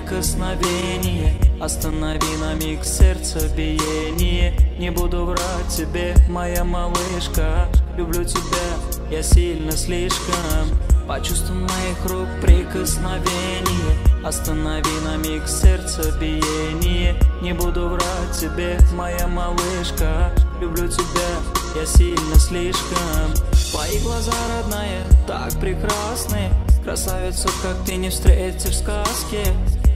прикосновение, останови на миг сердце биение. Не буду врать тебе, моя малышка, люблю тебя я сильно слишком. Почувствуй моих рук прикосновение, останови на миг сердце биение. Не буду врать тебе, моя малышка, люблю тебя я сильно слишком. Твои глаза, родная, так прекрасны, красавицу, как ты, не встретишь в сказке.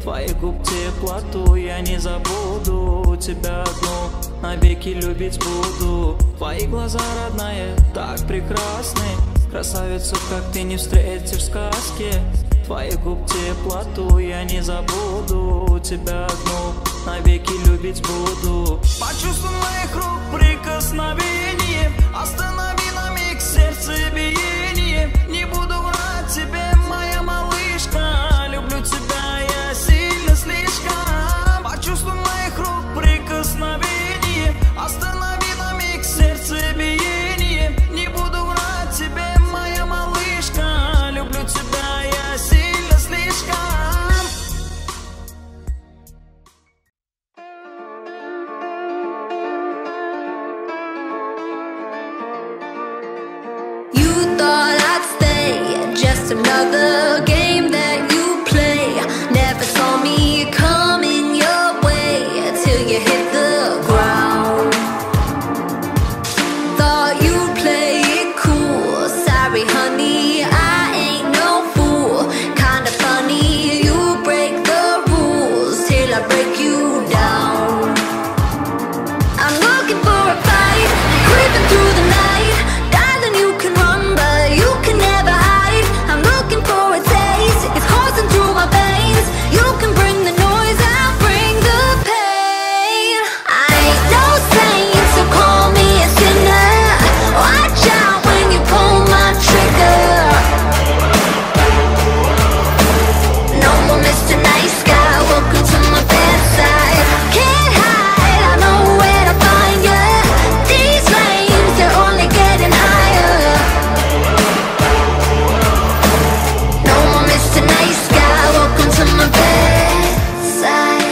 Твоих губ теплоту я не забуду, тебя одну навеки любить буду. Твои глаза, родная, так прекрасны, красавицу, как ты, не встретишь в сказке. Твоих губ теплоту я не забуду, тебя одну навеки любить буду. Почувствуй моих рук прикосновение, останови на миг сердце биение. Не буду врать тебе, моя малышка, люблю тебя я сильно слишком. Почувствуй моих рук прикосновение, останови на миг сердце биение. Не буду врать тебе, моя малышка, люблю тебя я сильно слишком. You thought I'd stay, just another game that you play. Never saw me coming your way till you hit the ground. Thought you'd play it cool, sorry honey, I ain't no fool. Kinda funny, you break the rules till I break you down. I'm looking for a fight, creeping through the night. Darling, you can run, but you can never hide. I'm looking for a taste, it's coursing through my veins. You can bring the noise, I'll bring the pain. I ain't no saint, so call me a sinner. Watch out when you pull my trigger. No more Mr. Nice Guy, welcome to my bedside. Can't hide, I know where to find ya. These flames, they're only getting higher. No more Mr. Nice Guy, welcome to my bedside.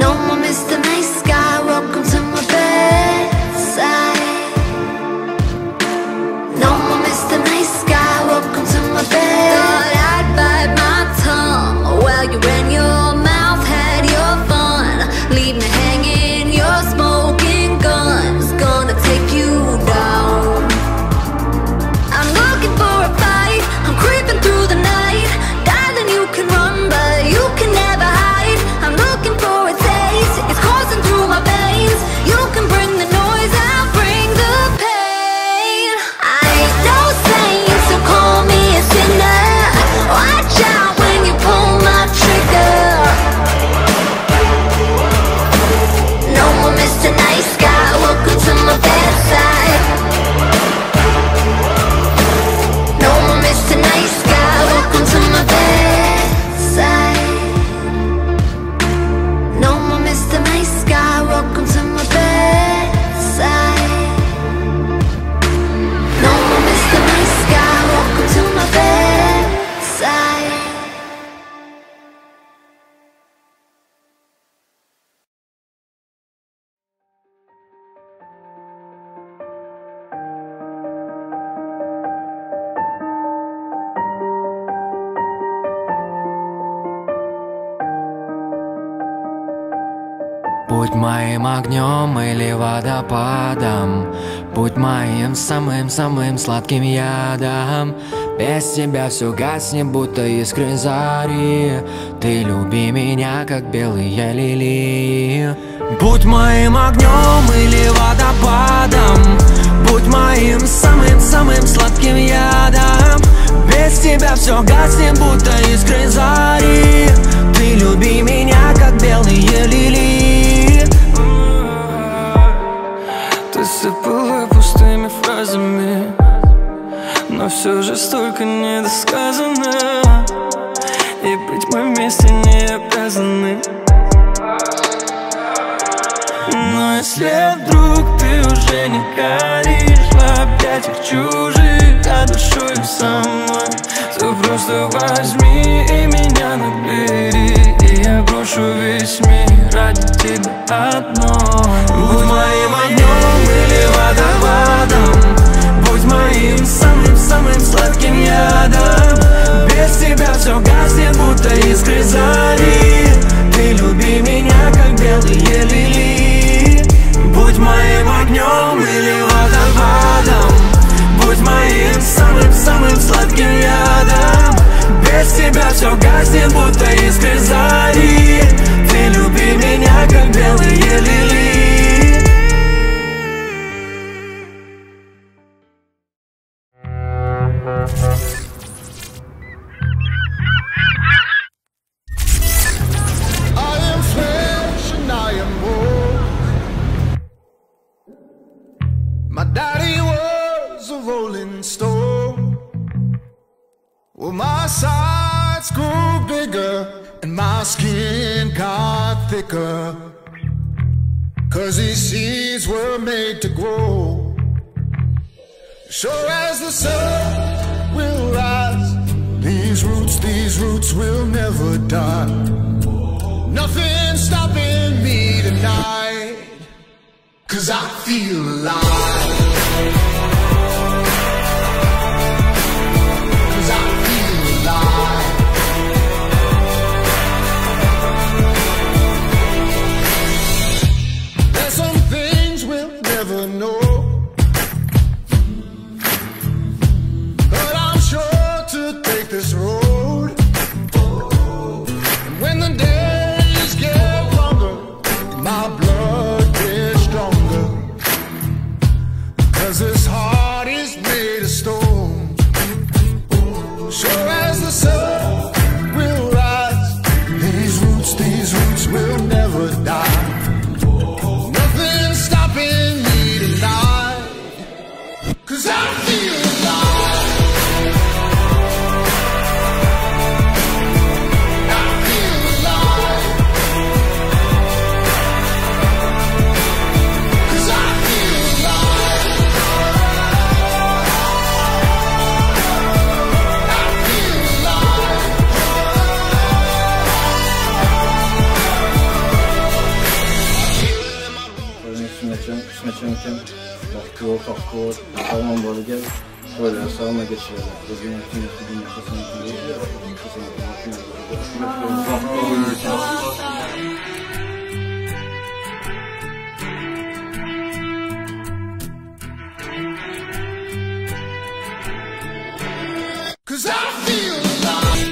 No more Mr. Nice Guy, welcome to my bedside. No more Mr. Nice Guy, welcome to my bed. Thought I'd bite my tongue while you ran your mouth, had your fun. Leave me hanging, your smoking gun's gonna take you down. I'm looking for a fight, I'm creeping through the night. Darling, you can run, but you can never hide. I'm looking for a taste, it's coursing through my veins. You can bring the noise, I'll bring the pain. I ain't no saint, so call me a sinner. Watch out when you pull my trigger. No more Mr. Nice Guy, welcome to my bedside. No more Mr. Nice Guy, welcome to my bedside. No more Mr. Nice Guy, welcome to my bedside. No more Mr. Nice Guy, welcome to my bedside. Будь моим огнем или водопадом, будь моим самым-самым сладким ядом. Без тебя все гаснет, будто искры зари. Ты люби меня, как белые лилии. Будь моим огнем или водопадом, будь моим самым-самым сладким ядом. Без тебя все гаснет, будто искры зари. Ты люби меня, как белые лилии. Ты сыпала пустыми фразами, но все же столько недосказано. И быть мы вместе не обязаны. Но если вдруг ты уже не горишь в объятиях чужих, а душою со мной, то просто возьми и меня одной. Будь моим огнем или водопадом, будь моим самым-самым сладким ядом. Без тебя все гаснет, будто искры зари. Ты люби меня, как белые лилии. Будь моим огнем или водопадом, будь моим самым-самым сладким ядом. Без тебя все гаснет, будто искры зари. Ты люби меня, как белые лилии. My daddy was a rolling stone. Well, my sides grew bigger and my skin got thicker, 'cause these seeds were made to grow. Sure as the sun will rise, these roots will never die. Nothing's stopping me tonight, 'cause I feel alive. 'Cause I feel alive. There's some things we'll never know, but I'm sure to take this road. And when the days get longer, my blood gets stronger, 'cause this heart is made of stone. Sure as the sun will rise, these roots will never die. Nothing's stopping me tonight, 'cause I feel alive. I feel alive. 'Cause I feel alive. I feel alive. Qismachan vaqti yo'q, sog'lom bolaga qo'ylar sog'lom kechiradi. 'Cause I feel alive.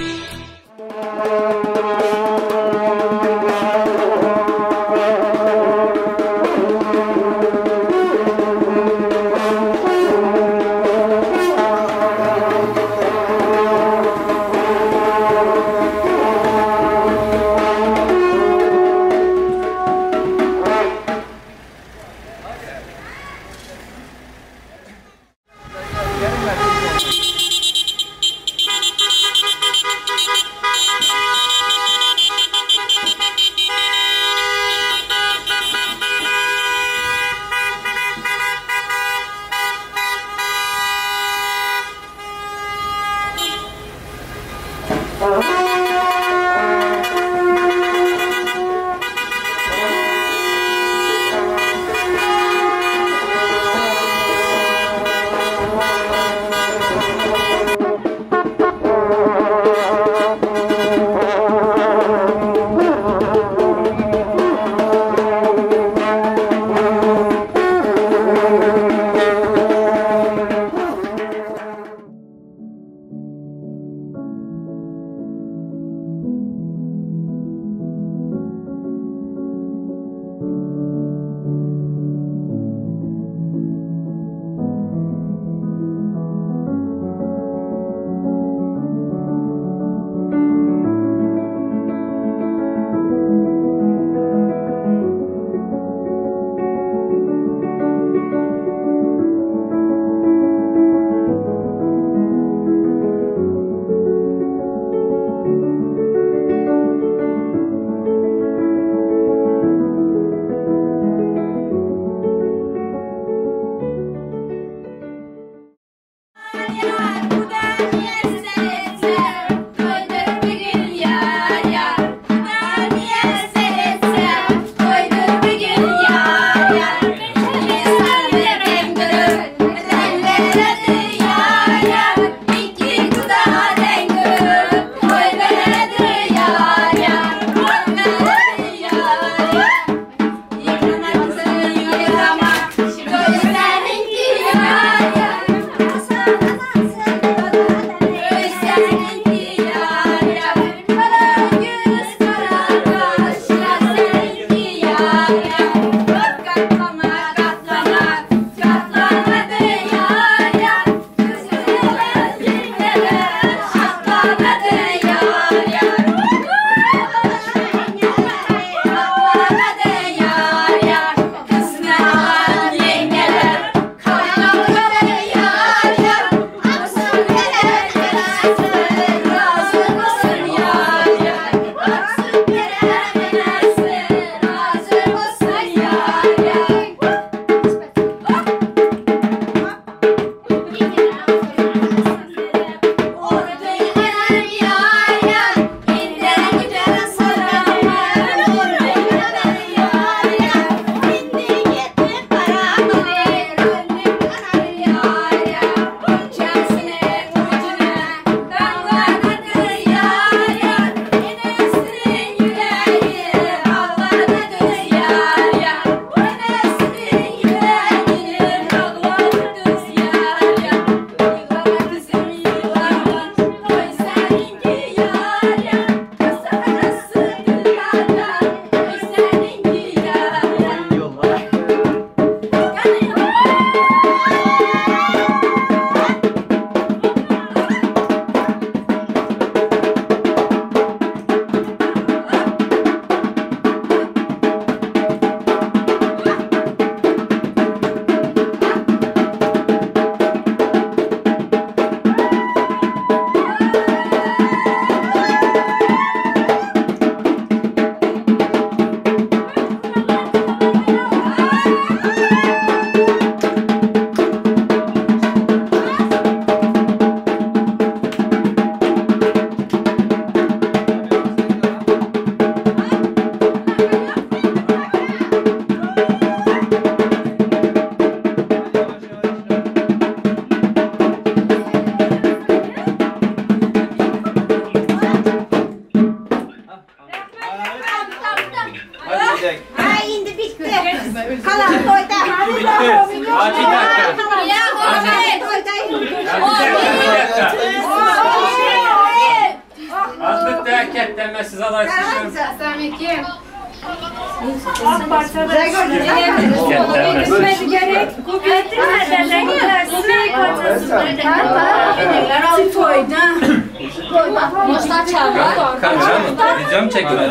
Video mu çekiyorsun?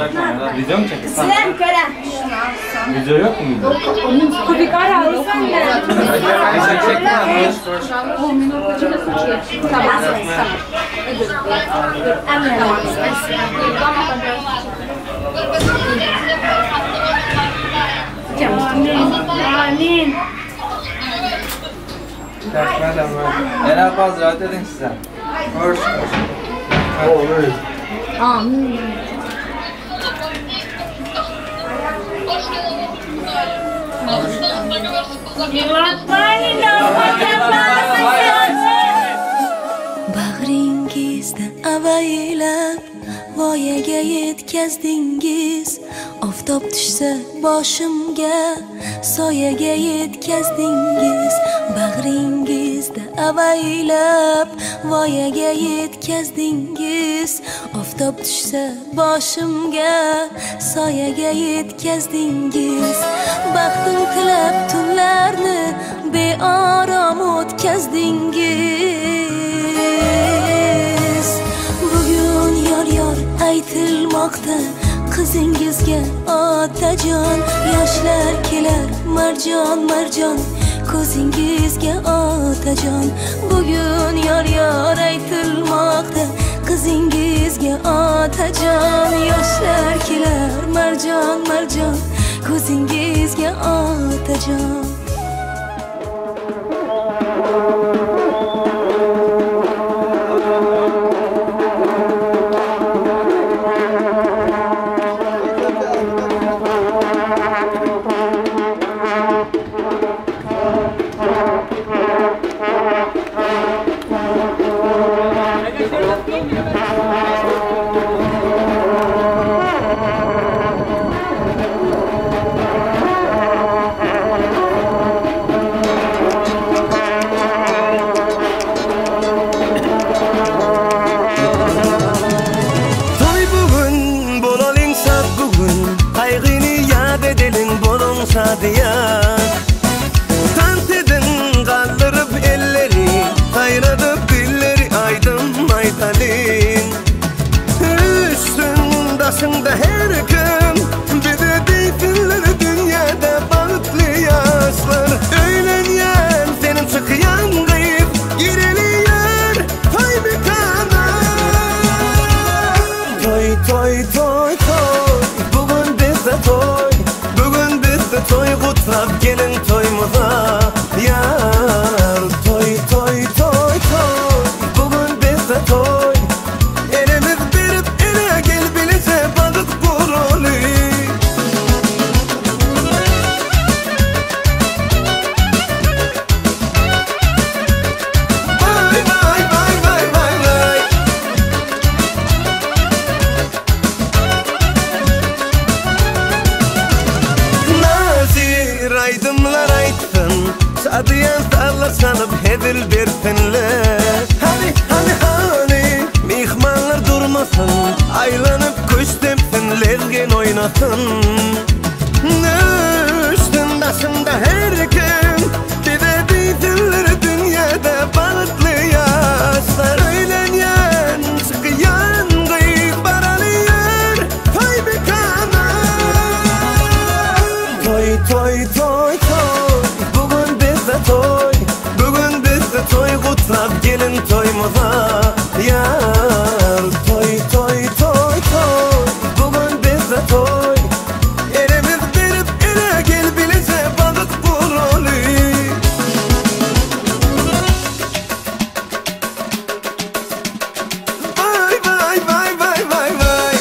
Video mu çekiyorsun? Video yok mu? En fazla rahat edin size. Amin. Bag'ringizda avaylab voyaga yetkazdingiz, oftob tushsa boshimga soyaga yetkazdingiz. Bag'ringizda avaylab voyaga yetkazdingiz, oftob tushsa boshimga soyaga yetkazdingiz. Baxtim tilab tunlarni beorom o'tkazdingiz. Bugun yor yor aytilmoqda qizingizga otajon, yoshlar kelar marjon marjon ko'zingizga otajon. Bugun yor yor aytilmoqda qizingizga otajon, yoshlar kelar marjon marjon ko'zingizga otajon. Tant edin kaldırıp elleri, kayradıp dilleri aydın aytalin. Üstün daşında her gün bize deysinler dünyada bahtlı yaşlar. Öğlenyen senin çıkyan kıyıp gireliyor toy mekana. Toy toy toy toy bugün bizde toy. Bugün bizde toy kutlap gelin toyumuza yar. Toy toy toy toy bugün bizde toy. Elimiz verip ele gel bilece balık burulu. Vay vay vay vay vay vay. Nazir aydınlar aytsın, Sadıyan sağlar sanıp hedil bersinler. Hani hani hani mihmanlar durmasın, aylanıp kuş tepsin, lezgin oynasın. Üstün başında her gün bize deysinler dünyada bahtlı yaşlar. Öğlenyen çıkyan kıyık baralıyor toy mekana. Toy toy toy toy bugün bizde toy. Bugün bizde toy kutlap gelin toyumuza yar. Toy toy toy toy bugün bizde toy. Elimiz verip ele gel bilece balık burulu. Vay vay vay vay vay vay.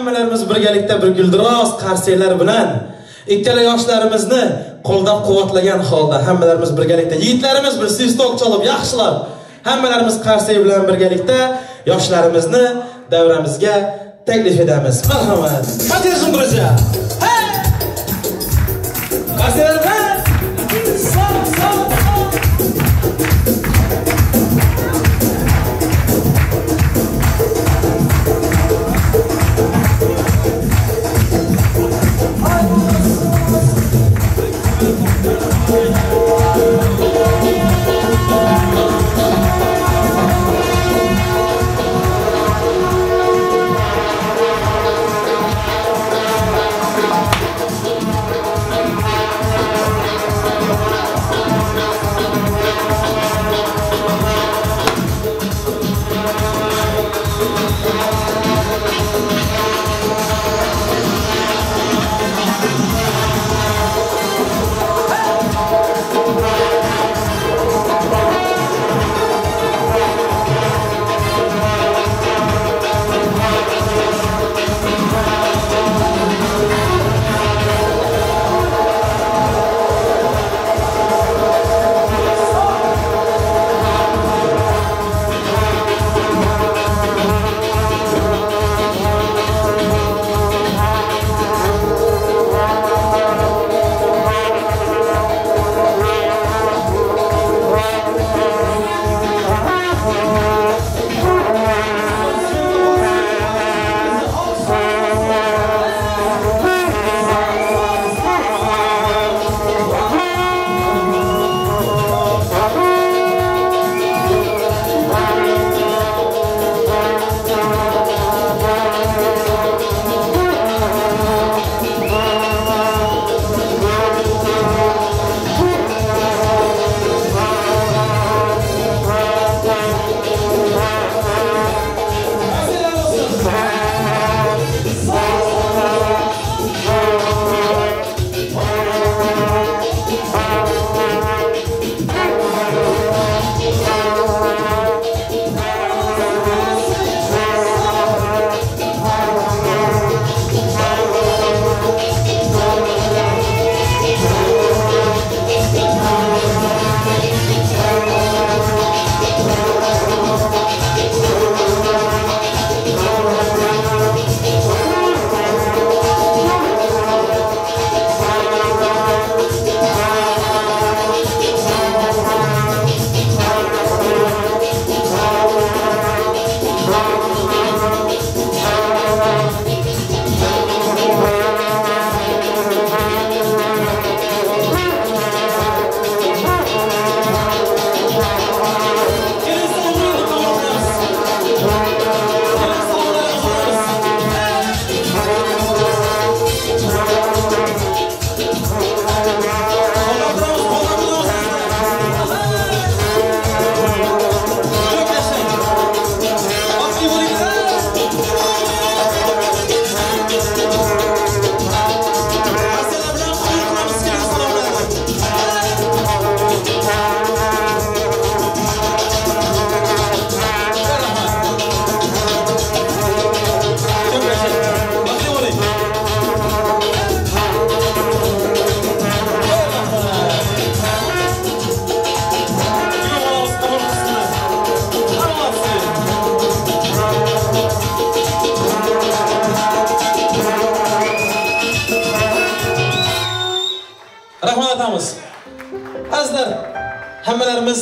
Hammalarimiz birgalikda bir guldiroz qarsaklar bilan ikkala yoshlarimizni qo'llab-quvvatlagan holda hammalarimiz birgalikda, yigitlarimiz bir svistok chalib yaxshilab, hammalarimiz qarsak bilan birgalikda yoshlarimizni davramizga taklif etamiz. Marhamat. Поддержим, друзья. Qarsaklar bilan. Sol, sol, sol. Rahmat. Azizlar, hammalarimiz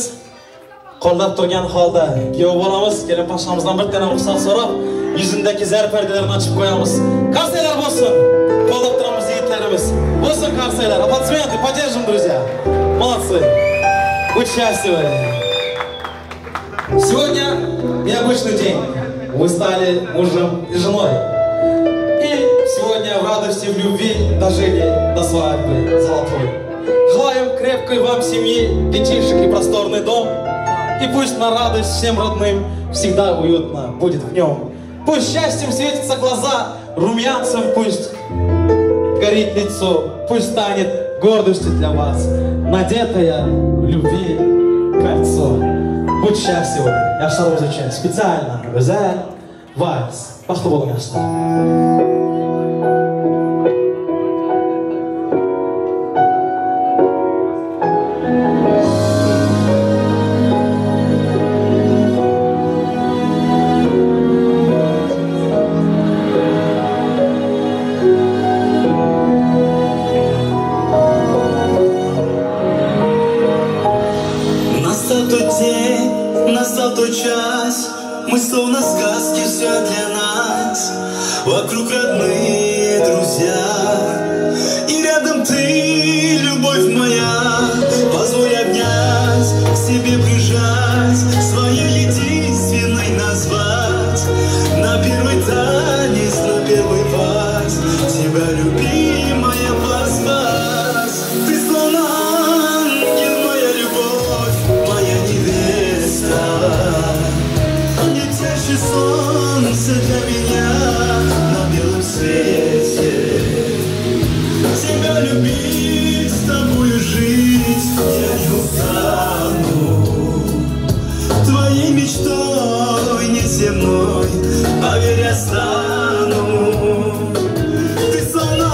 qo'llab turgan holda kuyov bolamiz, kelin poshshamizdan bir tana ruxsat so'rab, yuzindagi zar pardalarini ochib qo'yamiz. Qarsaklar bo'lsin. Qo'llab turamiz yigitlarimiz. Bo'lsin qarsaklar. Аплодисменты, поддержим, друзья. Молодцы. Будь счастливы. Сегодня необычный день. Вы стали мужем и женой. И сегодня в радости, в любви дожили до свадьбы золотой. Желаем крепкой вам семьи, детишек и просторный дом. И пусть на радость всем родным всегда уютно будет в нем. Пусть счастьем светятся глаза, румянцем пусть горит лицо, пусть станет гордостью для вас надетое в любви кольцо. Будь счастливы. Я второго изучаю специально. Güzel, Vals. Baxtli bo'ling yoshlar. Мы словно сказки, все для нас. Вокруг родные друзья, и рядом ты, любовь моя. Позволь обнять, к себе прижать, своей единственной назвать. На первый танец, на первый вальс тебя, любимая, позвать. Ты словно ангел, моя любовь, моя невеста. Солнце для меня на белом свете. Тебя любить, с тобою жить я не устану. Твоей мечтой неземной, поверь, я стану. Ты словно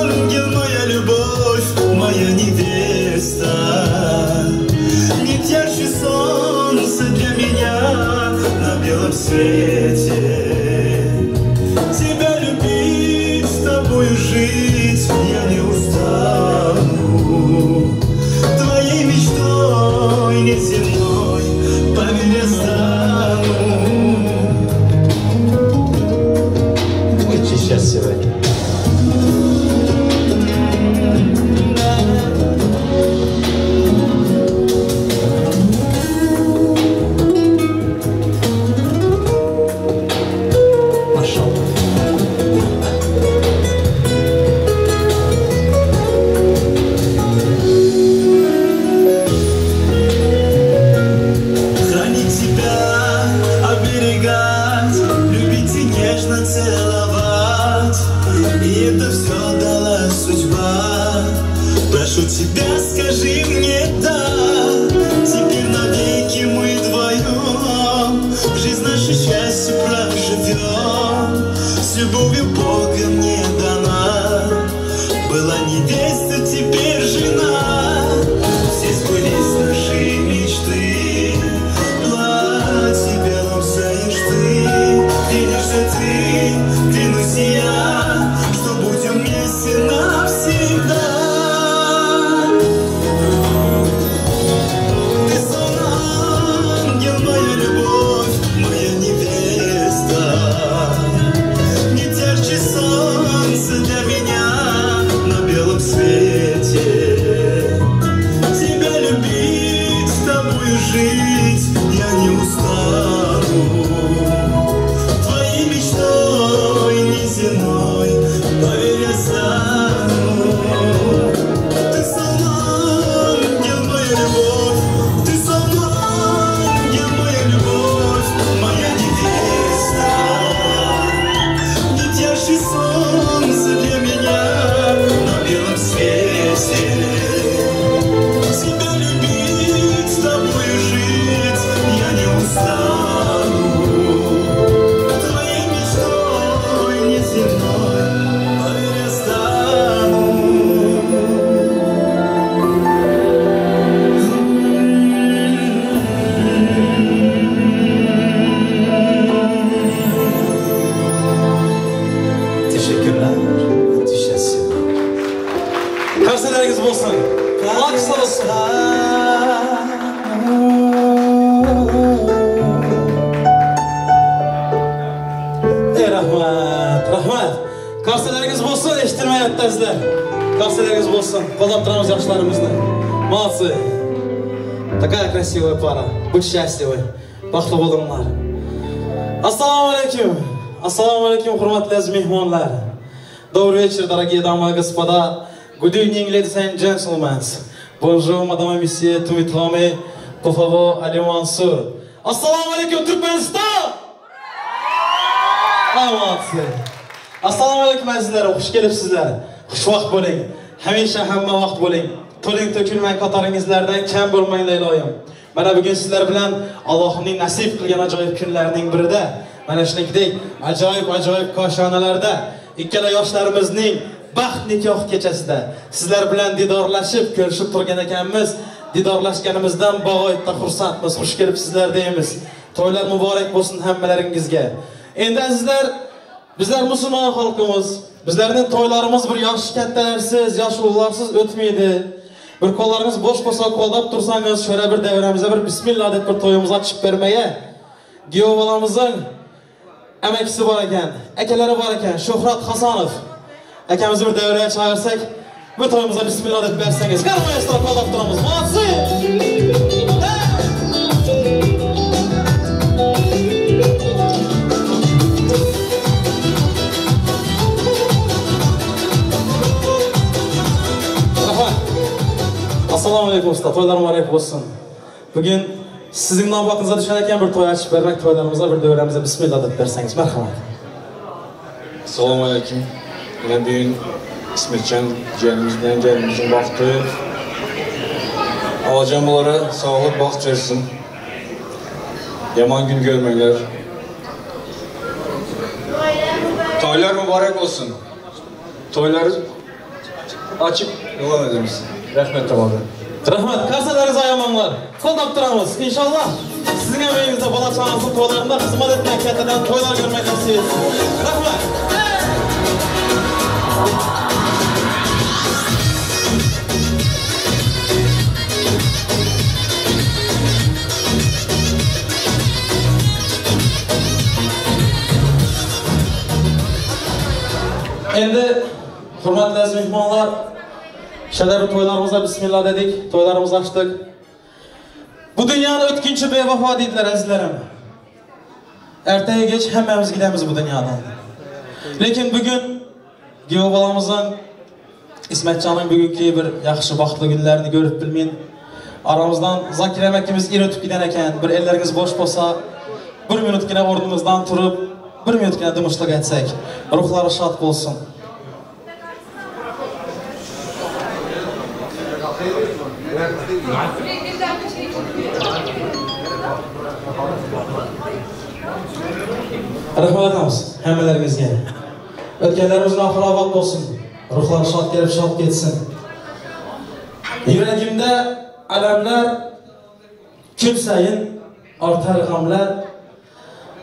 ангел, моя любовь, моя невеста. Нет ярче солнца для меня на белом свете. Тебя любить, с тобою жить я не устану. Твоей мечтой неземной, поверь, я стану. Будьте счастливы. Прошу тебя, скажи мне да. Теперь навеки мы вдвоем жизнь наше счастье проживем. С любовью Бога мне дана была невеста, теперь жена. Все сбылись наши мечты. Платье белом сияешь ты, клянешься ты, клянусь я, что будем вместе навсегда. Для меня на белом свете. Тебя любить, с тобою жить я не устану. Твоей мечтой неземной, поверь, я стану. Ты словно ангел, моя любовь, ты словно ангел, моя любовь, моя невеста. Ведь ярче солнце для меня на белом свете. Тебя любить, с тобою жить я не устану. Твоей мечтой неземной, поверь, я стану. Teşekkürler. Karşılarınız olsun. Alkışlar olsun. Ey rahmat, rahmat. Karşılarınız olsun, eşittirmeyapti azizlar. Karşılarınız olsun. Qo'llab turamiz yoshlarimizni. Молодцы. Такая красивая пара. Будь счастливы. Baxtli bo'linglar. Assalomu alaykum. Assalomu alaykum, hurmatli aziz mehmonlar. Добрый вечер, дорогие дамы и господа. Good evening, ladies and gentlemen. Bonjour, madame et messieurs, tout le monde. Por favor, Ali Mansur. Assalomu alaykum, Turkmaniston! Молодцы. Assalomu alaykum, azizlar. Xush kelibsizlar. Xushvaqt bo'ling. Hamisha hamma vaqt bo'ling. To'ling to'kilmang, qatoringizlardan kam bo'lmanglar iloyim. Mana bugun sizlar bilan Allohning nasib qilgan ajoyib kunlarning birida, mana shuningdek ajoyib koshonalarda ikkala yoshlarimizning baxt nikoh kechasida sizlar bilan didorlashib, ko'rishib turgan ekanmiz. Didorlashganimizdan bag'oyatda xursandmiz. Xush kelibsizlar deymiz. To'ylar muborak bo'lsin hammalaringizga. Endi azizlar, bizlar musulmon xalqimiz, bizlarning to'ylarimiz bir yosh kattalarsiz, yosh ulug'larsiz o'tmaydi. Bir qo'llaringiz bo'sh bo'lsa, qo'llab tursangiz, şöyle bir devramıza bir bismillah deb bir to'yimizni açıp bermeye giyov bolamizning amakisi bor ekan, akalari bor ekan, Shuhrat Hasanov akamizni bir devraya chaqirsak, bir to'yimizga bismillah deb bersangiz, qarmayasizlar, qo'llab turamiz. Молодцы! Assalomu alaykum usta, to'ylar muborak bo'lsin. Bugun sizning navbatingizga tushgan ekan bir to'y ochib bermak, to'ylarimizga bir davramizga bismillah deb bersangiz, marhamat. Assalomu alaykum. Mana bugun İsmetcan jiyanimiz bilan gelinimizin baxt to'yi. Alacağım bunlara sağlık, baxt versin. Yaman gün görməklər. Toylar mübarek olsun. Toyları açıp devam edemiz. Rahmet tamamı. Rahmet. Karsalarınızı ayamamlar. Qo'llab turamiz. İnşallah sizin emeğinizde bala çağınızın toylarında hizmet etmek, kattadan toylar görmek nasip etsin. Rahmet. Endi hurmatli aziz mehmonlar, şöyle bir toylarımıza bismillah dedik, toylarımızı açtık. Bu dünyanın ötkinci bevafa dediler azizlerim. Erteye geç hemmemiz gidemiz bu dünyadan. Lekin bugün giyov bolamızın, İsmetcan'ın bugünkü bir yaxşı baxtlı günlerini görüp bilmeyin. Aramızdan Zakir əməkimiz iri ötüb giden ekan, bir elleriniz boş bolsa, bir minutgina o'rnimizdan turib, bir minutgina dımışlık etsek, ruhları şad bolsun. Rahmat aytamiz hammalaringizga. O'tganlarimizning oxiri obod bo'lsin. Ruhlari shod kelib shod ketsin. Yuragimda alamlar kun sayin ortar g'amlar.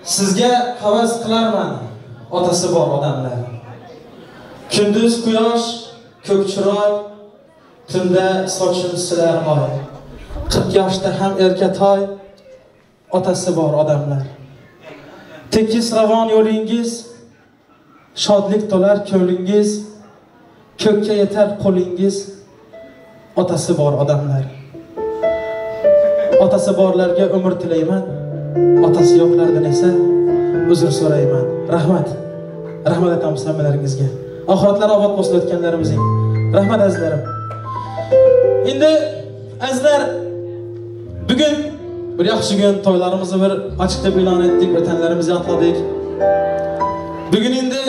Sizga havas qilarman otasi bor odamlar. Kunduz quyosh, ko'k chiroy, tunda sochin silar oy. 40 yoshda ham erkatoy, otasi bor odamlar. Tekis ravon yo'lingiz, shodlik to'lar ko'nglingiz, ko'kka yetar qo'lingiz, otasi bor odamlar. Otasi borlarga umr tilayman, otasi yo'qlardan esa uzr so'rayman. Rahmat. Rahmat aytamiz hammalaringizga. Oxiratlar obod bo'lsin o'tganlarimizning. Rahmat azizlarim. Endi azizlar, bugun bir yaxshi gün, to'ylarimizni bir açık deb e'lon etdik, vatanlarimizni yodladik. Bugun endi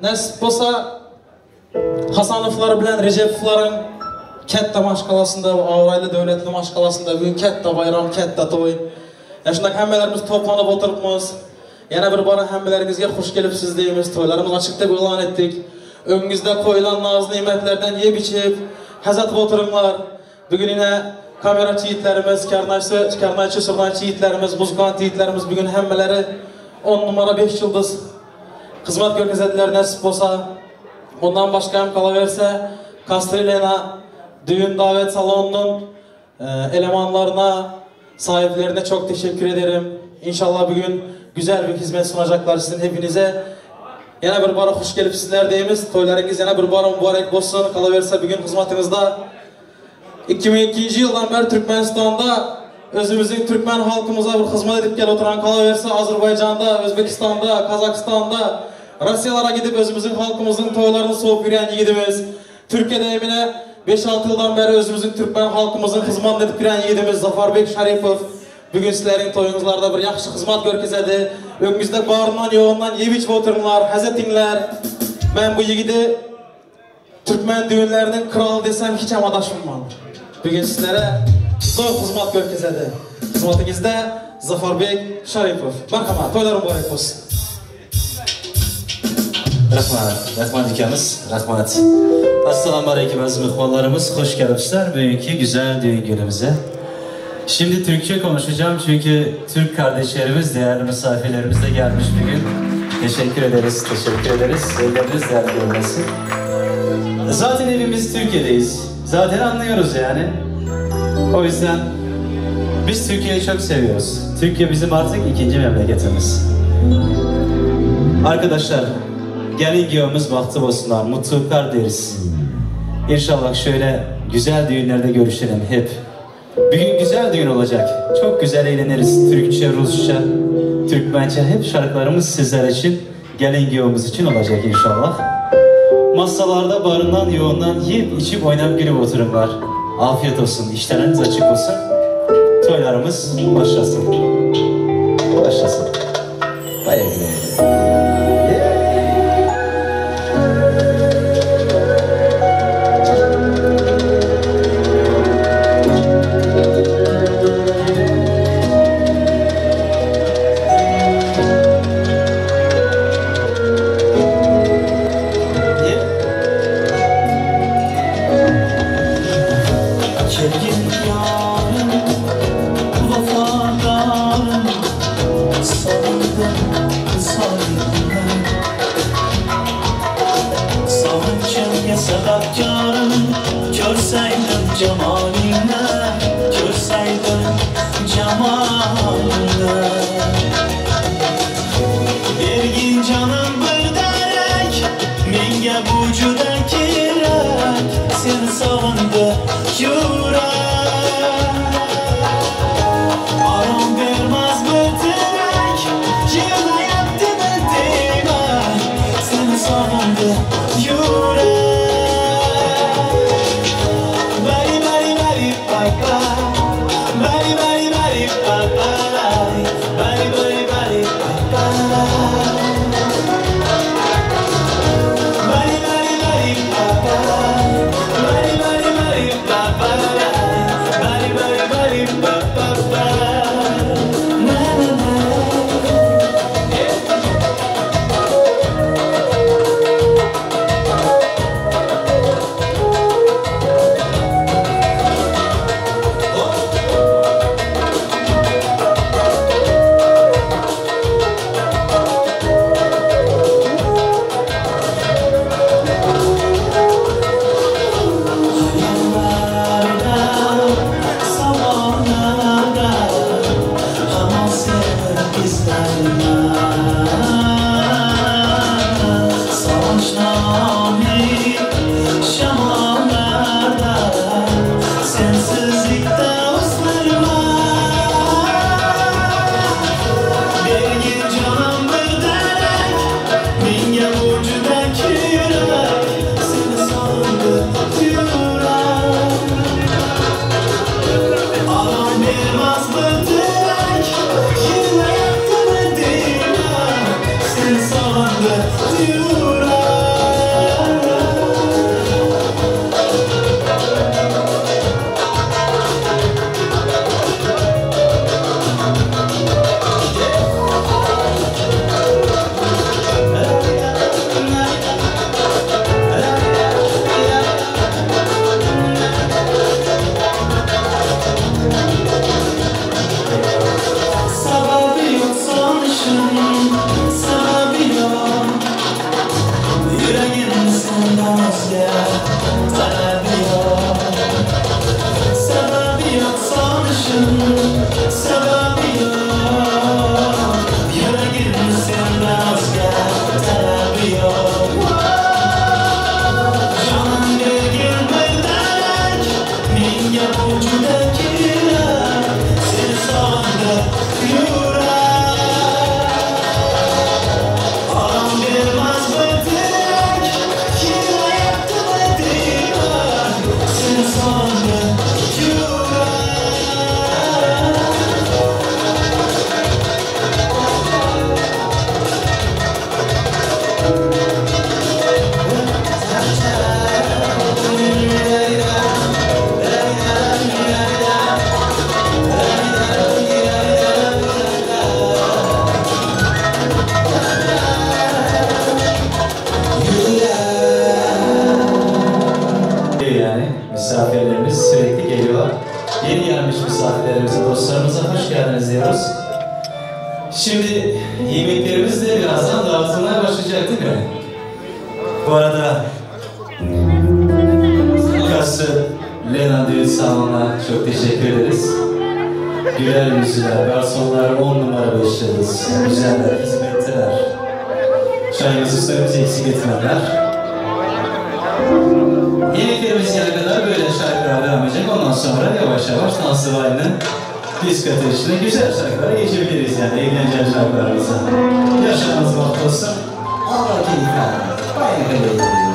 nasib bo'lsa Hasanovlar bilan Rejepovlarning katta mashqalasida, obro'li davlatli mashqalasida bugun katta bayram, katta to'y. Yana shunday hammalarimiz to'planib o'tiribmiz. Yana bir bora hammalaringizga xush kelibsiz deymiz. To'ylarimiz açık deb e'lon etdik. Öngüzdə qoyulan naz nimetlerden yeb içip hazat o'tiringlar. Bugun yine kameraçı yiğitlerimiz, karnayçı, surnayçı yiğitlerimiz, muzikant yiğitlerimiz bugün hammalari 10 numara 5 yıldız xizmat ko'rsatadilar nasib bo'lsa. Ondan başka ham qolaversa Kastrilena düğün davet salonunun elemanlarına, sahiplerine çok teşekkür ederim. İnşallah bugün güzel bir hizmet sunacaklar sizin hepinize. Yana bir bora xush kelibsizlar deymiz. To'ylaringiz yana bir bora mübarek bo'lsin. Qolaversa bugun xizmatimizda 2002 yıldan beri Türkmenistan'da özümüzün Türkmen halkımıza bir hizmet edip gel oturan, qolaversa Azerbaycan'da, Özbekistan'da, Kazakistan'da, Rusiyalara gidip özümüzün halkımızın toylarını soğup yürüyen yiğidimiz, Türkiye'de emine 5-6 yıldan beri özümüzün Türkmen halkımızın hizmet edip yürüyen yiğidimiz Zafarbek Şaripov bugün sizlerin toyunuzlarda bir yaxshi xizmat ko'rsatadi. Öngüzde barından yoğundan yeb içip oturunlar, haz etinglar. Ben bu yiğidi Türkmen düğünlerinin kralı desem hiç ham adashmayman. Bugün sizlere zor xizmat ko'rsatadi. Xizmatingizda Zafarbek Sharipov. Marhamat, to'ylar muborak bo'lsin. Rahmat, rahmat ukamiz, rahmat. Assalomu alaykum aziz mehmonlarimiz, hoş gelmişler bugünkü güzel düğün günümüze. Şimdi Türkçe konuşacağım çünkü Türk kardeşlerimiz, değerli misafirlerimiz de gelmiş bugün. Teşekkür ederiz, teşekkür ederiz. Elleriniz değerli görmesin. Zaten evimiz Türkiye'deyiz. Zaten anlıyoruz yani. O yüzden biz Türkiye'yi çok seviyoruz. Türkiye bizim artık ikinci memleketimiz. Arkadaşlar, gelin güvemiz bahtı olsunlar, mutluluklar deriz. İnşallah şöyle güzel düğünlerde görüşelim hep. Bugün güzel düğün olacak. Çok güzel eğleniriz. Türkçe, Rusça, Türkmence hep şarkılarımız sizler için, gelin güvemiz için olacak inşallah. Masalarda barından, yoğundan yiyip içip oynayıp gülüp oturunlar. Afiyet olsun, işleriniz açık olsun. Toylarımız başlasın. Başlasın. Bayağı güle. Şimdi yemeklerimiz de birazdan dağıtılmaya başlayacak değil mi? Bu arada Kası Lena Düğün Salonu'na çok teşekkür ederiz. Güler yüzlüler, garsonlar 10 numara 5 yıldız. Güzeller, hizmetteler. Çayımızı suyumuzu eksik etmediler. Yemeklerimiz gelene kadar böyle şarkılar devam edecek. Ondan sonra yavaş yavaş danslı aynı disko ateşine güzel şarkılara geçebiliriz yani, eğlenceli şarkılarımıza. Yaşamınız bahtı olsun. Allah keyif alın. Bye.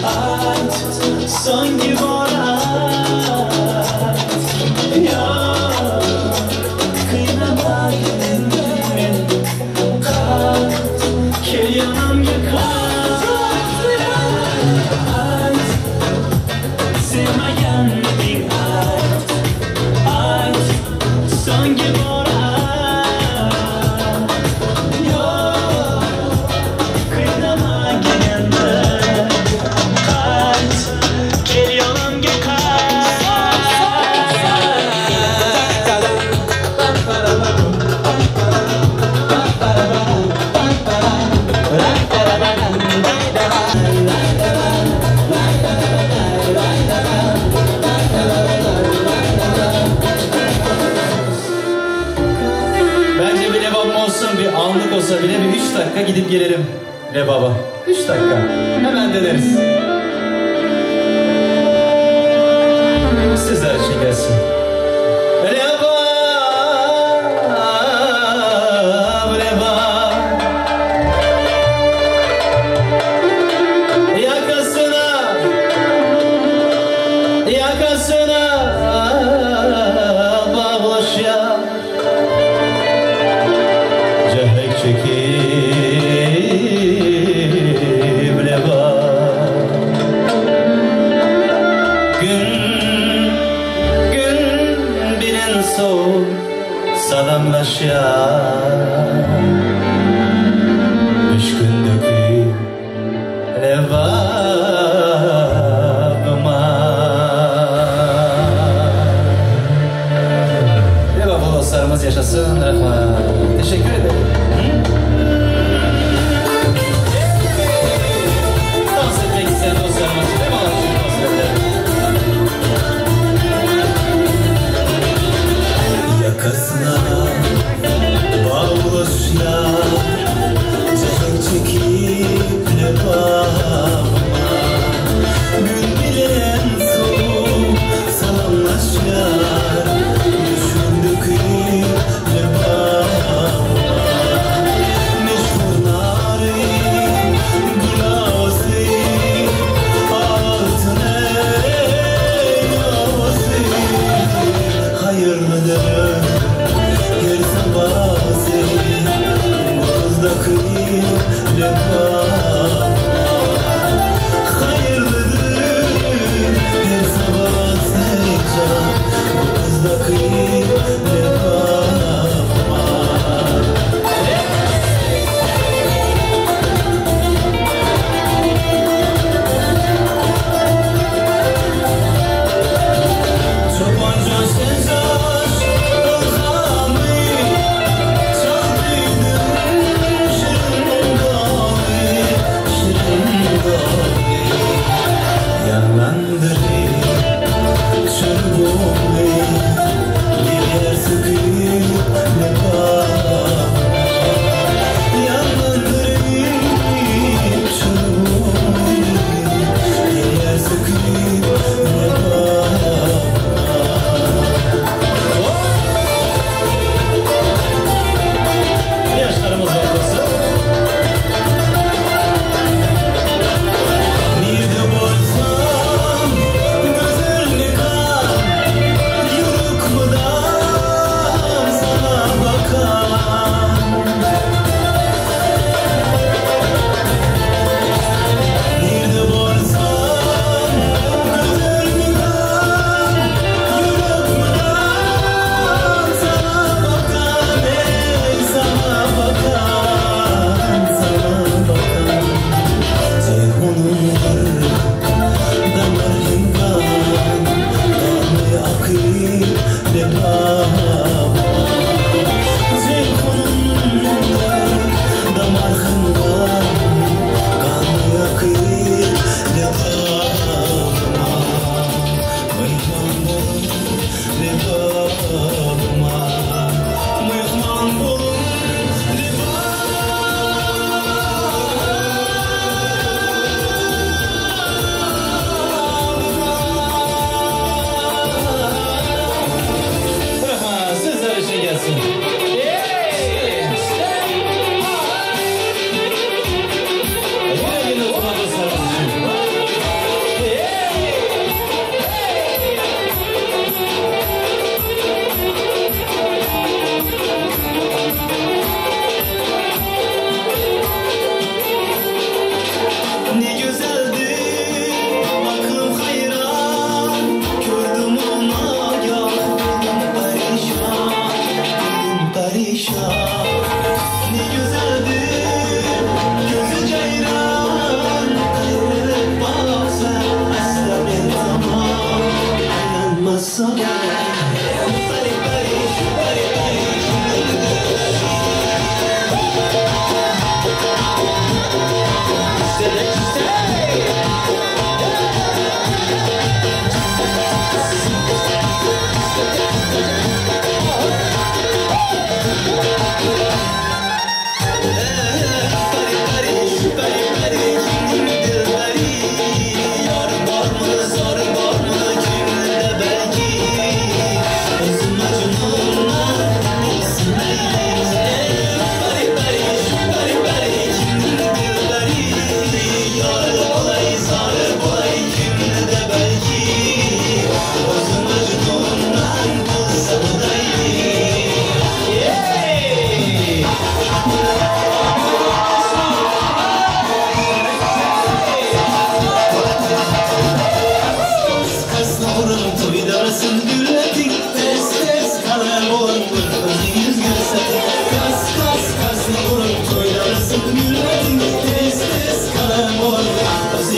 Ayt, so'nggi bor ayt. Yo'q, qiynamagin endi meni. Qayt, kel yonimga qayt. Ayt, sevmaganliging ayt. Ayt, so'nggi bor ayt. Yo'q, qiynamagin endi. Qayt, kel yonimga qayt. Bence bir rebap olsun, bir anlık olsa bile bir 3 dakika gidip gelelim rebaba. 3 dakika. Hemen döneriz. Sizler için gelsin. Rebap, rebap. Yakasına, yakasına bağlaş ya. Cehrek çekip leba. Gün, gün bilen soğuk salamlaş ya. 5 gün döküp lebabıma. Lebabı dostlarımız yaşasın. Rahman. Teşekkür ederim. Dans etmek isteyen dostlarımız, lebabı dans edelim. Yakasına bağlaş yar, cehenk çekip lebabıma. Gün bilen soğuk salamlaş yar, düşün döküp lebabıma.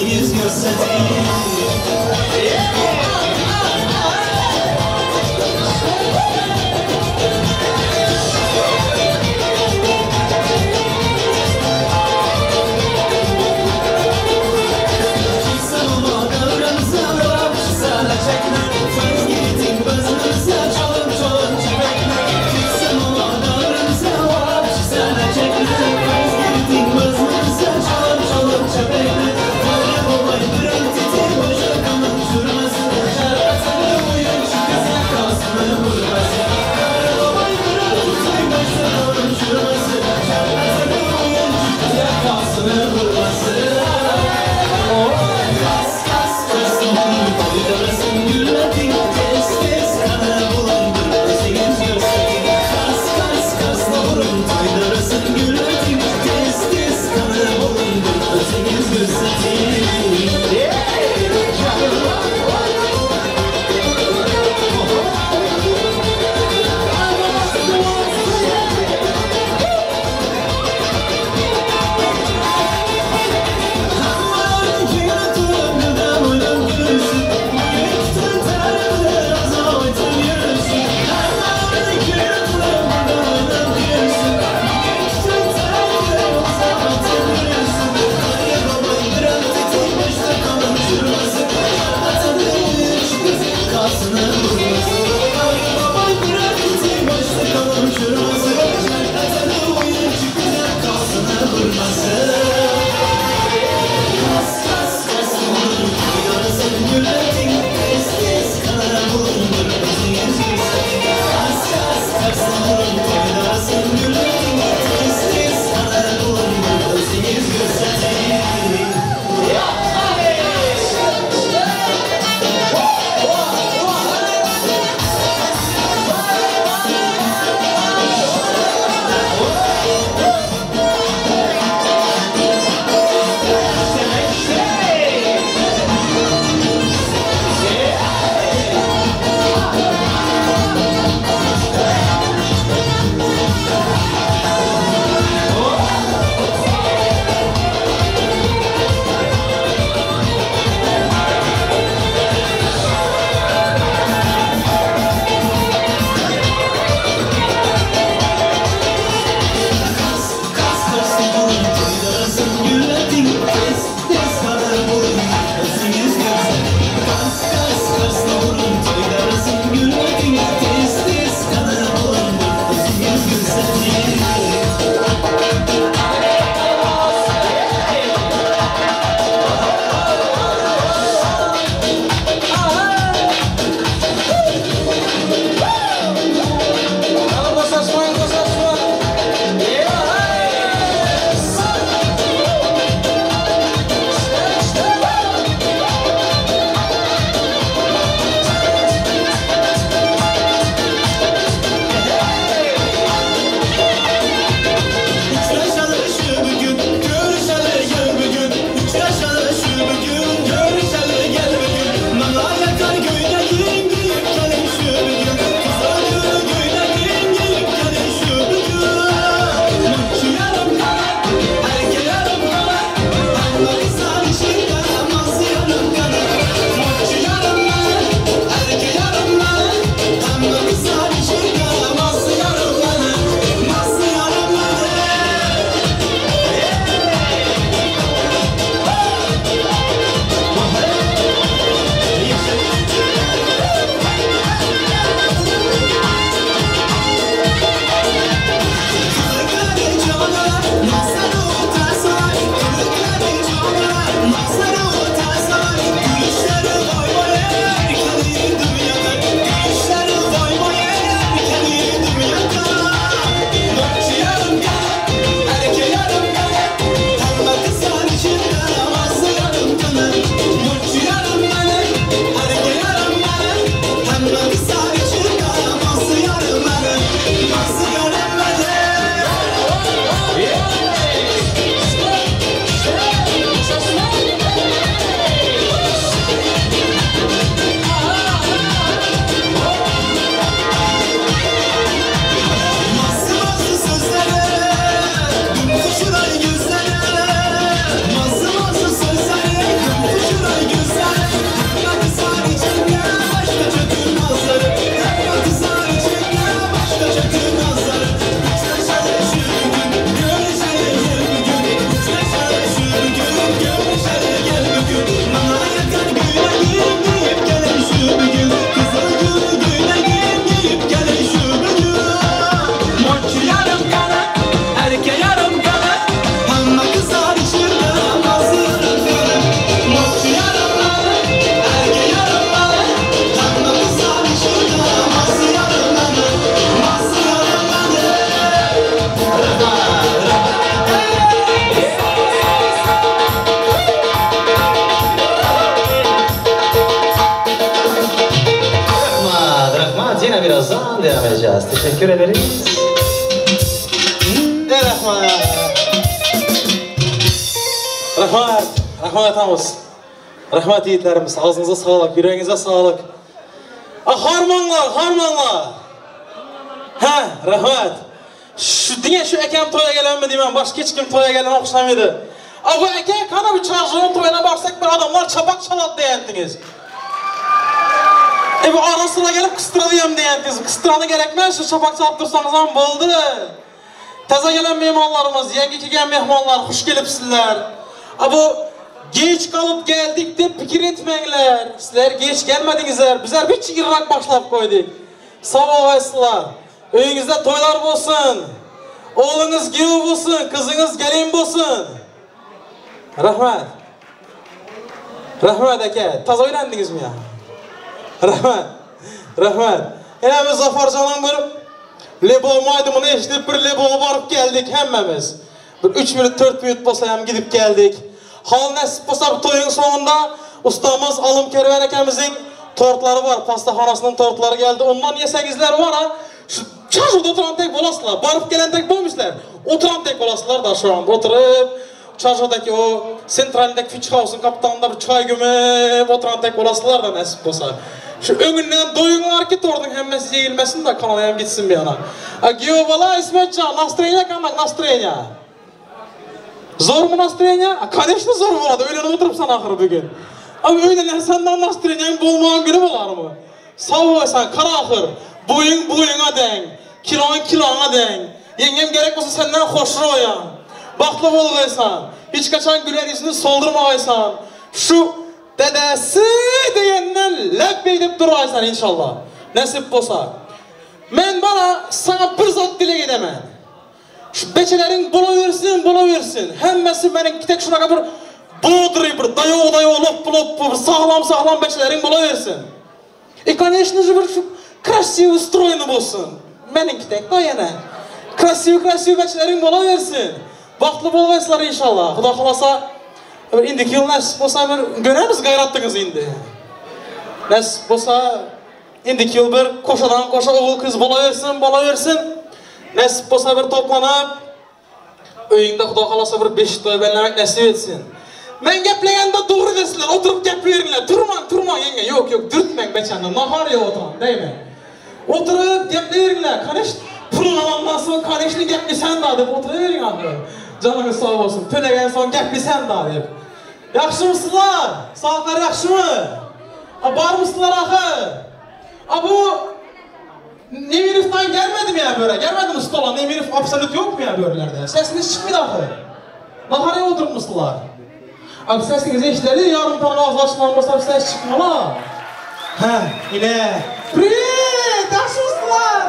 Yüz göstereyim. Teşekkür ederiz. Rahmat. Rahmat. Rahmat atamiz. Rahmat yiğitlerimiz. Ağzınıza sağlık, yüreğinize sağlık. Ah, harmanlar, harmanlar. Ha, rahmat. Şu diye şu ekem toya gelen mi diyeyim, başka hiç kim toya gelen o'xshamaydi. A bu eke kana bir çarjının toyuna baksak bir adamlar çapak çalat deyendiniz. Bu ara sıra gelip kıstıralayım deyendiniz. Kıstıranı gerekmez, şu çapak çalıp dursanız ham boldu. Taza gelen mehmonlarımız, yangi kelgan mehmonlar, xush kelibsizlar. A bu geç kalıp geldik deb fikir etmanglar. Sizler geç gelmedinizler. Bizler bir chigirrak başlap koyduk. Sağ olgaysizlar. Uyingizda toylar bo'lsin. Oğlunuz kuyov bo'lsin, kızınız gelin bo'lsin. Rahmat. Rahmat aka. Taza uylandingizmi ya? Rahmat. Rahmat. Yana biz Zafarjonning bir lebo maydımını eshitib bir leboga borib keldik hammamiz. Bir 3 minut 4 minut bo'lsa ham gidip geldik. Hal nasip bo'lsa bu to'yning so'ngida ustamız Alım Kervan akamizning tortları var. Pastaxonasining tortları geldi. Ondan yesangizlar var ha. Şu çarşıda oturan tek bolasılar, barıp gelen tek bolmuşlar. Oturan tek bolasılar da şu anda oturup çarşıdaki o sentralindeki Fitch House'un kaptanında bir çay gömüp oturan tek bolasılar da nasip bolsa. Şu önünden doyunlar ki tortun hemmesi yeyilmesin de kanalayam gitsin bir yana. Giyo bala İsmetcan, настроение kandak, настроение. Zor mu настроение? Конечно zor boladı, öyle oturupsan ahırı bugün. Ama öyle senden настроениең bolmagan günü bolar mı? Sağ olsan kara ahır. Boyun boyuna deng, kilon kilona deng. Yengem gerek olsa senden hoşroyan. Baxtlı bolgaysan, hiç kaçan güler yüzünü soldurmaysan. Şu dedesi degenden lebbey deb duraysan inşallah. Nasip bolsa. Men bana sana bir zat dilek edemen. Şu beçelerin bolaversin, bolaversin. Hemmesi benim tek şuna bir bodri, bir dayo dayo, lop lop, bir sağlam sağlam beçelerin bolaversin. Конечно же, bir şu красивый стройный bolsun. Menimki tek da yana. Красивый красивый beçelerin bolaversin. Baxtlı bolgaysizlar inşallah. Xudo xolasa indiki yıl nasip bolsa bir göremiz gayratlınız indi. Nasip bolsa indiki yıl bir koşadan koşa oğul kız bolaversin, bolaversin. Nasip bolsa bir toplanıp uyingda Xudo xolasa bir 5 toy bellemek nasip etsin. Men gapleganda doğru desizlar, oturup gap beringlar. Turmang, turmang yenga. Yo'q, yo'q, dürtmang bechani. Nahar yo'q o'tiram, deyman. Oturup gaplayveringlar. Qanish pulini olandan so'ng qanishni gaplisan da deb o'tiravering axir. Joningiz sog' bo'lsin. To'lagan so'ng gaplisan da deb. Yaxshimisizlar? Sog'liqlar yaxshimi? A bormisizlar axir? A bu Nemirovdan gelmedi mi ya böyle? Gelmedi mi stola? Nemirov absolut yok mu ya böylelerde? Sesiniz çıkmıyor axir. Nahar oturmuşlar. Abi sesiniz eşitleri yarım tane ağzı açılan ses çıkmalı. Ha, yine. Привет, yaxshimisizlar?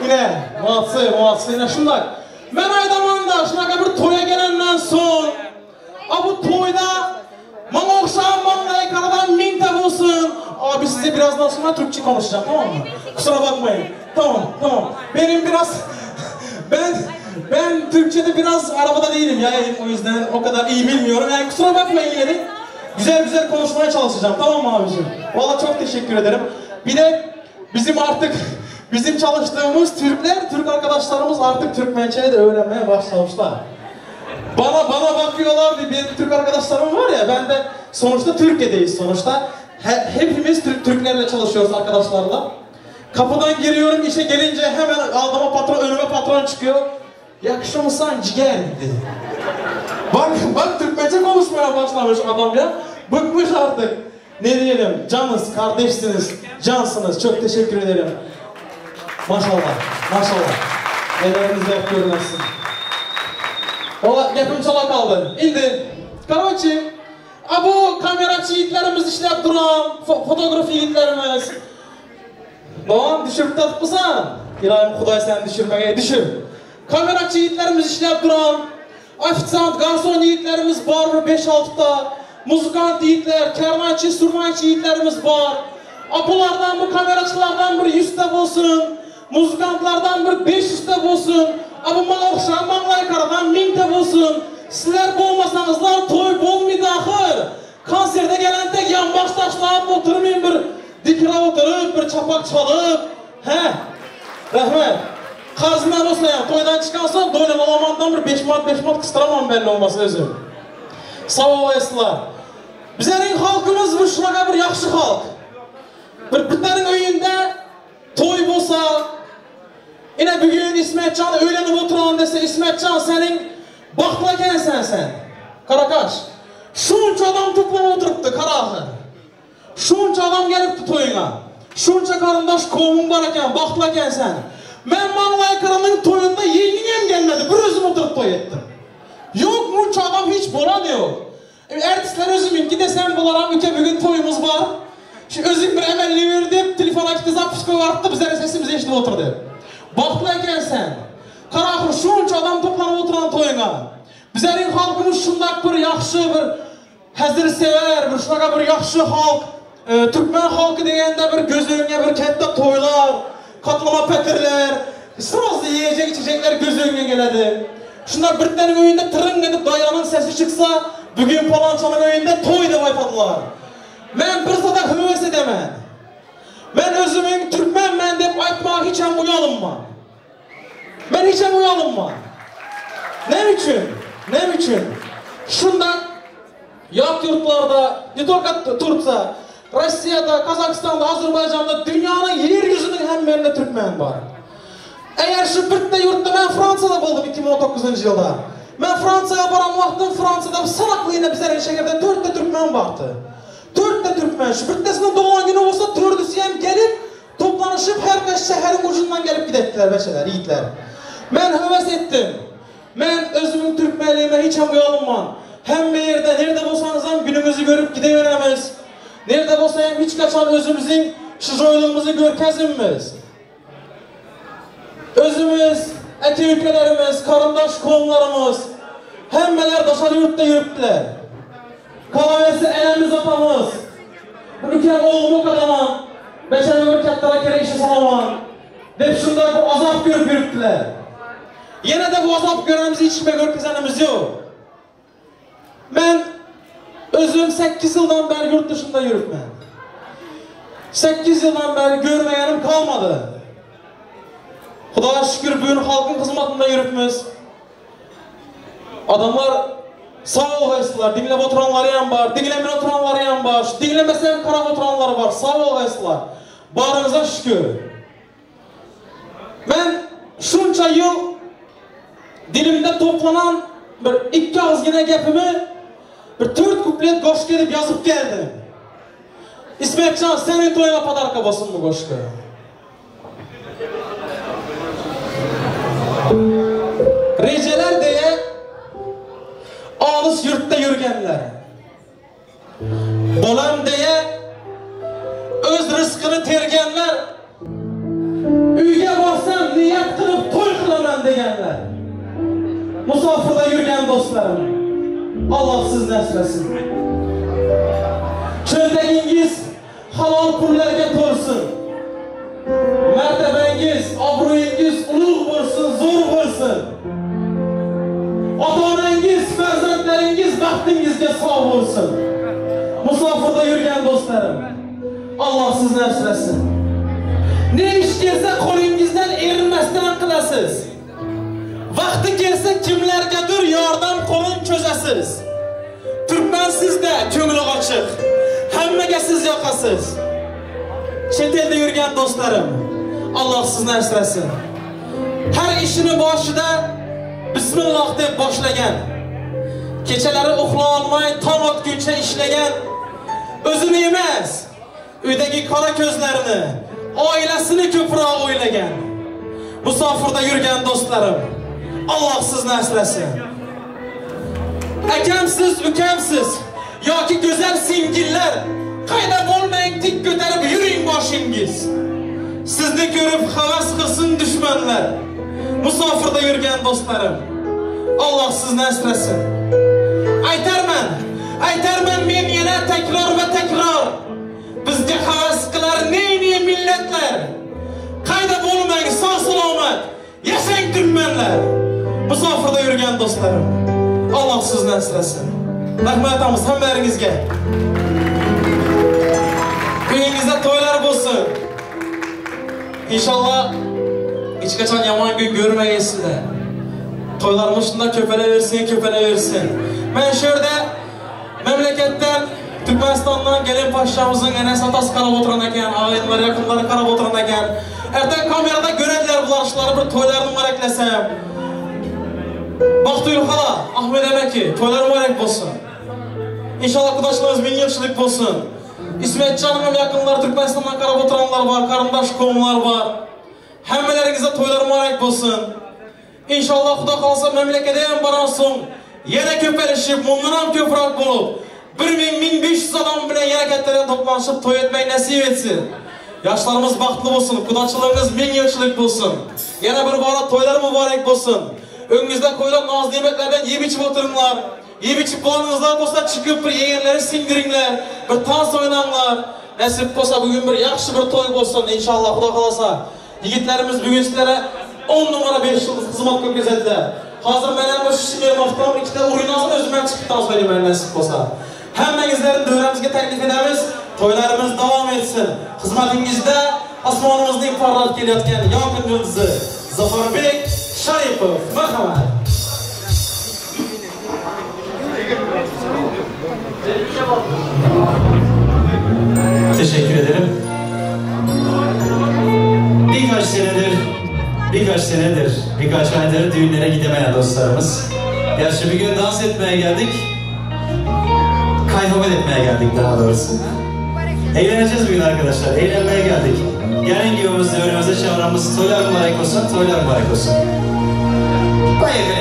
Yine, молодцы, молодцы, yine şundak. Men aydaman da shunaqa bir to'yga gelandan so'ng, a bu to'yda manga o'xshagan manglay karadan mingta bo'lsin. Abi size birazdan sonra Türkçe konuşacağım, tamam mı? Kusura bakmayın. Tamam, tamam. Benim biraz ben Türkçe'de biraz arabada değilim ya, o yüzden o kadar iyi bilmiyorum. Yani kusura bakmayın yine de. Güzel güzel konuşmaya çalışacağım, tamam mı abiciğim? Vallahi çok teşekkür ederim. Bir de bizim artık bizim çalıştığımız Türkler, Türk arkadaşlarımız artık Türkmençe'yi de öğrenmeye başlamışlar. Bana bakıyorlar, benim Türk arkadaşlarım var ya, ben de sonuçta Türkiye'deyiz sonuçta. Hepimiz Türklerle çalışıyoruz arkadaşlarla. Kapıdan giriyorum, işe gelince hemen aldıma patron, önüme patron çıkıyor. Yakışmışsan ciğer dedi. Bak, bak Türkmence konuşmaya başlamış adam ya. Bıkmış artık. Ne diyelim, canız, kardeşsiniz, cansınız. Çok teşekkür ederim. Maşallah, maşallah. Elleriniz hep görünsün. Valla gapim çala kaldı. Indi, короче, a bu kameracı yiğitlerimiz işlep duran, fotoğraf yiğitlerimiz. Lan düşürüp tatmısan. İlahim Xuday seni düşürmeye düşür. Kameracı yiğitlerimiz işlep duran, ofisant, garson yiğitlerimiz var 5-6'da, muzikant yiğitler, kermançı, surmançı yiğitlerimiz var. A bulardan, bu kameracılardan bir 100'te bolsun, muzikantlardan bir 500'te bolsun, a bu mala o'xshagan manglay karadan 1000'te bolsun. Sizler bolmasanızlar toy bolmaydı axır. Konserde gelen tek yan baş taşlayıp oturmayın bir dikira oturup, bir çapak çalıp, he. Rahmat. Qarzimdan bo'lsa ham to'ydan chiqqan so'ng do'lim olamandan bir 5 manat 5 manat qistiraman belli olmasa o'zim. Sog' bo'lasizlar. Bizlarning xalqimiz bu shunaqa bir yaxshi xalq. Bir bittaning uyida to'y bo'lsa, ina bugun Ismatjon o'ylanib o'tiraman desa, Ismatjon sening baxtli ekansan sen. Qaraqash. Shuncha odam to'planib o'tiribdi, qara. Shuncha odam kelibdi to'yingga. Shuncha qarindosh qavming bor ekan, baxtli ekansan. Men Manglay qirning to'yida yengim ham kelmadi, bir o'zim o'tirib to'y etdim. Yo'q, buncha odam hech bo'ladi yo'q. Artistlar o'ziminki desam, bular ham uka bugun to'yimiz bor. Shu o'zing bir amalli ber deb telefon akti zapis qo'yib yuboribdi, bizlar sesimizni eshitib o'tir deb. Baxtli ekansan. Qara, shuncha odam to'planib o'tirgan to'yingga. Bizlarning xalqimiz shundoq bir yaxshi, bir hazilsevar, bir shunaqa bir yaxshi xalq. Turkman xalqi deganda bir ko'z o'ngga bir katta to'ylar, qatlama patirlar, srozi yeyecek içecekler göz önüne geledi. Şunlar bir tane uyunda tırın edip dayanın sesi çıksa, bugün falançanın uyunda toy deb aytadilar. Men bir sada hövес edemen. Men özümün Türkmenmen deb aytmağa hiç hem uyalınma. Men hiç hem uyalınma. Ne üçün? Ne üçün? Şundan yat yurtlarda, ne только Turkiya, Rossiyada, Qozog'istonda, Ozarbayjonda, dünyanın yeryüzünün hamma Türkmen var. Eğer şu bitta yurtda men Fransiyada buldum 2019 yılda. Men Fransiyaya baran vaqtim Fransiyada sanoqli bizlarning shaharda 4 ta Türkmen vardı. 4 ta Türkmen. Şu bittasinin doğan günü olsa 4'üsü ham gelip toplanışıp her qaysi shaharning ucundan gelip gidetdiler beşeler, yiğitler. Men hövес ettim. Men özümün Türkmenliğime hiç ham uyalınman. Hamma yerda, nerede bo'lsangiz ham günümüzü görüp gideveramiz. Nerede bo'lsa ham hech qachon o'zimizning shijoyligimizni ko'rkazimiz. O'zimiz, aka ukalarimiz, qarindosh qavmlarimiz hammalar tashqari yurtda yuribdilar. Qolaversa enamiz, opamiz, bir ukam o'g'lim o'qitaman, bechara bir kattalar kerak ishga solaman deb shunday bir azob ko'rib yuribdilar. Yana da bu azob ko'ramiz, hech kimga ko'rkazanimiz yo'q. Men o'zim 8 yildan beri yurt dışında yuribman. 8 yildan beri görmeyenim kalmadı. Xudoga şükür bugün xalqın xizmatında yuribmiz. Adamlar sağ olgaysizlar, dinlab o'tiranlari ham bor, dinglamay o'tiranlari ham bor, dinglamasa ham qarab o'tiranlari bor. Sağ olgaysizlar. Barınıza şükür. Men shuncha yil dilimda to'planan bir ikki og'izgina gapimni bir 4 kuplet qo'shiq deb yozib keldim. Ismatjon, sening to'yingga podarka bo'lsin bu qo'shiq. Rejalar deya olis yurtda yurganlar, bolam deya o'z rizqini terganlar, uyga borsam niyat qilib to'y qilaman deganlar, musofirda yurgan do'stlarim, Alloh sizni asrasin. Cho'ntagingiz halol pullarga to'lsin. Martabangiz, obro'yingiz ulug' bo'lsin, zo'r bo'lsin. Ota-onangiz, farzandlaringiz baxtingizga sog' bo'lsin. Musofirda yurgan do'stlarim, Alloh sizni asrasin. Ne ish kelsa qo'lingizdan erinmasdan qilasiz. Vaqti kelsa kimlargadir yordam qo'lini cho'zasiz. Turkman sizda ko'ngli ochiq, hammaga siz yoqasiz. Chet elda yurgan do'stlarim, Alloh sizni asrasin. Har ishini boshida bismillah deb boshlagan, kechalari uxla olmay tong otguncha ishlagan, o'zini emas, uydagi qora ko'zlarini, oilasini ko'proq o'ylagan, musofirda yurgan do'stlarim, Alloh sizni asrasin. Akamsiz, ukamsiz yoki go'zal singillar, qayda bo'lmang tik ko'tarib yuring boshingiz. Sizni ko'rib havas qilsin dushmanlar. Musofirda yurgan do'stlarim, Alloh sizni asrasin. Aytarman, aytarman men yana takror va takror. Bizga havas qilar ne-ne millatlar. Qayda bo'lmang sog' salomat yashang turkmanlar. Musofirda yurgan do'stlarim, Alloh sizni asrasin. Rahmat aytamiz hammalaringizga. Uyingizda to'ylar bo'lsin. Inshaalloh Hech qachon yomon kun ko'rmagaysizlar. To'ylarimiz shunday ko'payversin, ko'payversin. Men shu yerda mamlakatdan, Turkmanistondan gelin paşamızın enesi atası qarab oturan ekan, ağaylar, yakınları qarab oturan ekan. Ertan kamerada görediler bular işleri, bir to'ylarını mübareklesem. Baxtiyul hala, Ahmet emeki, to'ylar mübarek olsun. İnşallah kudaşlarımız 1000 yılçılık olsun. İsmetcan'ın yakınları Türkmenistan'dan qarab oturanlar var, karındaş komlar var. Hemmelerinizde to'ylar mübarek olsun. İnşallah Xudo xohlasa memlekete ham baransun. Yana ko'payishib, bundan ham ko'proq bo'lib, 1000-1500 adam bilan yana kattalar to'planishib to'y etmek nasib etsin. Yoshlarimiz baxtli bo'lsin, qudachiligimiz 1000 yilchilik bo'lsin. Yana bir bora to'ylar mübarek bo'lsin. Öngüzde qo'yilgan noz ne'matlardan yeb ichib o'tiringlar. Yeb ichib bo'lganingizlar bo'lsa chiqib bir yeganlarni singdiringlar, bir tans o'ynanglar. Nasib bo'lsa bugun bir yaxshi bir to'y bo'lsin inshaalloh, Xudo xohlasa. Yigitlarimiz bugun sizlarga 10 numara 5 yıldız xizmat ko'rsatdilar. Hozir men ham shu Smirnovdan ikkita o'yin olsam o'zim ham chiqib tans o'ynayman nasib bo'lsa. Hammangizlarni davramizga taklif etamiz. To'ylarimiz davom etsin. Xizmatingizda osmonimizning porlab kelayotgan yorqin yulduzi Zafarbek Sharipov. Marhamat. Teşekkür ederim. Birkaç senedir, birkaç aydır düğünlere gidemeyen dostlarımız. Gerçi bir gün dans etmeye geldik, kayhomet etmeye geldik daha doğrusu. Eğleneceğiz bugün arkadaşlar, eğlenmeye geldik. Gelin giyomuz, önümüze çağıramız, toylar mübarek olsun, toylar mübarek olsun. Bayılır.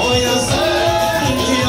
Oynasın ki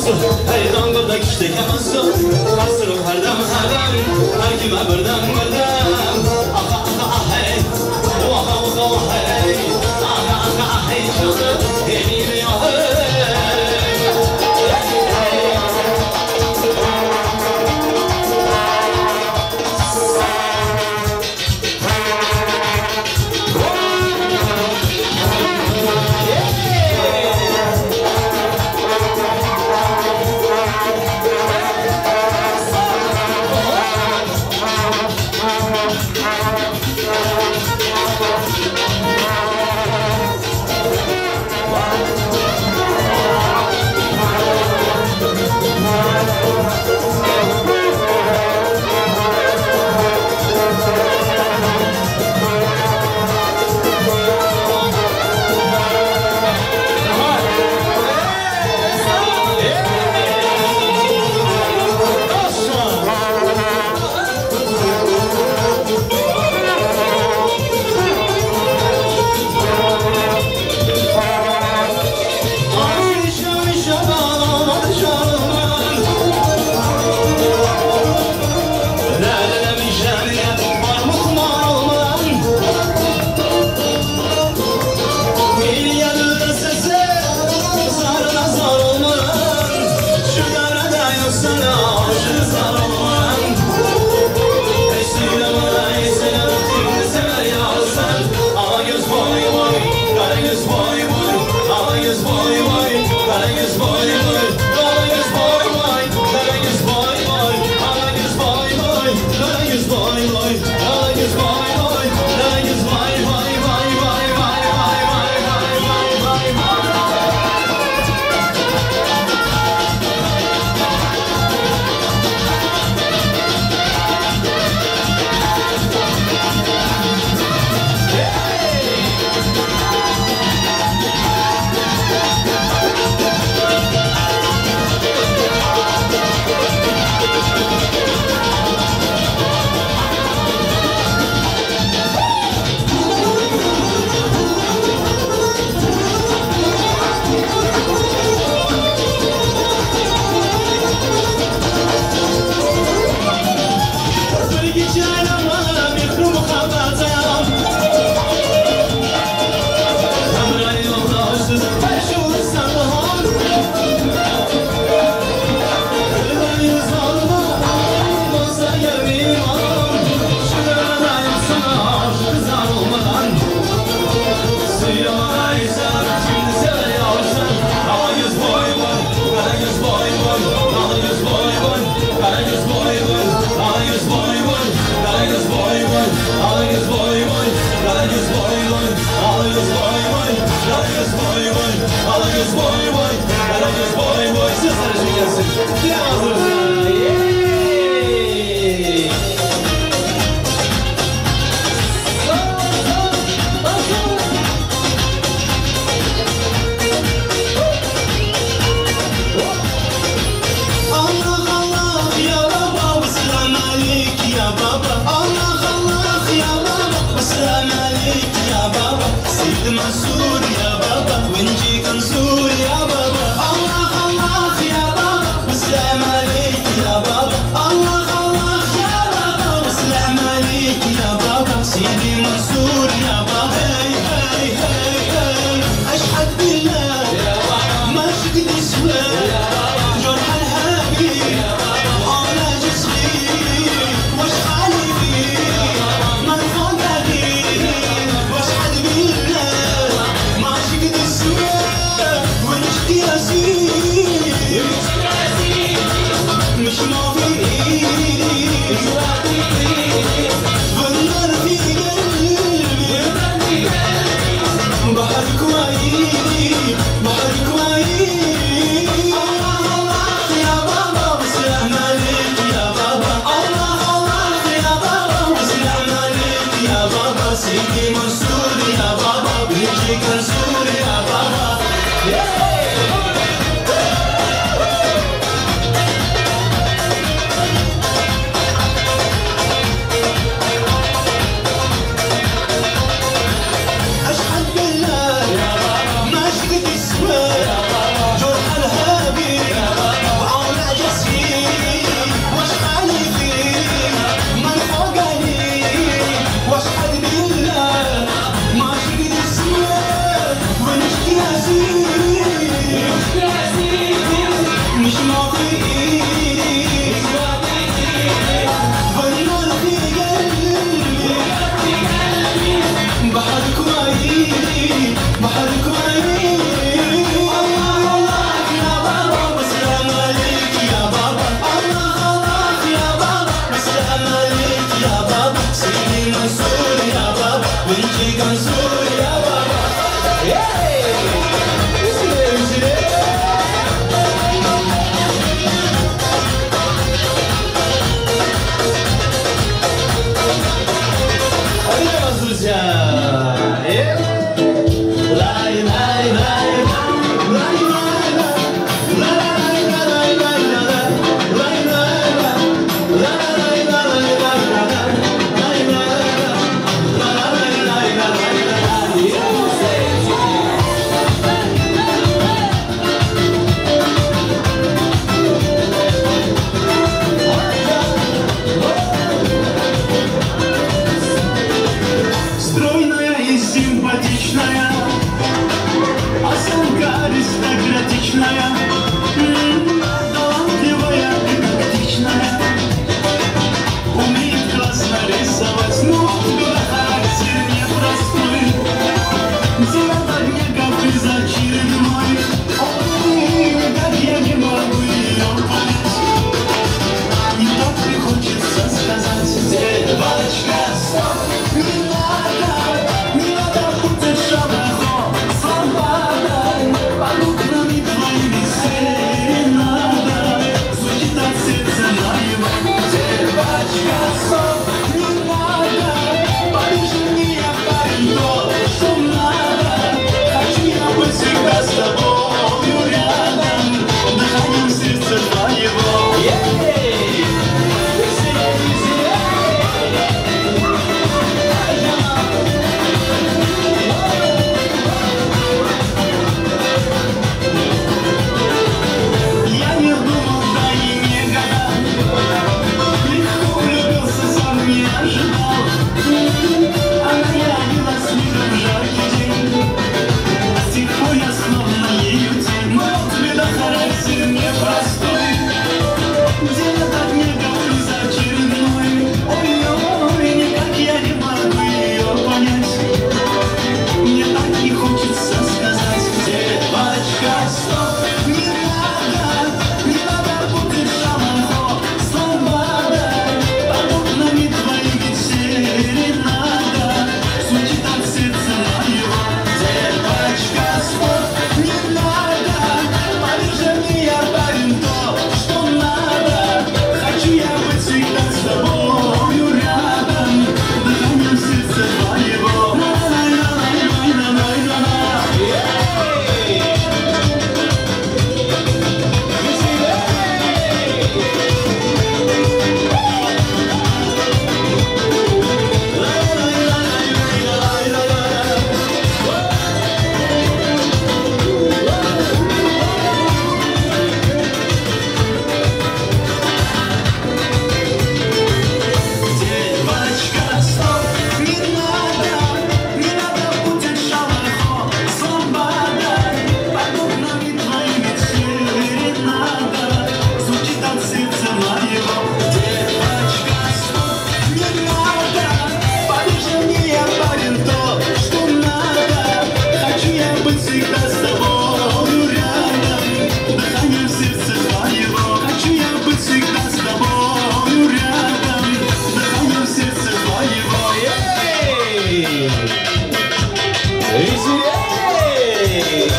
Hey, kuchli emassan, asrim har dam har dam, har kima bir dam bir dam. Aha aha hey, aha aha hey, aha aha hey, jonim, hey hey. جرح الهابي романтичная, осанка аристократичная, талантливая и тактичная, умеет классно рисовать, но характер непростой. День ото дня каприз очередной. Ой, никак я не могу ее понять. Не так ли хочется сказать: девочка, стоп, не надо, не надо путать шамахо с лампадой. Под окнами твоими серенада звучит от сердца моего. Девочка, стоп, не надо, поверь мне, я парень тот, что надо. Хочу я быть всегда с тобою рядом, дыханием сердца твоего. Я не думал, да и не гадал, легко влюбился, сам не ожидал. Она явилась мигом в жаркий день, с тех пор я словно ею тень. Но вот беда, характер непростой, день ото дня каприз очередной. Ой-ой, никак я не могу ее понять. Мне так не хочется сказать: девочка, стоп, не надо, не надо путать шамахо с ламбадой. Под окнами твоими серенада звучит от сердца моего. Девочка, стоп, не надо, поверь мне, я парень тот, что надо. Хочу я быть всегда с тобою рядом, дыханием сердца твоего. На-на-на-на-на-на-на-на. Девочка, стоп, не надо, не надо путать шамахо с ламбадой. Под окнами твоими серенада звучит от сердца моего. Девочка, стоп, не надо, поверь мне, я парень тот, что надо. Хочу я быть всегда с тобою рядом, дыханием сердца твоего. Хочу я быть всегда с тобою рядом, дыханием сердца твоего. Эй! Веселей!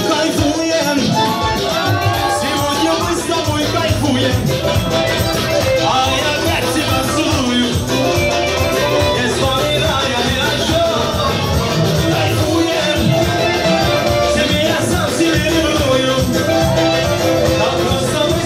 Кайфуем, сегодня мы с тобой кайфуем, а я опять тебя целую, не вспоминая ни о чем. Кайфуем, тебе я сам себе ревную, так просто мы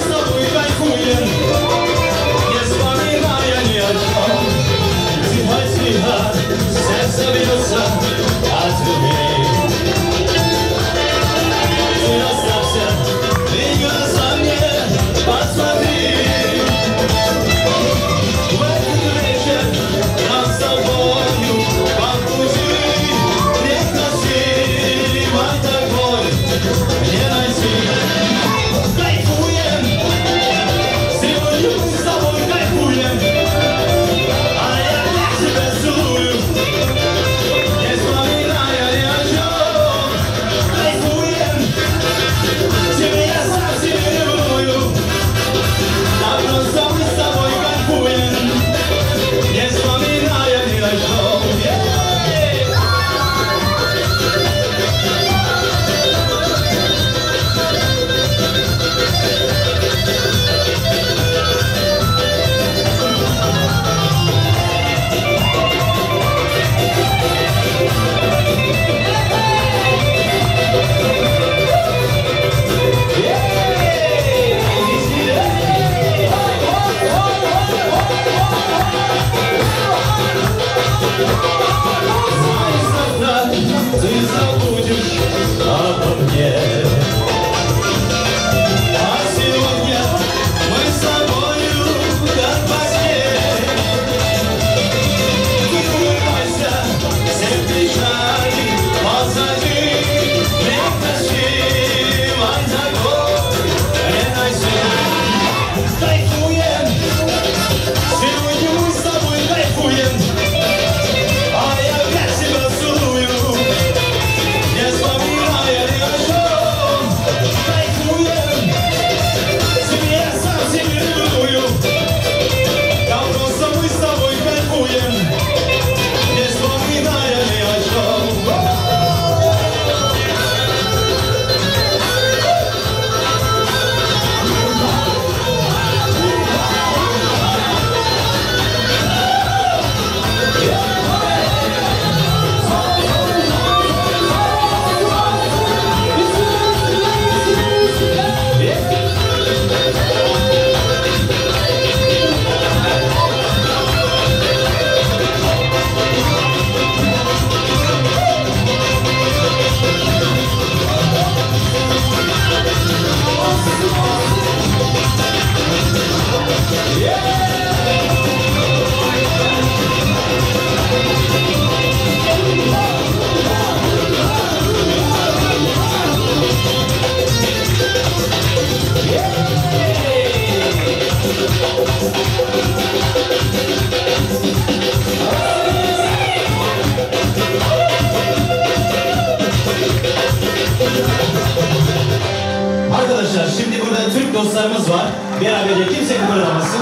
Türk dostlarımız var. Beraberce kimse kıpırdamasın.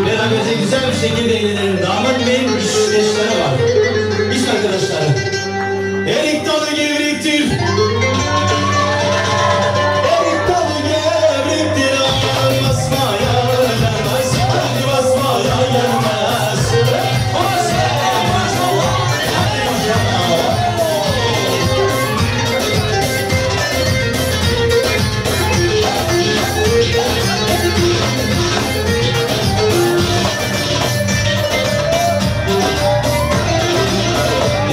Beraberce güzel bir şekilde eğlenelim. Damat Bey'in işdeşleri var. İş arkadaşları. Erik dalı gevrektir. Erik dalı gevrektir. Basmaya gelmez. Hadi basmaya gelmez.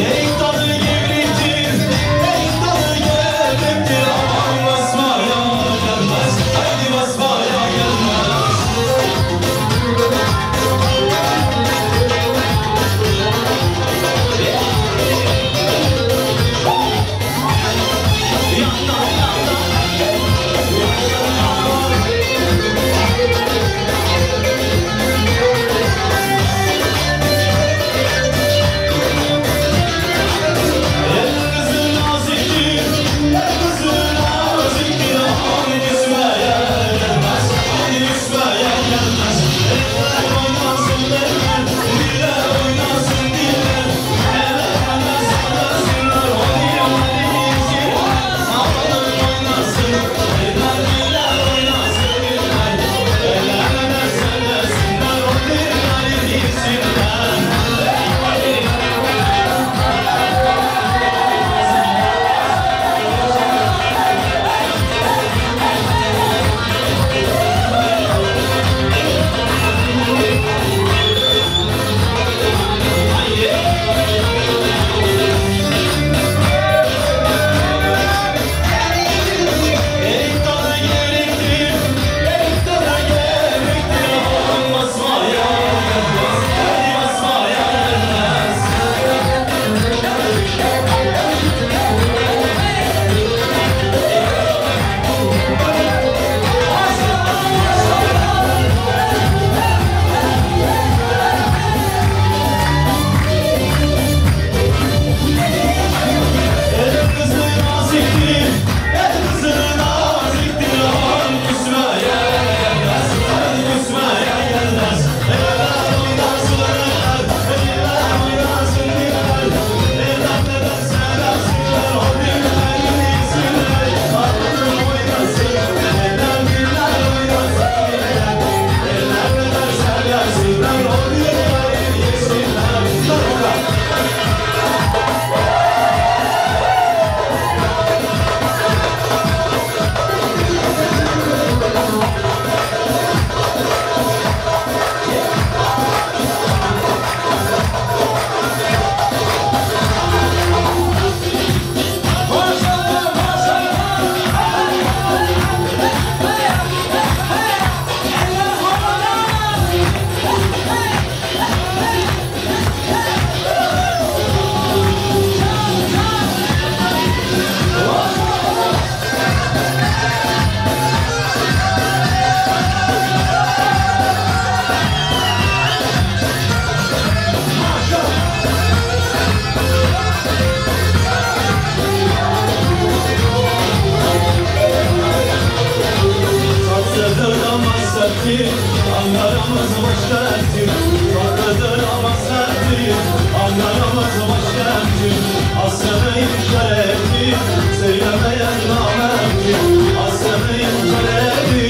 Erik dalı gevrektir, erik dalı gevrektir. Aman basmaya gelmez, haydi basmaya gelmez. El kızı naziktir, el kızı naziktir. Aman küsmeye gelmez, haydi küsmeye gelmez. Eller oynasın eller, diller oynasın diller. Eller oynasınlar, o dilleri yesinler. Amanın oynasın, eller diller oynasın diller. Eller oynasınlar, o dilleri yesinler. Erik dalı gevrektir, erik dalı gevrektir. Aman basmaya gelmez, hadi basmaya gelmez. El kızı naziktir, el kızı naziktir. Aman küsmeye gelmez, hadi küsmeye gelmez. Eller oynasın eller, eller oynasın diller. Eller neden seversinler, o diller yesinler. Aman oynasın, eller diller oynasın diller. Eller neden seversinler, o diller yesinler. Tatlıdır ama serttir, Ankara'mız başkenttir. Tatlıdır ama serttir, Ankara'mız başkenttir. Aslını inkar etti, söylemeyen namerttir. Aslını inkar etti,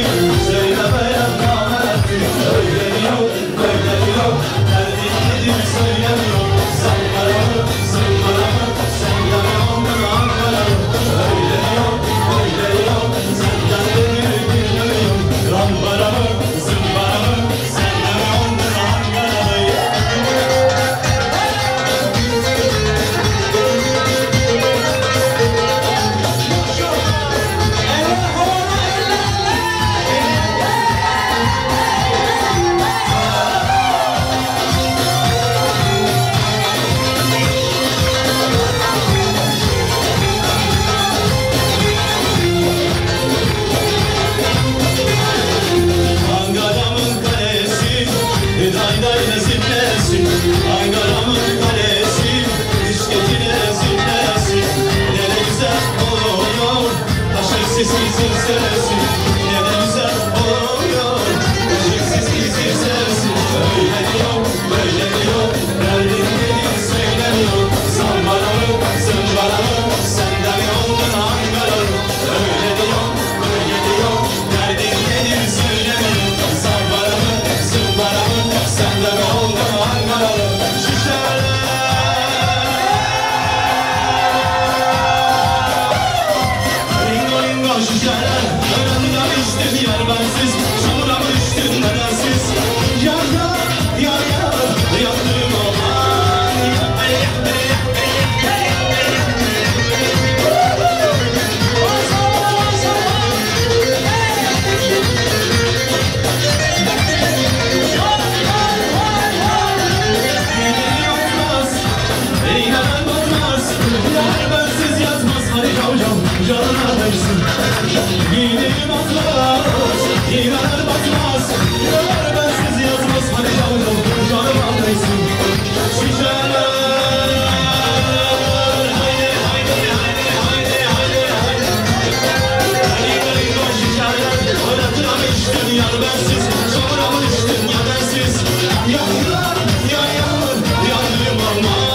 söylemeyen namerttir. Öyle yok, böyle yok, derdin nedir söylemiyor. Sankaramı, zımbaramı, senden oldun Ankara'mı. Öyle yok, böyle yok, senden nedir bilmiyorum. Rambaramı, zımbaramı, senden oldun Ankara'mı. Yar bensiz, çamura mı düştün ya bensiz? Ya yar, ya yar, yandım aman.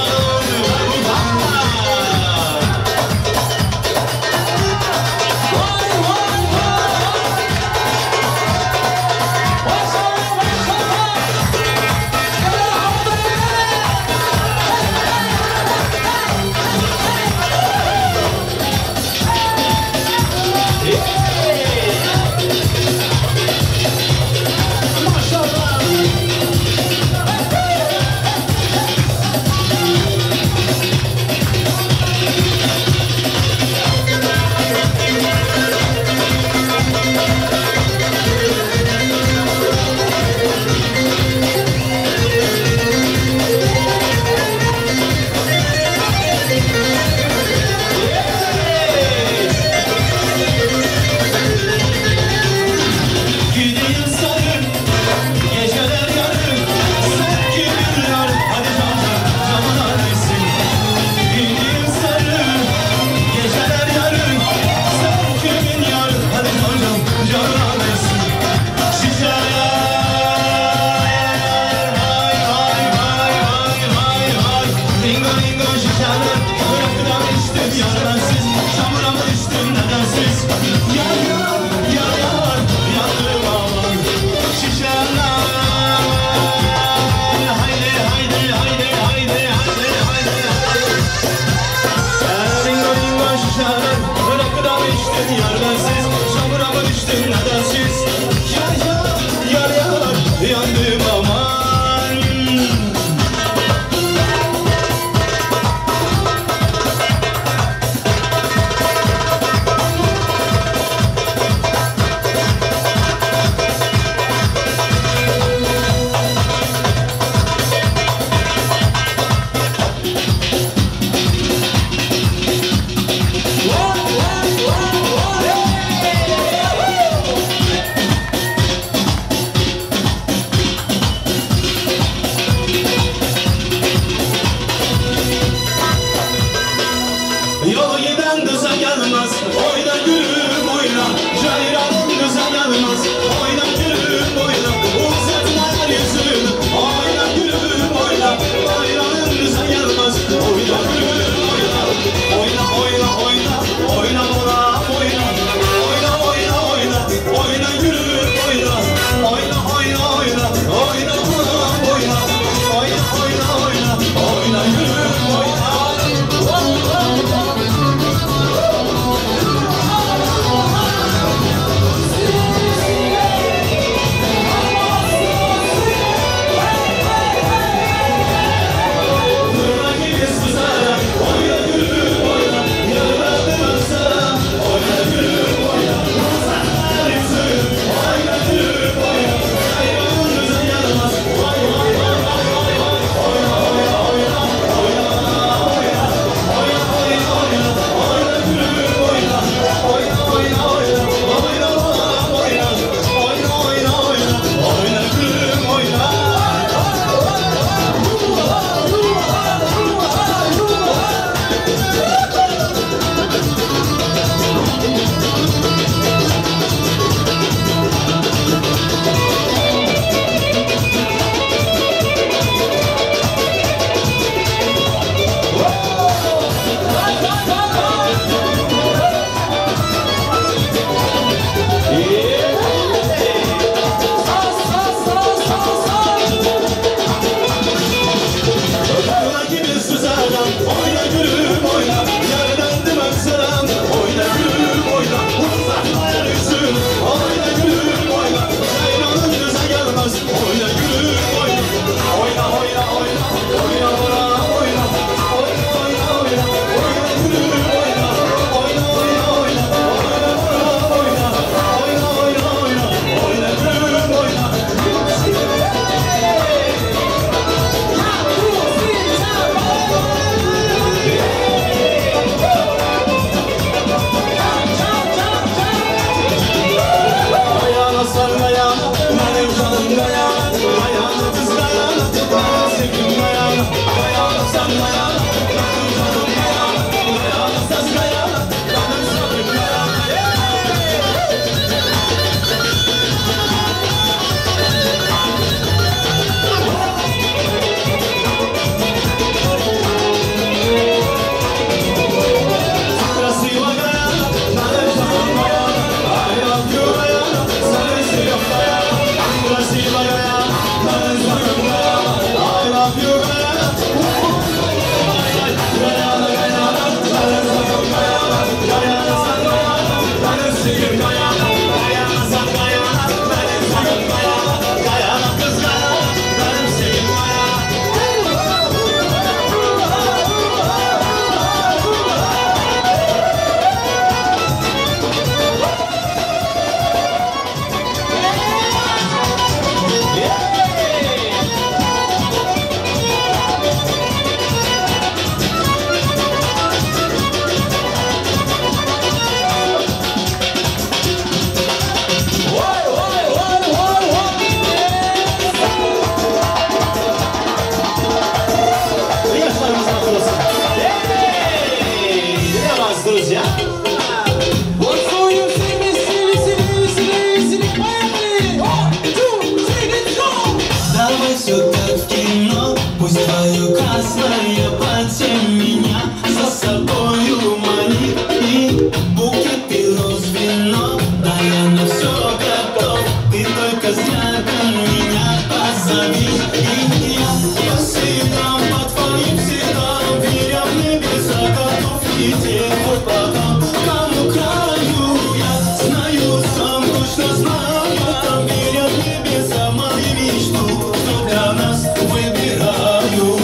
все как в кино. Пусть твое красное платье меня за собою манит, и букеты роз, вино, да я на все готов, ты только взглядом меня позови. И я по следам, по твоим следам, веря в небеса, готов лететь хоть потом к тому краю. Я знаю сам, точно знаю, там веря в небеса мою мечту, что для нас выбираю.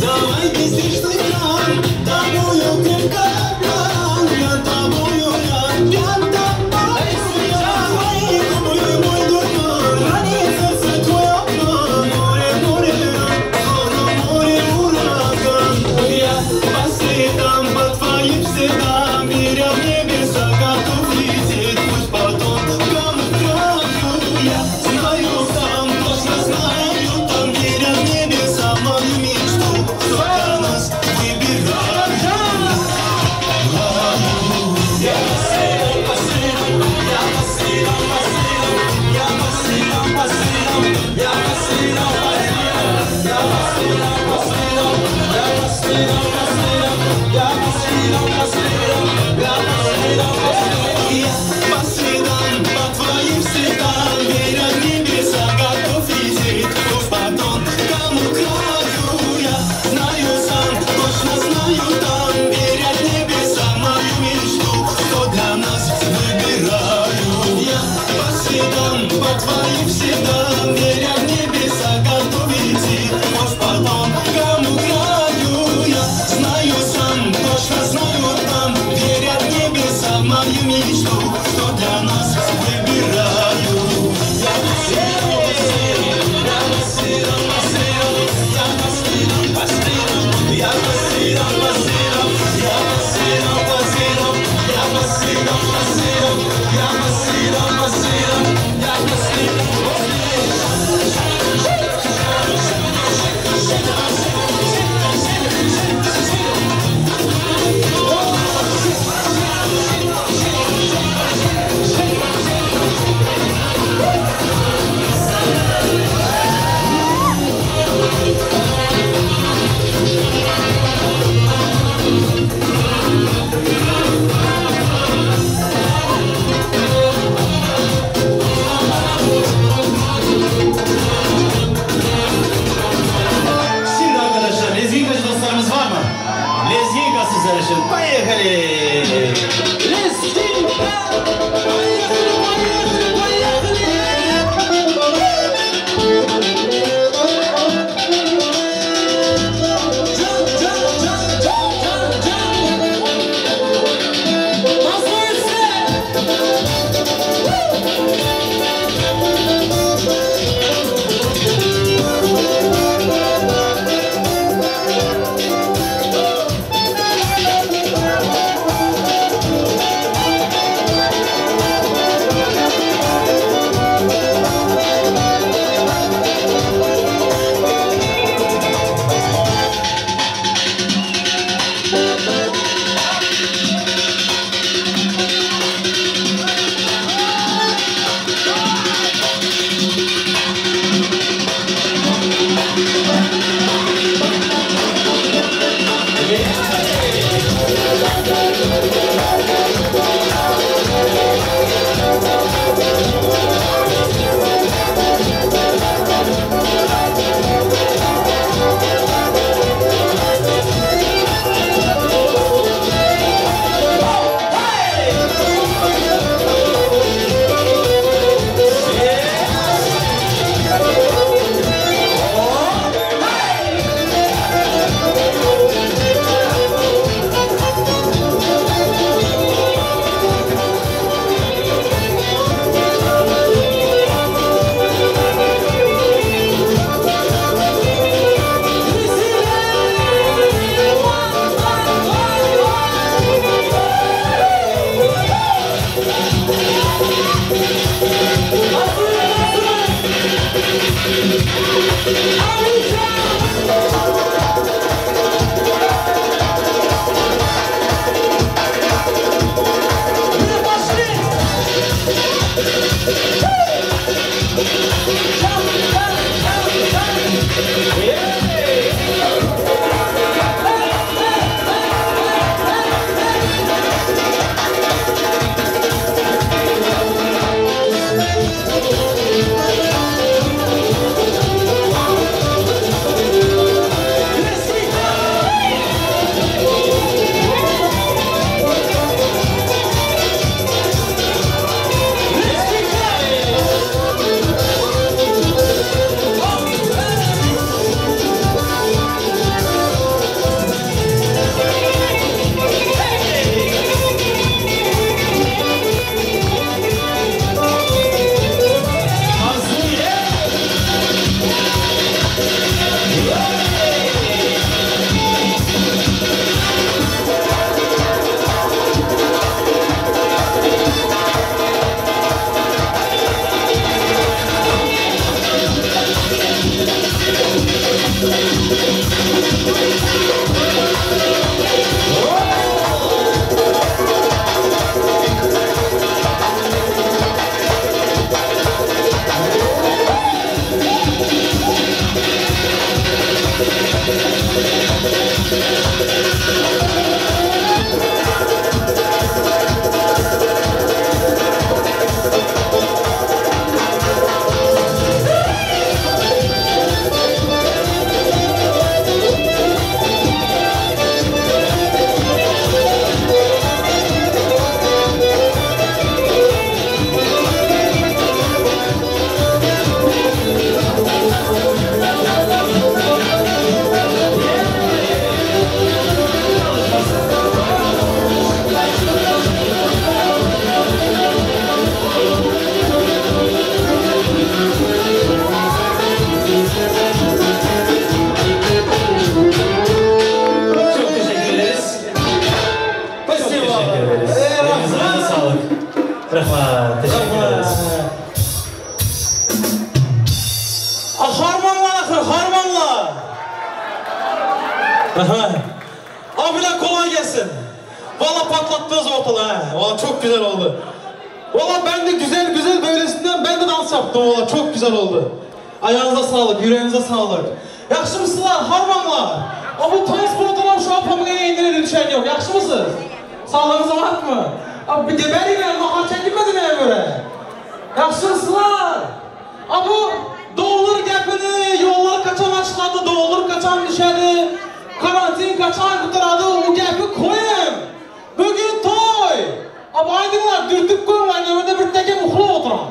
Давай без лишних драм, тобою крепко обман, я тобою, я тобою, я твои губы, мой дурман, ранит сердце твой обман, море, море, словно море ураган. Я по следам, по твоим следам, веря в небеса, готов лететь, пусть потом к тому краю. Я знаю сам, точно знаю, там веря в небеса мою мечту, что для нас выбираю. Я по следам, по следам, я по следам, по следам, я по следам, по следам, я по следам, по следам, я по следам, по следам, я по следам, по следам, я по следам, по следам, я по следам, по следам. Я по следам, по твоим следам, веря в небеса, готов лететь, пусть потом к тому краю. Я знаю сам, точно знаю, там веря в небеса мою мечту, что для нас выбираю. Я по следам, по твоим следам, веря в небеса, готов идти, пусть потом к тому краю. Я знаю сам, точно знаю, там веря в небеса мою мечту, что для нас выбираю. Я по следам, я по следам, по следам, я по следам, по следам, я по следам, по следам, я по следам, по следам, я по следам, по следам, я по следам, по следам, я по следам, по следам. Rahmat, teşekkür ederiz. Harmanlar axır, harmanlar. Abiler kolay gelsin. Valla patlattınız ortalığı. Valla çok güzel oldu. Valla ben de güzel güzel böylesinden ben de dans yaptım. Valla çok güzel oldu. Ayağınıza sağlık, yüreğinize sağlık. Yaxşı mısınlar, harmanlar? Abi transportuna şu an pamuğa indirir düşen yok. Yaxşı mısınız? Sağlığınız rahat mı? Abi bir geberin, nahar çekilmedi neye göre? Yaxşı mısınlar? Abi doğulur gəpini, yollar kaçan açıladı, doğulur kaçan düşədi, karantin kaçan qutaradı, o gəpi koyun. Bugün toy. Abi aydınlar, dürtüp koyun, aynı bir teke uxla oturan.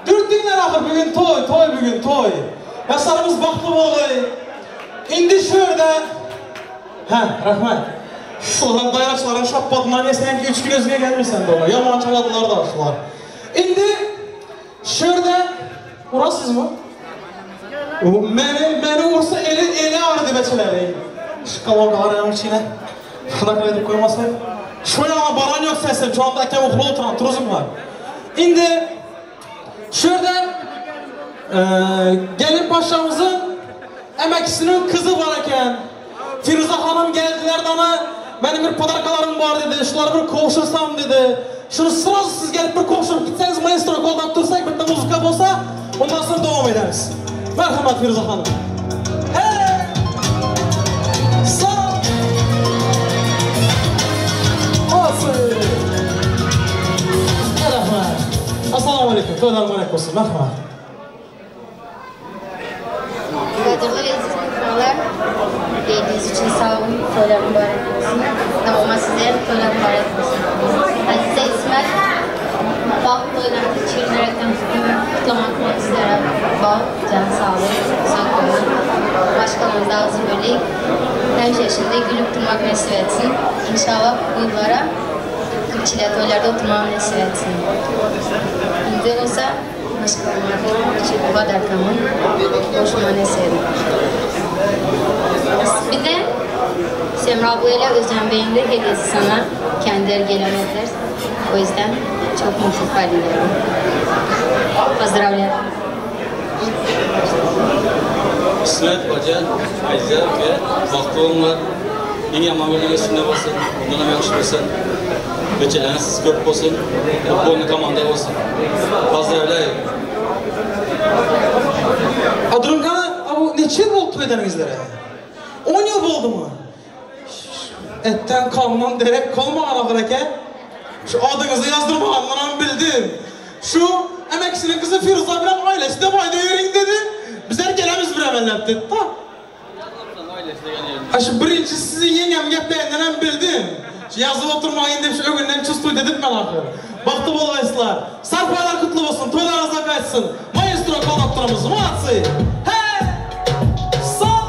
Dürtdünlər axı, bugün toy, toy bugün toy. Yaşlarımız baxtlı oldu. İndi şurada, hə, rəhmət. Şuradan dayaqçıların şappadına niyə sən ki 3 gün özünə gəlmirsən də ona, yaman çaladılar da açdılar. İndi şurada, urasız mı? Məni vursa eli ağrıdı bəçələri. Şıqqalon qalar içinə. Şuna edib qoymasın. Şöyle ama baran yok sesim. Şu anda ekem okula oturan turizm var. İndi şurada gelin paşamızın emekçisinin kızı var eken. Firuze Hanım geldiler bana. Benim bir podarkalarım var dedi. Şunları bir kovuşursam dedi. Şunu sırası siz gelip bir kovuşurup gitseniz maestro koldan dursak bir de muzika olsa ondan sonra devam ederiz. Merhaba Firuze Hanım. Hey! Sağ ol! Olsun! Merhaba. Assalamu aleyküm. Toylar mübarek olsun. Merhaba. Qadrli əziz mehmanlar, geldiğiniz için sağ olun. Toylar mübarek olsun. Tamam size toylar mübarek olsun. Azize İsmet, bal toylarınızı çiğnerekten kutlamak sizlere bal, can sağlığı, sağ olun. Başkanımız ağzı böyle hem yaşında gülüp durmak nasip etsin. İnşallah bu yıllara 40 toylarda oturmam nasip etsin. Güzel olsa başkanlarımın küçük badarkamın hoşuma nasip edin. Bir de Semra ablayla Özcan Bey'in de hediyesi sana. Kendileri gelemediler. O yüzden çok mutluluklar diliyorum. Поздравляю. İsmet hoca, Ayza ve baxtli olinglar. Eng yomon kunlar shunday bo'lsin, bundan ham yaxshi bo'lsin. Bechalarimiz ko'p bo'lsin, futbolni komanda bo'lsin. Поздравляю. Adrungana, bu necha yil bo'ldi to'y edaningizlar? 10 yil bo'ldimi? Etdan qondan derek qolmagan axir aka. Şu adınızı yazdırmagandan ham bildim. Şu emekçinin kızı Firuza bilan ailesi de bayda yürüyün dedi. Bizler gelemiz bir emellep dedi da. Ha şu birinci sizin yengem gaplarinden ham bildim. Şu yazıp oturmayın deb şu ögünden çustuy dedim ben axir. Baxtlı bolg'aysizlar. Sarpaylar kutlu olsun, to'ylaringizga qaytsin. Maestro qo'llab. Молодцы! Hey! Sol!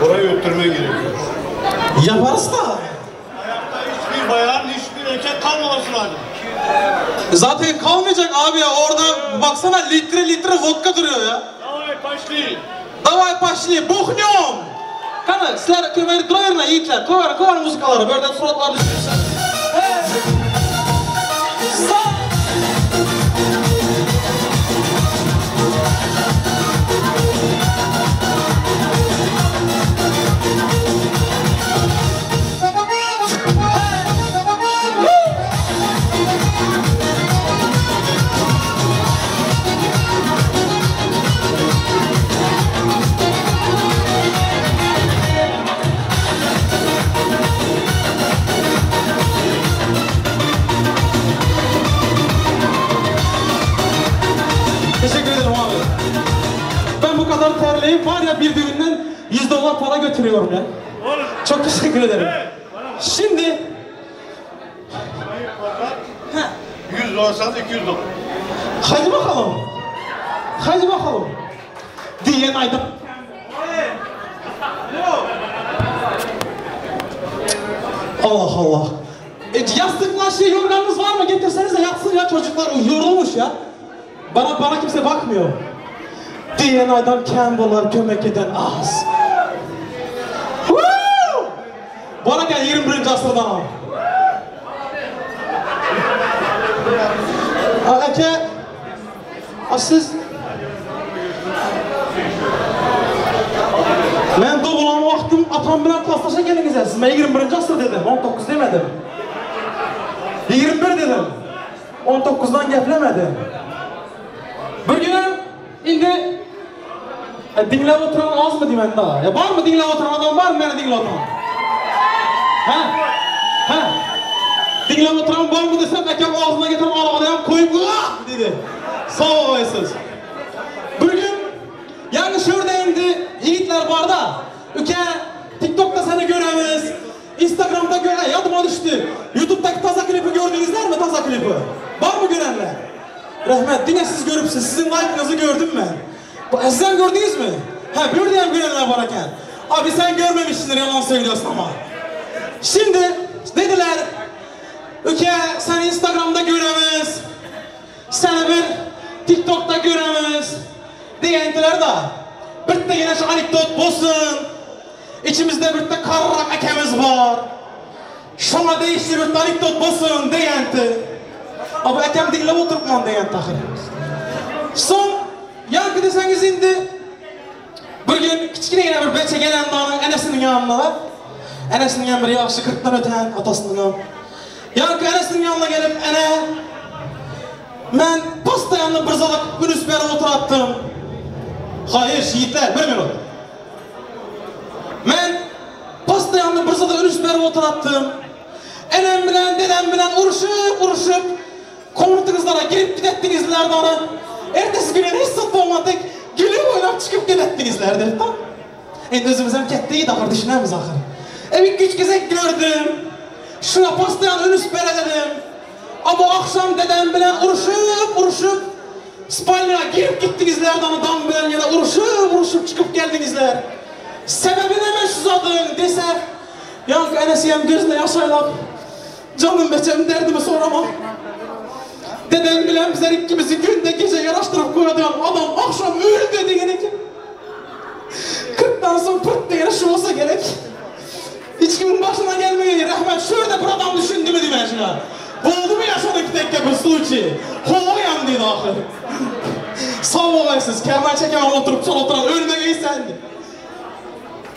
Burayı öttürmen gerekiyor. Yaparız da. Ayakta hiçbir bayan, hiçbir erkek kalmaması lazım. Zaten kalmayacak abi ya. Orada baksana litre litre vodka duruyor ya. Davay paşli. Davay paşli. Buxnyom. Qani, sizlar kömür duraveringlar yigitlar. Kovar, kovar muzikaları. Böyle suratlar düşürsen. Hey. Sağ. Teşekkür ederim abi. Ben bu kadar terleyip var ya bir düğünden $100 para götürüyorum ya. Çok teşekkür ederim. Şimdi 100 dolar sat, 200 dolar. Haydi bakalım. Haydi bakalım. Diyen ayda. Allah Allah. Yastıklar şey yorganınız var mı? Getirsenize yatsın ya çocuklar. Yorulmuş ya. Bana kimse bakmıyor. Diyen adam Campbell'lar kömek eden az. Woo! Bana gel 21. asırdan. Aka, siz ben doğulan vaxtım atam bilan klaslaşa geliniz siz. Ben 21. asır dedim, 19 demedim. 21 dedim. 19'dan gaplemedim. Bir günü indi dinlep oturan az mı diyeyim daha? Ya var mı dinlep oturan adam var mı beni dinlep oturan? Ha? Ha? Dinlep oturan var mı desem ekem ağzına getiren arabada koyup ah dedi. Sağ olasınız. Bir gün yani şurada indi yiğitler var da üke TikTok'ta seni göremiz, Instagram'da göre yadıma düştü. YouTube'daki taza klipi gördünüzler mi taza klipi? Var mı görenler? Rahmet, yine siz görüpsünüz. Sizin like'ınızı gördüm ben. Sizden gördünüz mü? Ha, bir diyen görenler var eken. Abi sen görmemişsindir, yalan söylüyorsun ama. Şimdi dediler, Öke sen Instagram'da göremez, seni bir TikTok'ta göremez diyentiler da. Bir de yine şu anekdot bolsun. İçimizde bir de karrak ekemiz var. Şuna değişti bir de anekdot bolsun diyenti. Abi ekem dinlep oturupman degan taxir. Son yankı deseniz indi bir gün kichkinagina bir becha gelandi onun enesining yanına. Enesining ham bir yoshi 40 dan o'tan otasining ham. Yankı enesining yanına gelip ene men постоянно bir zalak ünüs berip oturatdım. Hayır yiğitler bir minut. Men постоянно bir zalak ünüs berip oturatdım. Enem bilen dedem bilen uruşup uruşup komutunguzlara girip gidettinizler onu. Ertesi günü hiç sıt olmadık, gülüp oynap çıkıp gidettinizler dedi. Endi özümüz hem ketdik axir düşünemiz axir. Bir güç gezek gördüm. Şuna postoyan ünüs bere dedim. Ama akşam dedem bilen uruşup uruşup spalya girip gittinizler onu dam bilen yana uruşup uruşup çıkıp geldinizler. Sebebi neme suzadın dese, yankı Enes'iyem gözüne yaşaylap, canım beçem derdimi soramam. Dedem bilen bizler ikimizi günde gece yaraştırıp koyadığım adam akşam öldü diyene ki. 40'tan sonra pırt diyene şu olsa gerek. Hiç kimin başına gelmiyor. Rahmet şöyle bir adam düşündü mü diyeyim şuna. Oldu mu yaşadık tekke bir случай? Hova yandıydı ahır. Sağ olaysiz, kermen çekemem oturup sol oturan ölmeye sendi.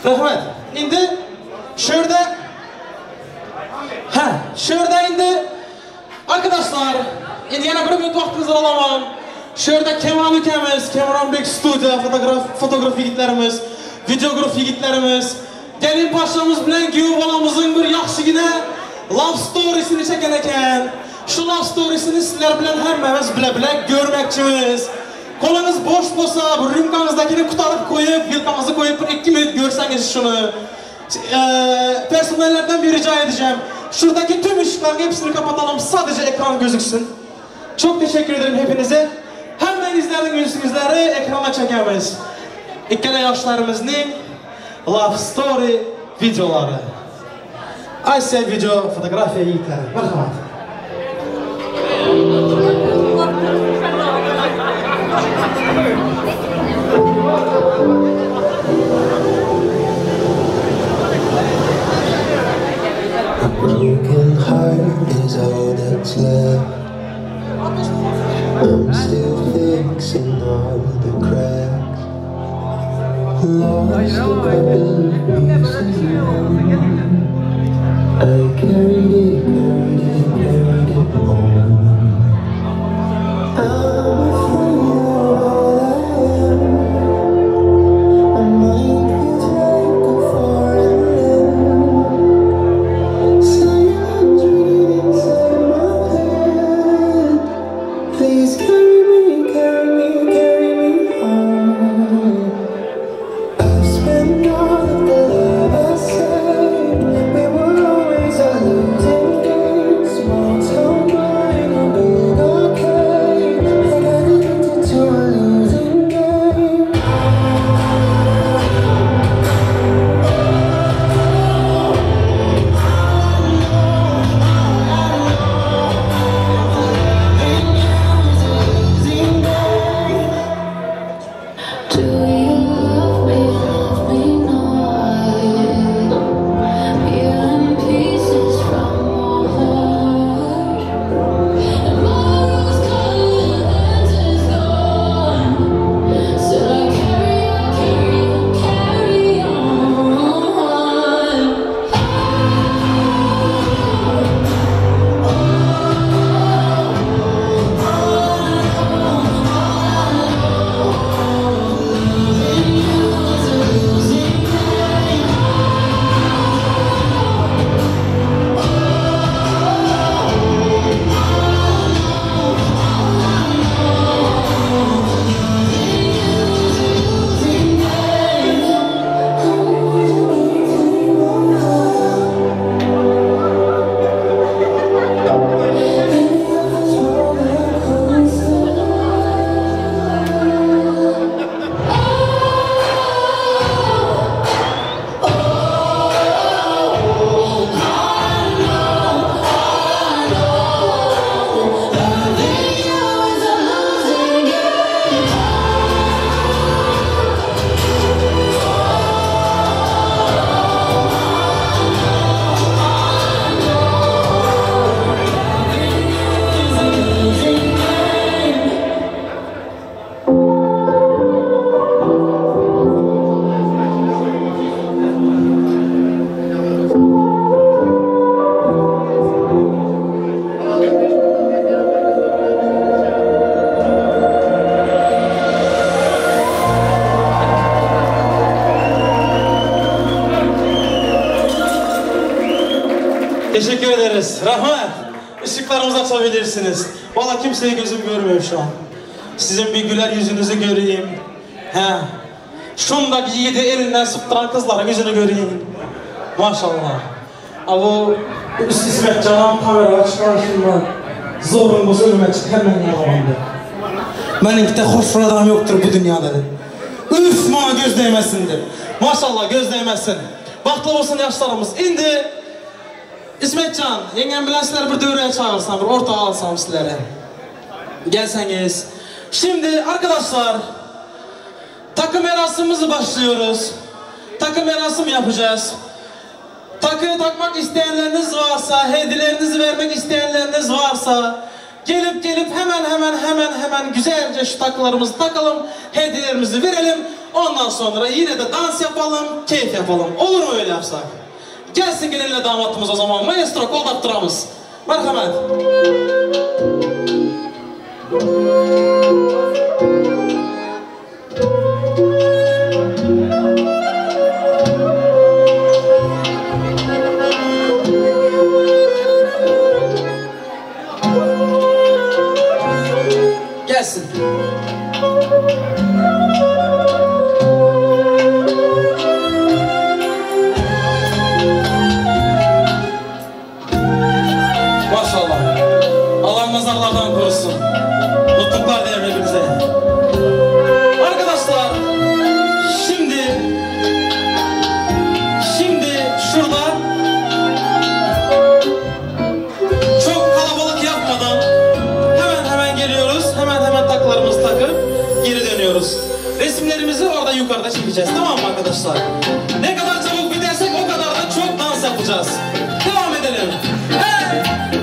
Rahmet, indi şurada, şurada indi arkadaşlar, indi yana bir minut vaktinizi alamam. Şurada Kemal ülkemiz, Kemal Bek stüdyo, fotoğraf yigitlerimiz, videografi yigitlerimiz, gelin paşamız bilen güyüv balamızın bir yaxşı yine love storiesini çeken eken. Şu love storiesini sizler bilen hemmemiz bile görmekçimiz. Kolunuz boş olsa, bu rümkanızdakini kurtarıp koyup, yılkanızı koyup bir 2 minut görseniz şunu. Personellerden bir rica edeceğim. Şuradaki tüm ışıkların hepsini kapatalım, sadece ekran gözüksün. Çok teşekkür ederim hepinize. Hemen izlerin yüzünüzleri ekrana çekemiz. İkkala yaşlarımızın love story videoları. Asya video fotoğrafiya yiğitleri. Merhaba. A broken heart is all that's left. I'm still fixing all the cracks. Lost a couple of pieces. I carried it, carried it, carried it home. I'm afraid of all I am. My mind feels like a foreign land. Silence ringing inside my head. Please carry me, carry me, carry me home. I've spent all of the love I saved. We were always a losing game. Small town boy in a big arcade. I got addicted to a losing game. Do you love me not? Peeling pieces from my heart. And my rose-colored lens is gone. Still I carry on, carry on, carry on. Teşekkür ederiz. Rahmet. Işıklarımızı açabilirsiniz. Vallahi kimseyi gözüm görmüyor şu an. Sizin bir güler yüzünüzü göreyim. He. Şundaki yiğidi elinden sıptıran kızların yüzünü göreyim. Maşallah. Ama İsmet Canan kamera karşımda zorun bu ölüme çık hemen yaralandı. Benimki de hoş adam yoktur bu dünyada dedi. Üf Maňa göz değmesin deb. Maşallah göz değmesin. Baxtli bo'lsin yoshlarimiz. Endi İsmetcan, yengem bilan sizlar bir devreye çağırsam, bir ortağa alsam sizlere. Gelseniz. Şimdi arkadaşlar, takı merasımızı başlıyoruz. Takı merasım yapacağız. Takı takmak isteyenleriniz varsa, hediyelerinizi vermek isteyenleriniz varsa, gelip gelip hemen güzelce şu takılarımızı takalım, hediyelerimizi verelim. Ondan sonra yine de dans yapalım, keyif yapalım. Olur mu öyle yapsak? Gelsin gelinle damatımız o zaman. Maestro koldaktıramız. Merhamet. Gelsin. Maşallah. Allah nazarlardan korusun. Mutluluklar dilerim hepinize. Arkadaşlar, şimdi şurada çok kalabalık yapmadan hemen geliyoruz. Hemen takılarımızı takıp geri dönüyoruz. Resimlerimizi orada yukarıda çekeceğiz. Tamam mı arkadaşlar? Ne kadar çabuk bitersek o kadar da çok dans yapacağız. Devam edelim. Hey!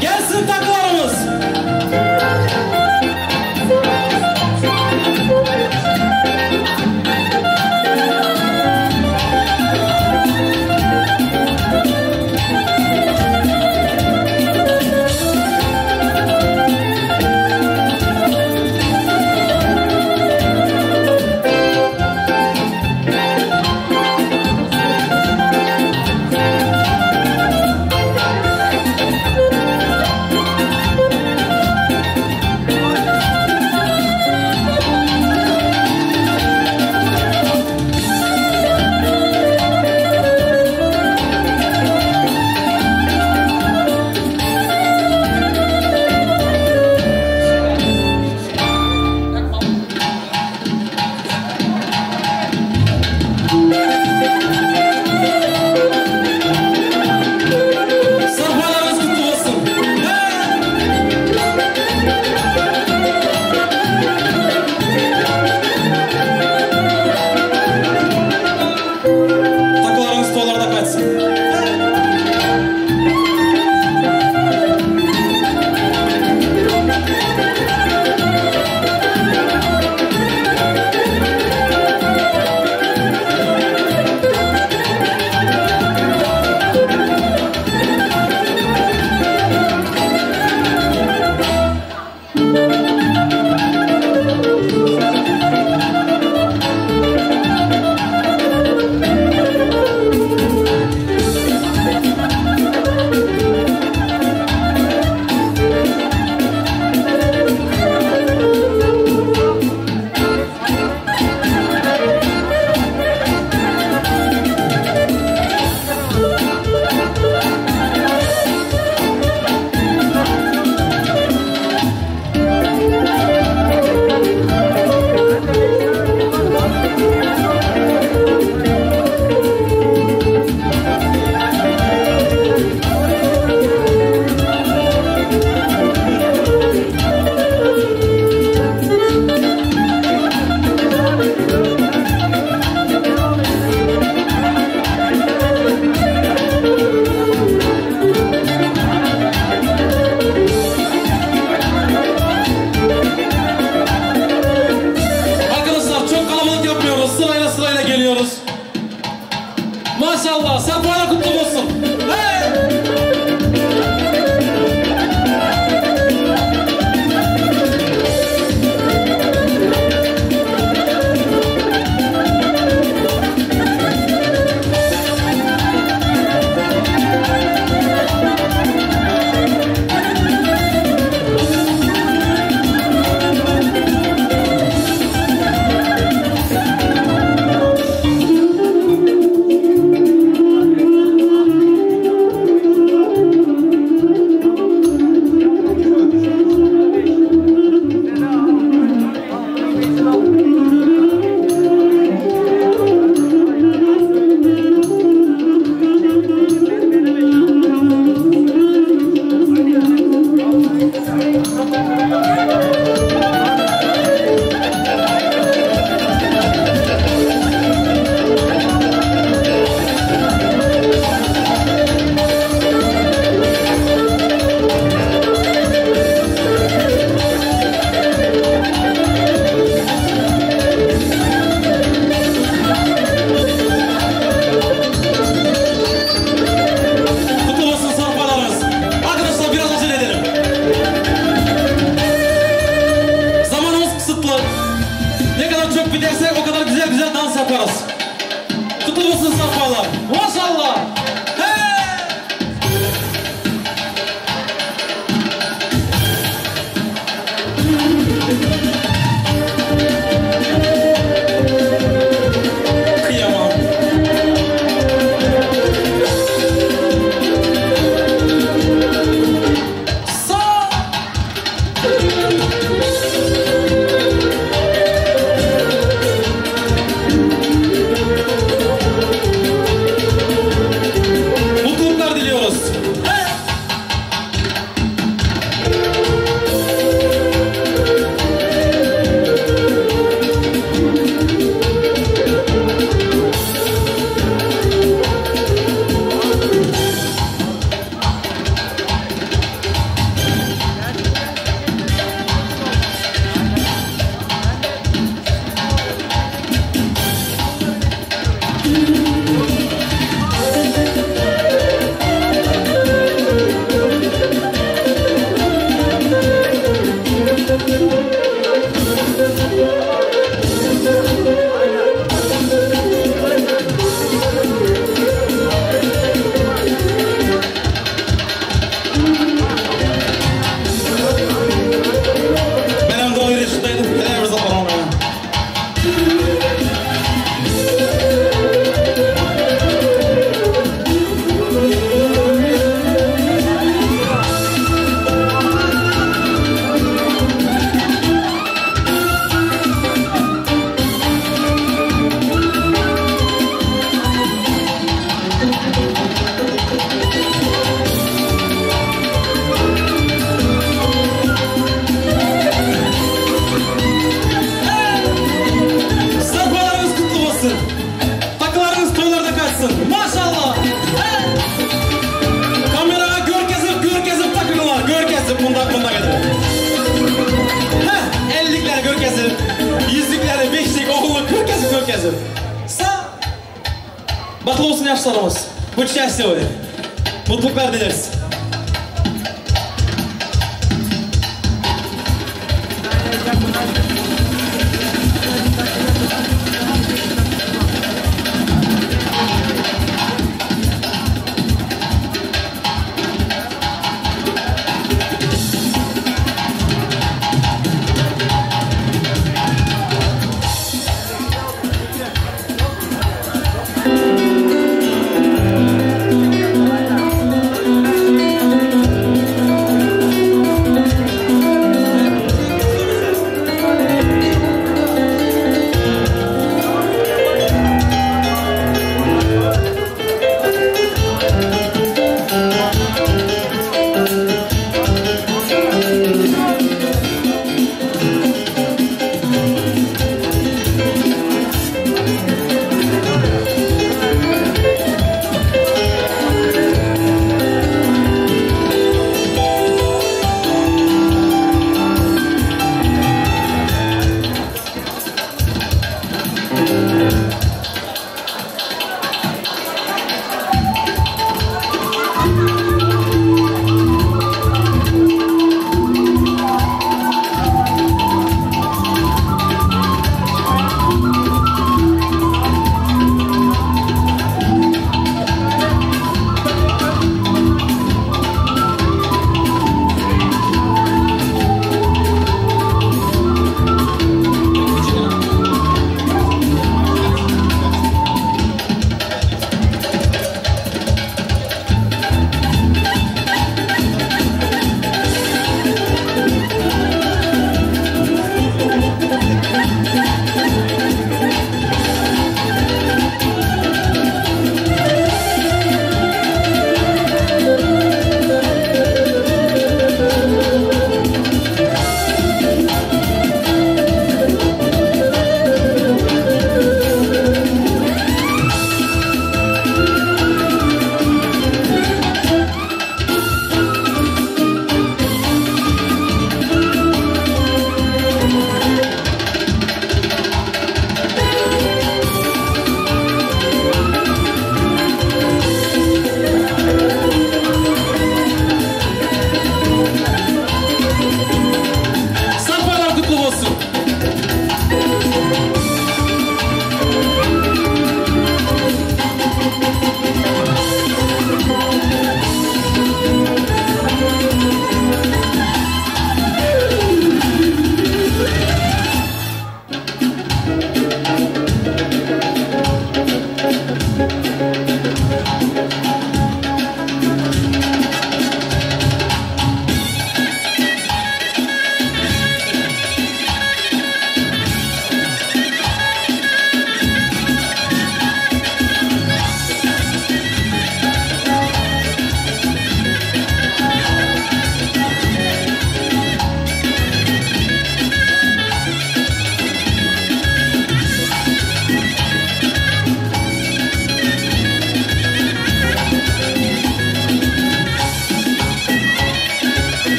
Gelsin takılarımız. Maşallah, sen bana kutlu olsun. Hey! Baxtlı olsun yaşlarımız. Будь счастливы. Mutluluklar dileriz.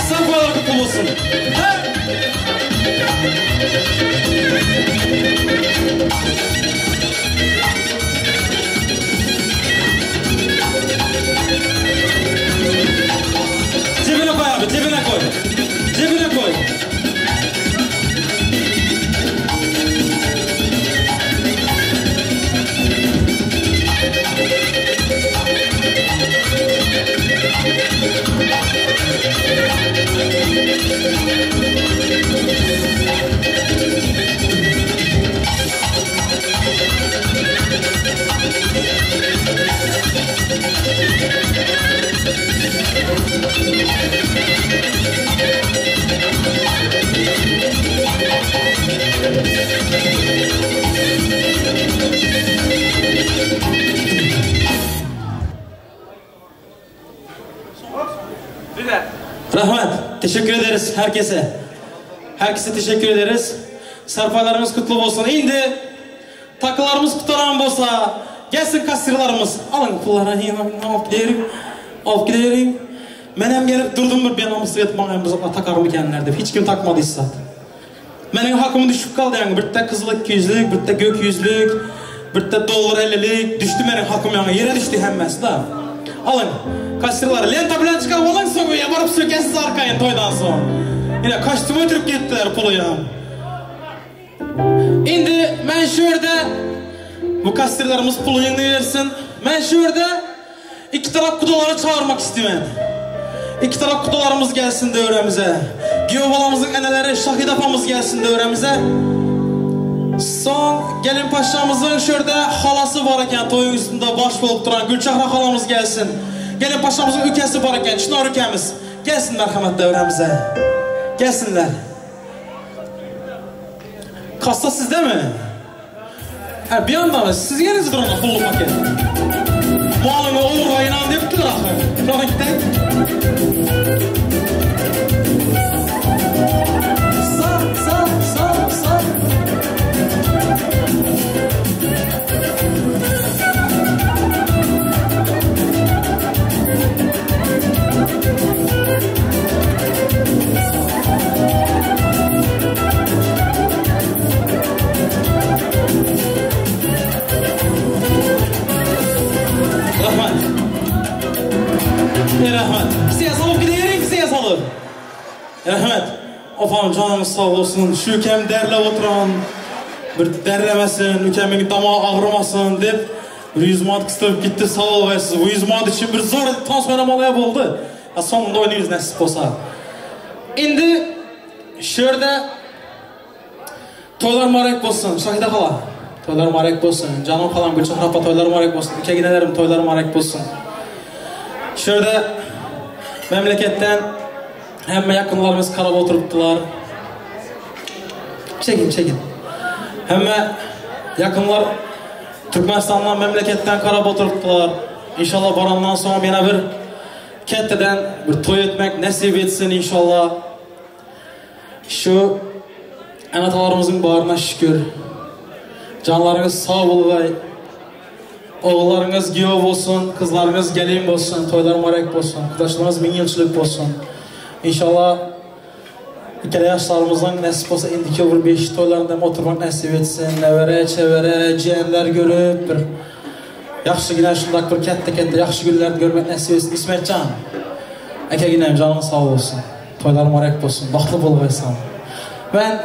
Sarpaylar kutlu olsun. Cebine koy abi, cebine koy. Cebine koy. Rahmet. Teşekkür ederiz herkese. Herkese teşekkür ederiz. Sarpaylarımız kutlu olsun. İndi takılarımız kutlanan bolsa gelsin kasirlarımız. Alın pulları alıp gidelim. Alıp gidelim. Men hem gelip durdum bir benamusluq etip bana takarım ekenler dep. Hiç kim takmadıysa. Menin hakkımı düşüp kaldı yani. Bir de kızıl 200'lük, bir de gök 100'lük, bir de dolar 50'lik. Düştü benim hakkım yani. Yere düştü hemmesi da. Alın. Kasirlar lenta bilen çıkarıp alın sokuya varıp sökesiz arkayın toydan son. Yine kaçtım ötürüp gittiler pulu ya. Şimdi ben şu yerde bu kasirlerimiz pulu versin. Ben şu yerde iki taraf kudaları çağırmak istiyorum. İki taraf kudalarımız gelsin devremize. Giyobalamızın eneleri Şahid apamız gelsin devremize. Son gelin paşamızın şurada halası var iken toyun üstünde baş bolup duran Gülçahra halamız gelsin. Gelin paşamızın ülkesi var iken Çınar ülkemiz. Gelsin merhamet devremize. Gelsinler. Kassa sizde mi? Ha, bir yandan mı? Siz gelinizdir ona pullu paket. Malını uğrayla deptiler axı. Şuna Sağ, sağ, sağ, sağ. Rahmat. Rahmat. Bize salıp gidelim, bize salıp. Rahmat. Opam canım sağ olsun. Şu ülkem derle oturan, bir derlemesin, ülkemin damağı ağrımasın deyip bir 100 manat kıstırıp gitti, sağ ol ve siz. Bu 100 manat için bir zor tans oynamalıya boldu. Ya sonunda oynayız nasip olsa. Şimdi şurada toylar mübarek olsun. Şahide hala. Toylar mübarek olsun. Canım halam Gülçahra apa toylar mübarek olsun. Ülkeginelerim toylar mübarek olsun. Şurada memleketten hemme yakınlarımız karaba oturttular. Çekin çekin. Hemme yakınlar Türkmenistan'dan memleketten karaba oturttular. İnşallah barandan sonra yine bir ketteden bir toy etmek nasip etsin inşallah. Şu anatalarımızın bağrına şükür. Canlarınız sağ olsun. Oğullarınız giyov olsun, kızlarınız gelin olsun, toylar mübarek olsun, arkadaşlarınız bin yılçılık olsun. İnşallah ikili yaşlarımızdan nasip olsa indiki bir 5 toylarında oturmak nasip etsin. Nevere, çevere, ciğerler görüp bir yaxşı günler şundak bir katta katta yaxşı günler görmek nasip etsin. İsmetcan, akaginem canın sağ olsun. Toylar mübarek olsun, baxtlı bolgaysan. Ben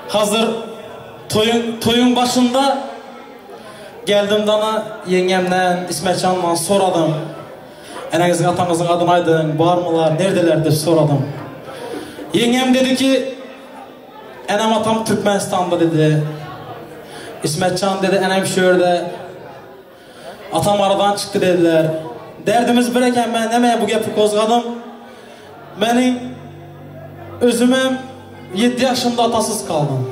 hazır toyun başında geldim dana yengemden, İsmetcan'la soradım. Enenizin, atanızın adını aydın, var mılar, neredeler diye soradım. Yengem dedi ki, enem atam Türkmenistan'da dedi. İsmetcan dedi, enem şöyle, atam aradan çıktı dediler. Derdimiz bireken ben nemeye bu gepi kozgadım. Benim özümüm 7 yaşında atasız kaldım.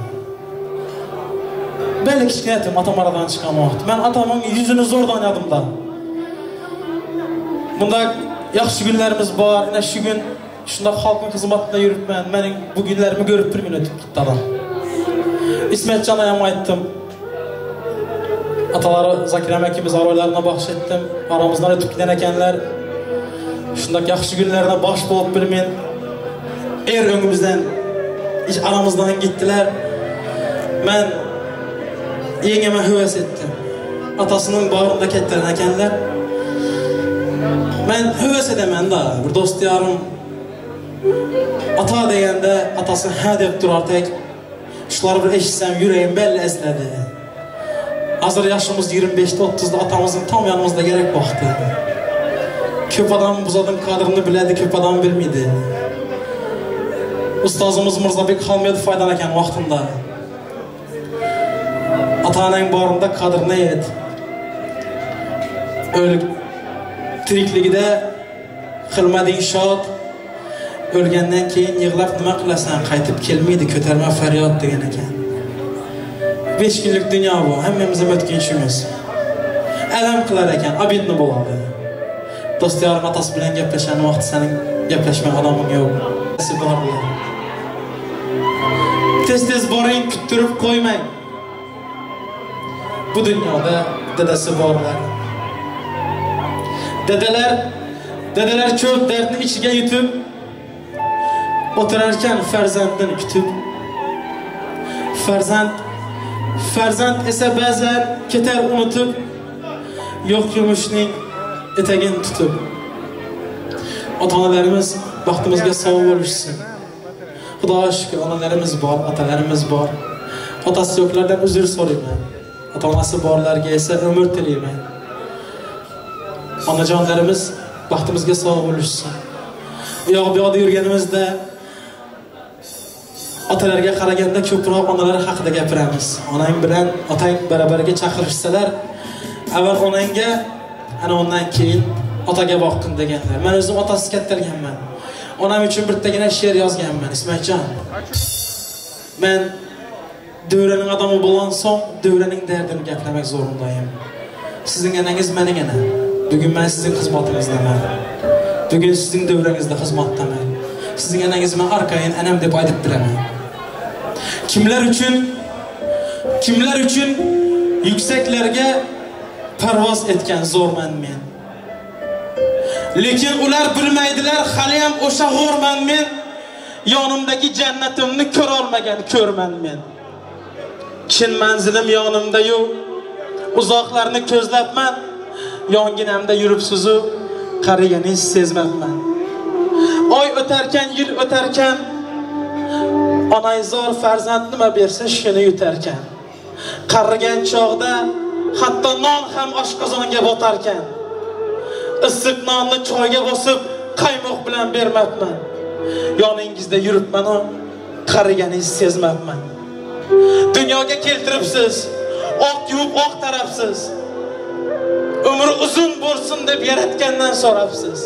Belli kiçkinetim atam aradan çıkan vaxt. Ben atamın yüzünü zordan yadım da. Bunda yaxşı günlerimiz var. Yine şu gün şunda halkın hizmetinde yürüp ben benim bu günlerimi görüp bir gün ötüp gitti adam. İsmetcan'a yama ettim. Ataları Zakir Əməkimiz aroylarına bahşettim. Aramızdan ötüp giden ekenler. Shundoq yaxshi kunlarda bosh bo'lib bir men o'ngimizdan, aramızdan gittiler. Men yengeme heves ettim. Atasının bağrında kettiren ekenler. Men heves edemen da, bir dost yarım ata degende atası hə deb durar tek. Şuları bir eşitsem yüreğim belli ezledi. Hazır yaşımız 25'te 30'da atamızın tam yanımızda gerek vaxtı. Köp adam bu zadın kadrını biledi, köp adam bilmeydi. Ustazımız Mırzabek Hamidov faydalanırken vaxtında. Ata-anang barında kadrını yet. Ölüp tirikligida qilmading shod. O'lgandan keyin yig'lab nima qilasan, qaytib kelmaydi, ko'tarma faryod degan ekan. 5 kunlik dunyo bu, hammamiz ham o'tgan ishimiz. Alam qilar ekan, abidni bo'ladi. Do'stlarim otasi bilan gaplashgan vaqt sening gaplashma odaming yo'q. Tez-tez boring, kuttirib qo'ymang. Bu dunyoda dadasi borlar. Dedeler ko'p dardni ichiga yutib, o'tirarkan farzandini kutib, farzand esa ba'zan ketar unutib, yo'q yumushning etagini tutib. Ota-onalarimiz baxtimizga sog' bo'lishsin. Xudoga shukr, onalarimiz bor, otalarimiz bor. Otasi yo'qlardan uzr so'rayman. Ota-onasi borlarga esa umr tilayman. Onajonlarimiz baxtimizga sog' bo'lishsin. U yoq bu yoqda yurganimizda otalarga qaraganda ko'proq onalar haqida gapiramiz. Onang bilan otang barabariga chaqirishsalar, avval onangga, ana undan keyin otaga boqin deganlar. Men o'zim otasiz kattalganman. Onam uchun bittagina she'r yozganman, Ismatjon. Men davraning odami bo'lgan so'ng davraning dardini gaplamak zorundayım. Sizning anangiz mening anam. Bugun men sizning xizmatingizdaman. Bugun sizning davrangizda xizmatdaman. Sizning anangiz men arqayin anam deb aytib bilaman. Kimlar uchun yuksaklarga parvoz etgan zo'rman men. Lekin ular bilmaydilar, hali ham o'sha g'o'rman men. Yonimdagi jannatimni ko'ra olmagan ko'rman men. Chin manzilim yonimda-yu, uzoqlarni ko'zlabman. Yonginamda yuribsiz-u, qariganingiz sezmabman. Oy o'tarkan, yil o'tarkan, onayzor farzand nima bersa shuni yutarkan. Qarigan chog'da hatto non ham oshqozonga botarkan. Issiq nonni choyga bosib qaymoq bilan bermabman. Yoningizda yuribman-u, qariganingizni sezmabman. Dunyoga keltiribsiz, oq yuvib oq tarafsiz. Umri uzun bo'lsin deb yaratgandan so'rabsiz.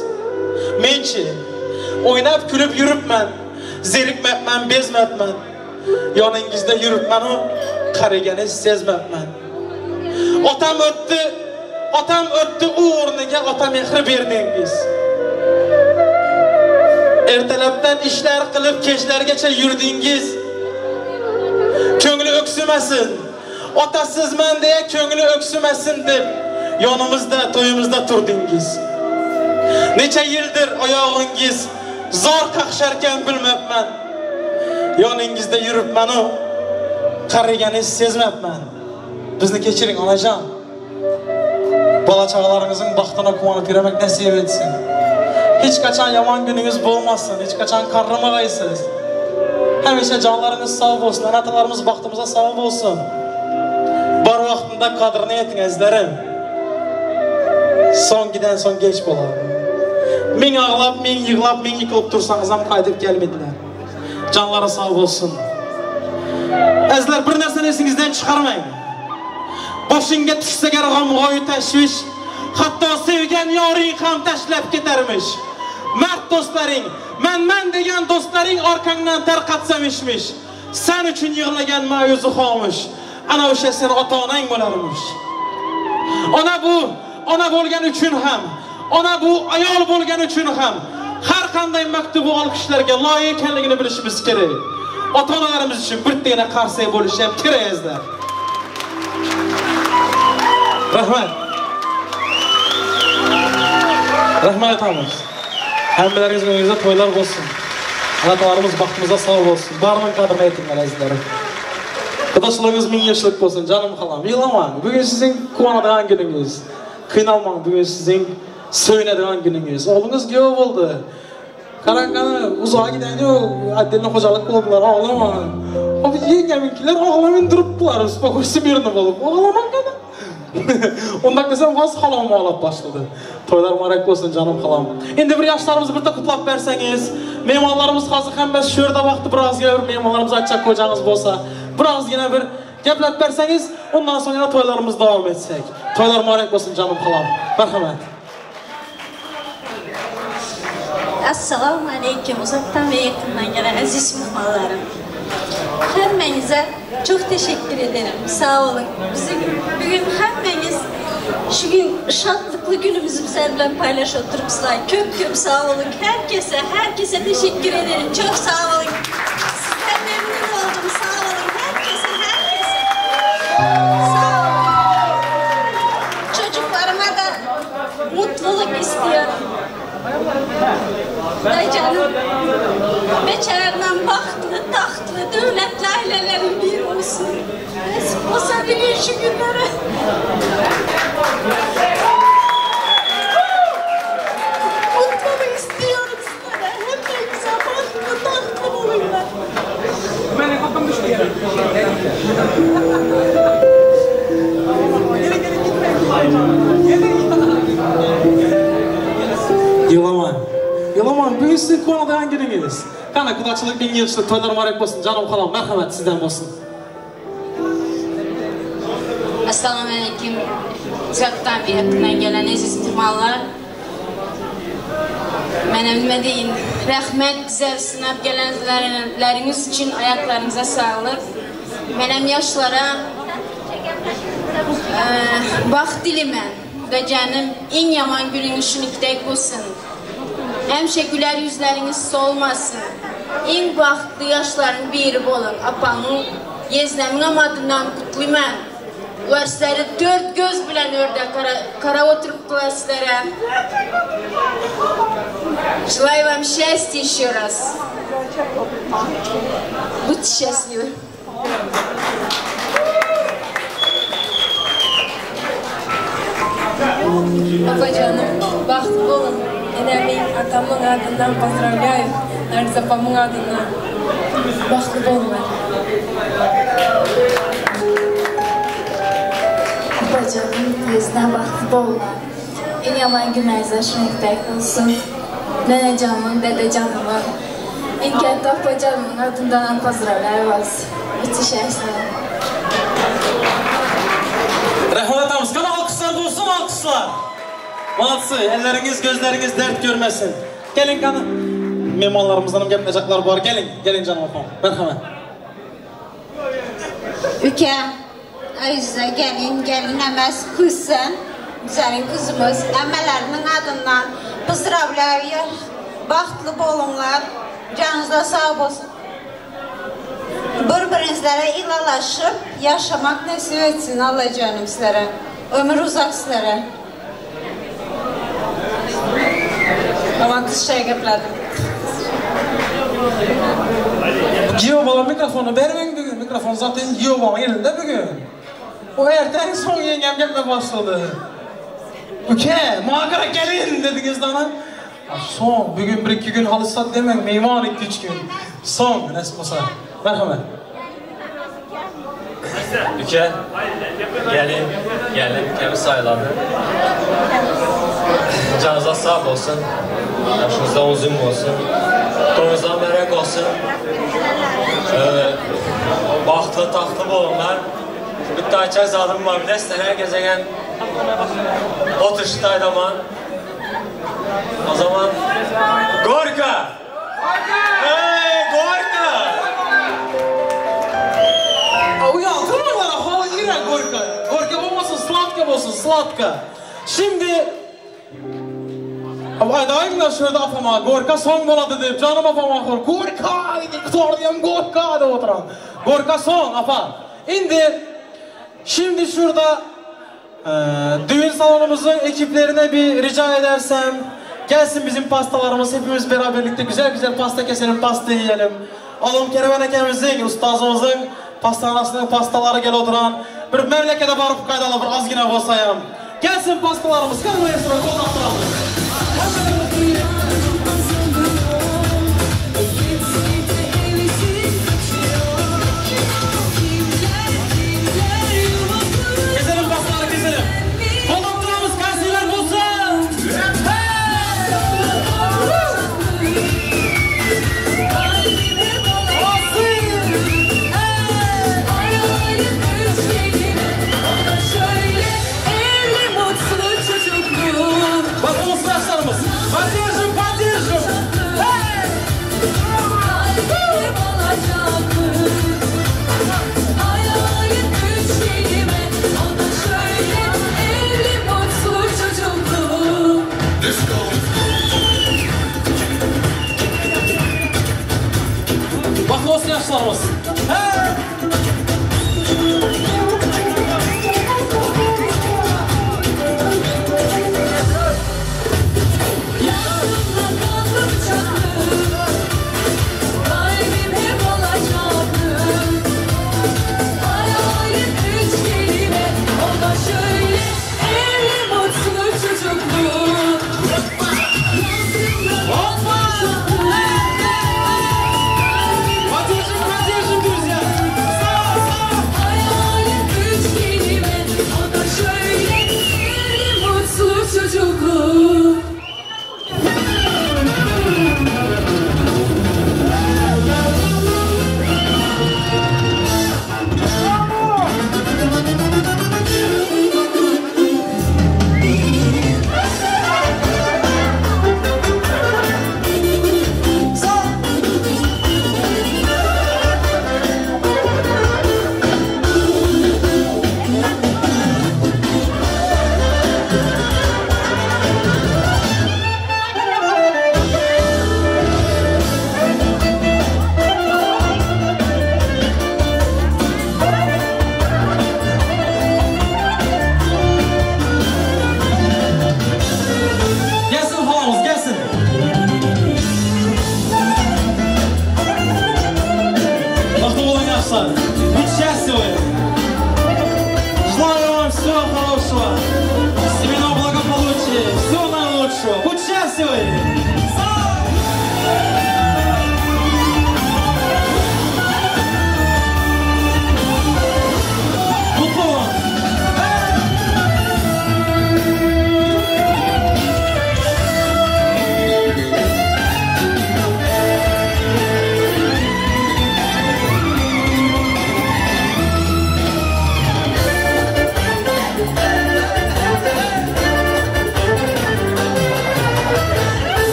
Menchi o'ynab kulib yuribman, zerikmabman, bezmabman. Yoningizda yuribman-u, qariganingizni sezmabman. Otam o'tdi, u o'rniga ota mehri berdingiz. Ertalabdan ishlar qilib kechlargacha yurdingiz. Ko'ngli o'ksimasin, otasizman deya ko'ngli o'ksimasin deb yonimizda, to'yimizda turdingiz. Necha yildir oyog'ingiz zor qaqsharkan bilmabman. Yoningizda yuribman-u, qariganingizni sezmabman. Bizni kechiring onajon. Bola chaqalaringizning baxtini quvonib yurmak nasib etsin. Hech qachon yomon kuningiz bo'lmasin, hech qachon qarrimag'aysiz. Hamisha jonlaringiz sog' bo'lsin, ona-otalarimiz baxtimizga sog' bo'lsin. Bor vaqtida qadrini yeting azizlarim. So'nggidan so'ng kech bo'ladi. Ming ağlab, ming yig'lab, ming yiqilib tursangiz ham qaytib kelmaydilar. Jonlari sog' bo'lsin. Azizlar, bir narsani esingizdan chiqarmang. Boshingga tushsa gar g'amg'oyu tashvish, hatto sevgan yoring ham tashlab ketarmish. Mard do'stlaring, men degan do'stlaring orqangdan tarqatsamishmish. Sen uchun yig'lagan ma'yusi xomush, ana o'sha seni ota-onang bo'larmish. Ona bu, ona bo'lgan uchun ham, ona bu ayol bo'lgan uchun ham har qanday maktubu olqishlarga loyiq ekanligini bilishimiz kerak. Ota-onalarimiz uchun bittagina qarsak bo'lishi ham kerak azizlar. Rahmat. Rahmat aytamiz. Hemmələrinizin önünüzdə toylar olsun. Analarımız baxtımıza sağ olsun. Barının qadrına yetinlər əzizlərim. Qudaçılığınız 1000 yaşlıq olsun canım xalam. Yılamayın. Bugün sizin quvanadığan gününüz. Kıynalmayın. Bugün sizin söynədığan gününüz. Oğlunuz göv oldu. Qaranqanı uzağa gidəni o addelinə xocalıq oldular. Ağlamayın. Abi yengəminkilər ağlamayın durubdular. Spokojsi birini olub. Ağlamayın qana. 10 dakika sen vaz halam ağlab başladı. Toylar mübarək olsun canım halam. İndi bir yaşlarımızı bir də qutlab versəniz, mehmanlarımız hazır həmbəs şurada vaxtı biraz yenə bir mehmanlarımızı açacaq qocanız bolsa, biraz yenə bir gəplət versəniz, ondan sonra yenə toylarımız davam etsək. Toylar mübarək olsun canım halam. Mərhəmət. Assalamu aleyküm. Uzaktan ve yakından gelen aziz mehmanlarım. Hemmenize çok teşekkür ederim. Sağ olun. Bizim bugün hemmeniz şu gün şadlıklı günümüzü bizlerle paylaş oturupsuzlar. Köp köp sağ olun. Herkese, herkese teşekkür ederim. Çok sağ olun. Sizden memnun oldum. Sağ olun. Herkese, herkese. Sağ olun. Çocuklarıma da mutluluk istiyorum. Dayıcanım, beçerle bahtlı, tahtlı, devletli ailelerin bir olsun. Nasip olsa bir gün şu günlere. Mutluluk istiyorum sizlere. Hep de güzel, bahtlı, tahtlı olurlar. Yılaman. Yılaman, bugün sizin quvanadığan gününüz. Qana, qudaçılıq 1000 yılçılıq toylar mübarək olsun. Canım xalam, mərhəmət sizdən olsun. Assalamu aleyküm. Uzaqdan ve yakından gelen əziz mehmanlar. Mənə nə deyin, rəhmət bizə sınab gələnləriniz üçün ayaqlarınıza sağlıq. Mənəm yaşlara baxt dilimən. Canım, en yaman gününüz şunikdək olsun. Həmişə gülər yüzləriniz solmasın. En baxtlı yaşların biri olun. Apanın, yeznəmin adından kutlu mən. Ular sizləri dört göz bilən ördə kara oturubdular sizlərə. Желаю вам счастья еще раз. Будьте счастливы. Babacanım, baxtlı olun. Enəmin, atamın adından поздравляю. Nargiz apamın adından. Baxtlı olunlar. Babacanım, tezdən baxtlı olunlar. En yaman günlərinizə şünəkdək olsun. Nənəcanımın, dədəcanımın, İnkətdə apacanımın adından поздравляю вас. Bütün şəhslər. Rəhmət atamız, qana alkışlar olsun, alkışlar. Молодцы, elleriniz, gözleriniz dert görmesin. Gelin qana. Mehmanlarımızdan gəlməyəcəklər var. Gelin, gelin canım apam. Mərhəmət. Ülke, Azize gelin, gelin əməz kızsın. Güzelin kızımız, əmələrinin adından поздравляю. Baxtlı olunlar, canınızda sağ olsun. Bir-birinizlərə ilalaşıb yaşamaq nəsib etsin Allah canım sizlərə. Ömür uzaq sizlərə. Aman kız şey gəplədim. Giyo bala mikrofonu vermeyin bugün. Mikrofon zaten Giyo balanın elinde bugün. O erten son yengem gelme başladı. Ülke, mağara gelin dediniz lan. Son, bugün bir iki gün halı demek, meyvan 2-3 gün. Son, nasip olsa. Merhaba. Ülke, gelin, gelin, ülkemi sayıladı. Canınıza sağ olsun, yaşınızda uzun olsun, toyunuzda mərək olsun. Baxtlı, taxtlı olunlar. Bitta açar zadım var, bilirsin, her gezegen oturuştaydı aman. O zaman Gorka! Hey, Gorka! Uyandırmalar, hala yine Gorka. Gorka olmasın, Slatka olsun, Slatka. Şimdi Aydayımlar şurada afama, Gorka son boladı deyip, canım afama, Gorka! Kutulardayım, Gorka! De oturan. Gorka son, afa. Şimdi, şimdi şurada düğün salonumuzun ekiplerine bir rica edersem, Gelsin bizim pastalarımız, hepimiz beraber birlikte güzel güzel pasta keselim, pasta yiyelim. Oğlum kervan ekemizin, ustazımızın pastanasının pastaları gel oturan. Bir memlekete barıp kaydalı bir azgina bolsayam. Gelsin pastalarımız, kalmayın sıra, kol attıralım. Keselim pastaları, keselim. Kol attıralım, Kayseriler olsun. Bak olsun yaşlarımız.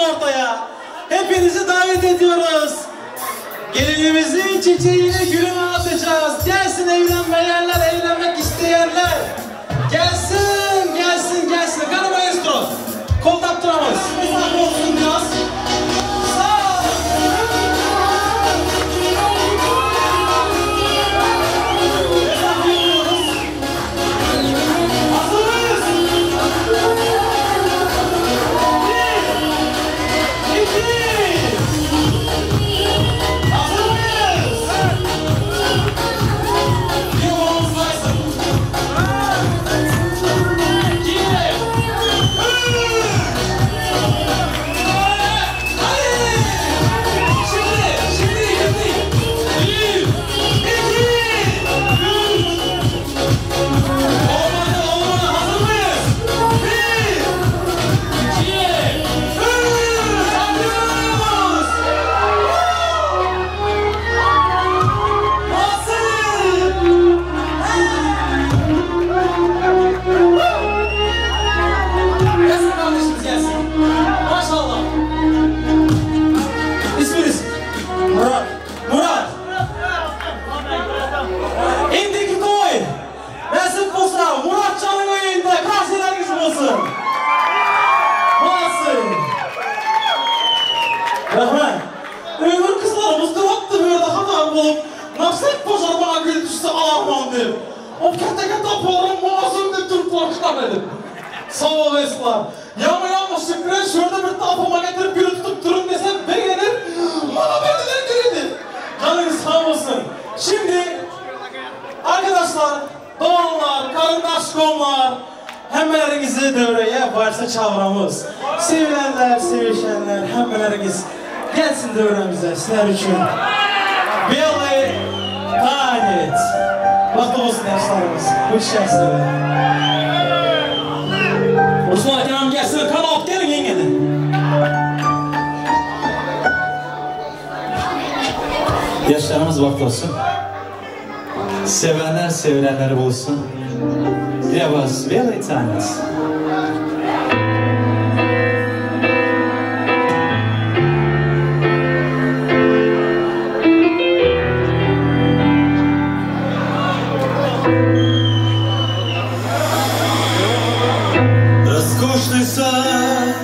ortaya. Hepinizi davet ediyoruz. Gelinimizin çiçeğini gülüne atacağız. Gelsin evlenmeyenler, evlenmek isteyenler. Gelsin, gelsin, gelsin. Kanı maestro. Kol taptıramaz. Mesafe olsun biraz. Sağ. Mesafe yapıyoruz. Hazır mıyız? 1, 2. Hazır mıyız? Bir kolumuz varsın. 2, 3. Hadi! Şimdi, şimdi, şimdi. 1, 2, 3. Olmadı, olmadı. Hazır mıyız? 1, 2, 3. Atıyoruz! Nasıl? Gelsin kardeşimiz gelsin. Maşallah. İsminiz? Murat. Murat. Indiki toy. Nasip bolsa Muratcan'ın öyünde karşılarınız bolsun. Nasıl? Rahmet. Öbür kızlarımız durup böyle hata bulup nasip bozar bana gül düşse alarmam deyip. O katta katta polarım masum deyip durup korkuşlar dedim. Sağ ol Esra. Yağmur yağmışlık bilen şurada bir tapama getirip gülü tutup durun desem beğenir. Bana verdiler gülüydü. Canınız sağ olsun. Şimdi arkadaşlar, doğanlar, karındaş komlar, hemmelerinizi devreye varsa çağıramız. Sevilenler, sevişenler, hemmeleriniz gelsin devremize sizler için. Белый танец. Bahtlı olsun yaşlarımız. Hoş geldiniz. Osman Akam gelsin, kan alıp gelin yengeden. Yaşlarımız bahtlı olsun. Sevenler sevilenleri bulsun. Для вас белый танец. Роскошный сад,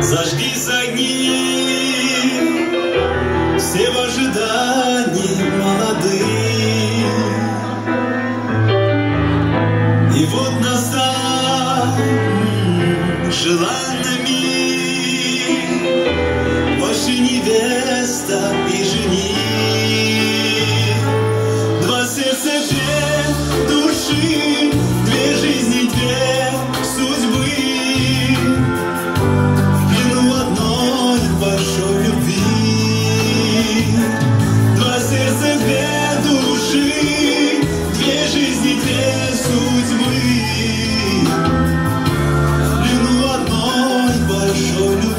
зажги огни, все в ожидании молодых. И вот настал желанный миг, ваша невеста и жених. Два сердца, две души, две жизни, две судьбы. В плену одной большой любви. Два сердца, две души, две жизни, две судьбы. В плену одной большой любви.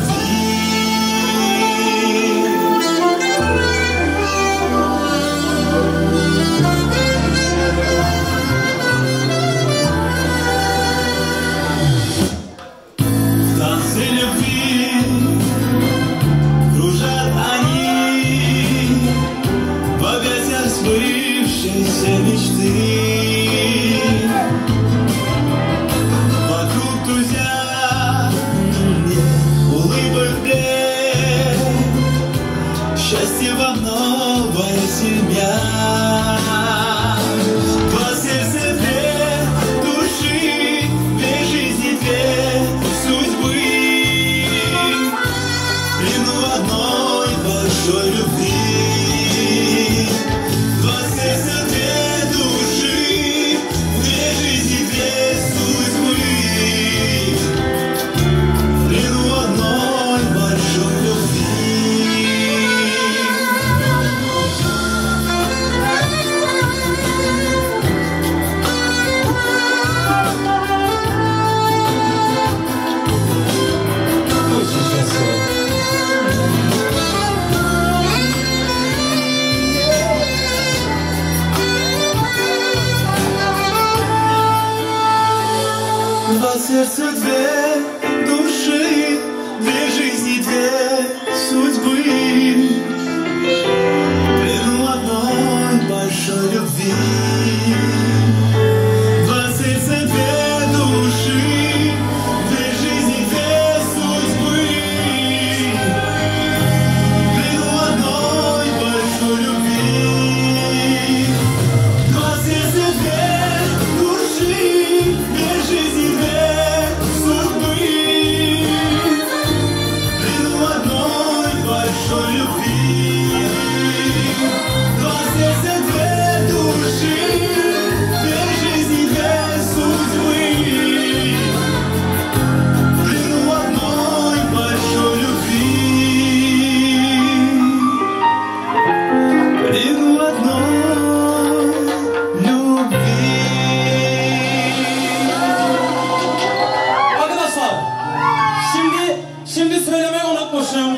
Arkadaşım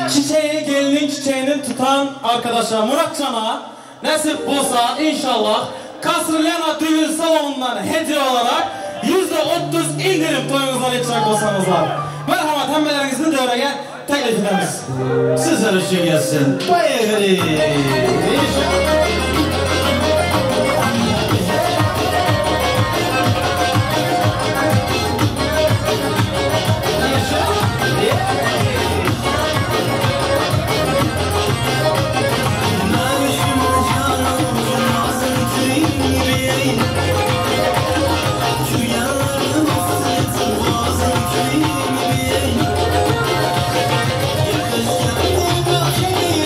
çiçeği, gelinin çiçeğini tutan arkadaşa Muratcan'a nasip olsa inşallah Kasrlena düğün salonundan hediye olarak %30 indirim toyunuzdan içecek olsanızlar. Merhamet hemmelerinizin devreye teklif ederiz. Sizler için gelsin. Bayılırız. Yakışkan bu bahçeyi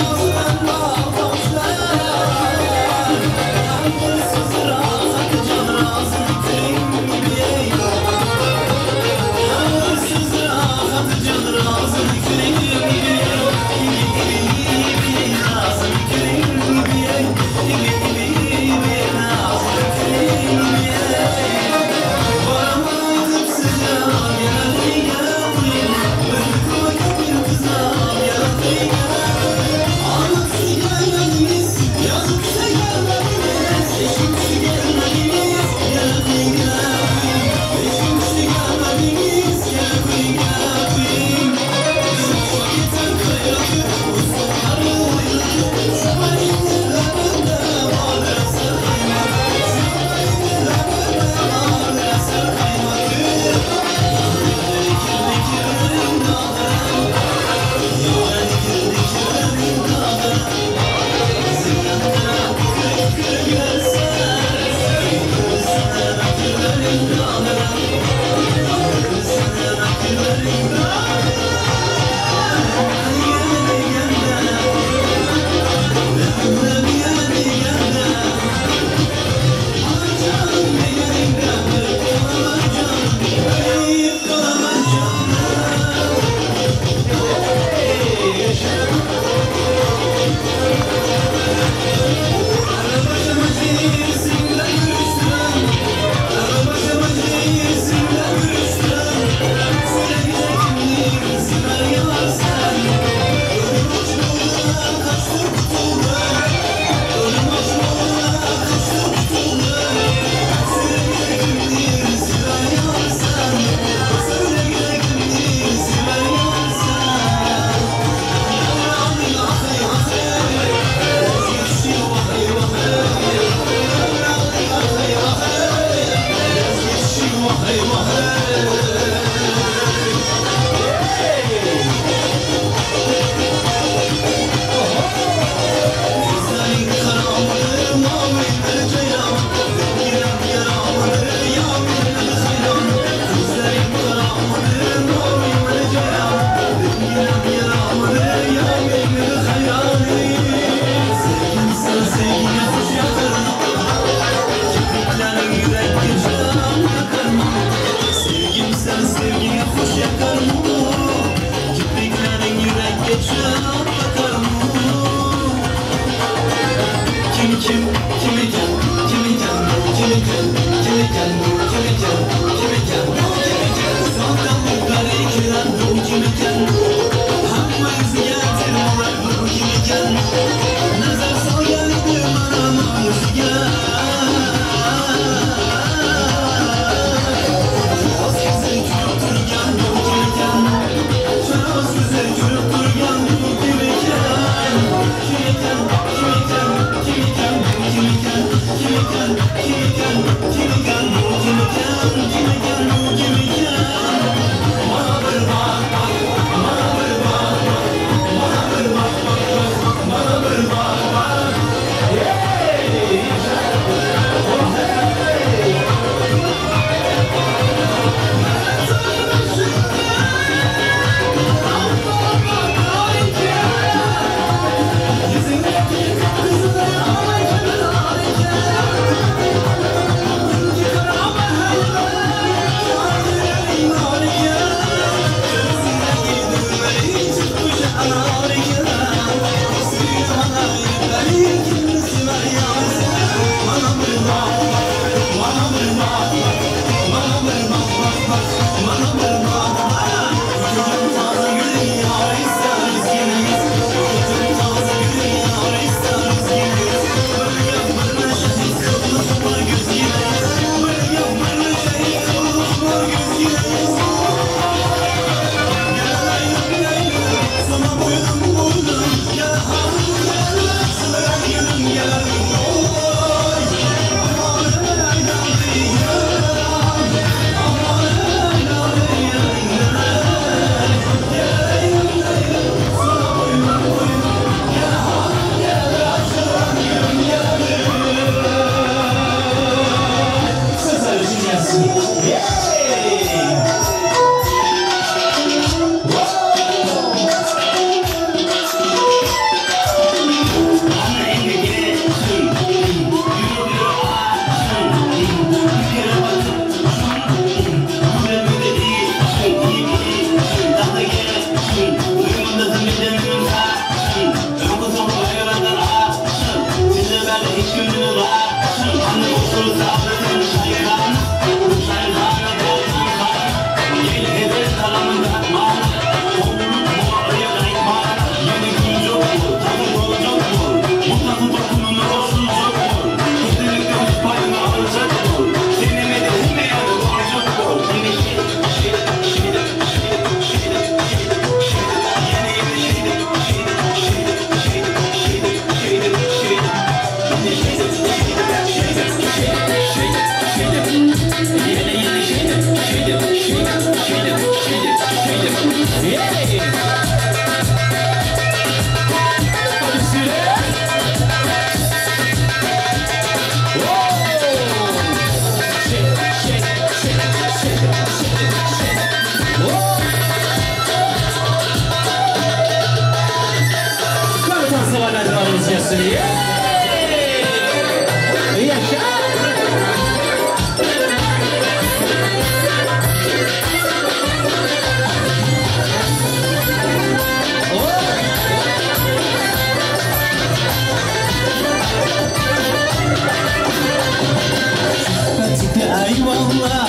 Eyvallah,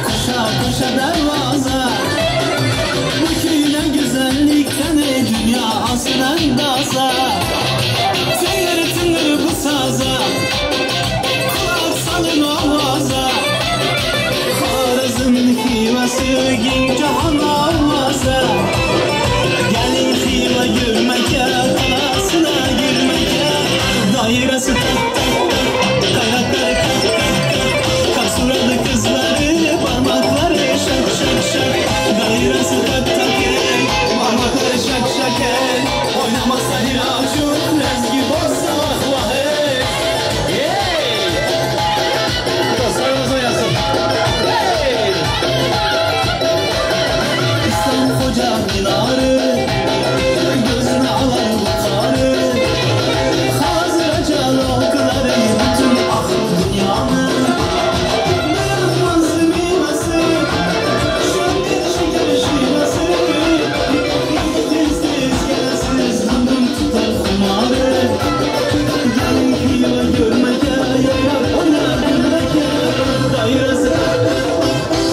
koşa koşa darvaza. Bu köyden güzellikten dünya aslan daza. Tıngır tıngır bu saza, kulak salın ovaza. Xorazm xivası giń cahan ovaza. Gelin xiva görməkə, qalasına girməkə. Dairası tak tak tak, kayrakları tak tak tak. Kasuralı kızları, parmakları şak şak şak. Dairası tak tak el, parmakları şak şak el. Oynamazsa bir avucun, lezgi bozsa vah vah ey. Hey! Dostlarımız oynasın. Hey! İslam Hoca minarı, gözüne alar bu karı. Hazıra lokları, bütün aklı dünyanı. Dayanmaz meyvesi, şeker şeker şivesi. Tez tez gelesiz, hanım tutar kumarı. Gelin kıyıma görmeke, yayar oynar gülmeke. Dairesi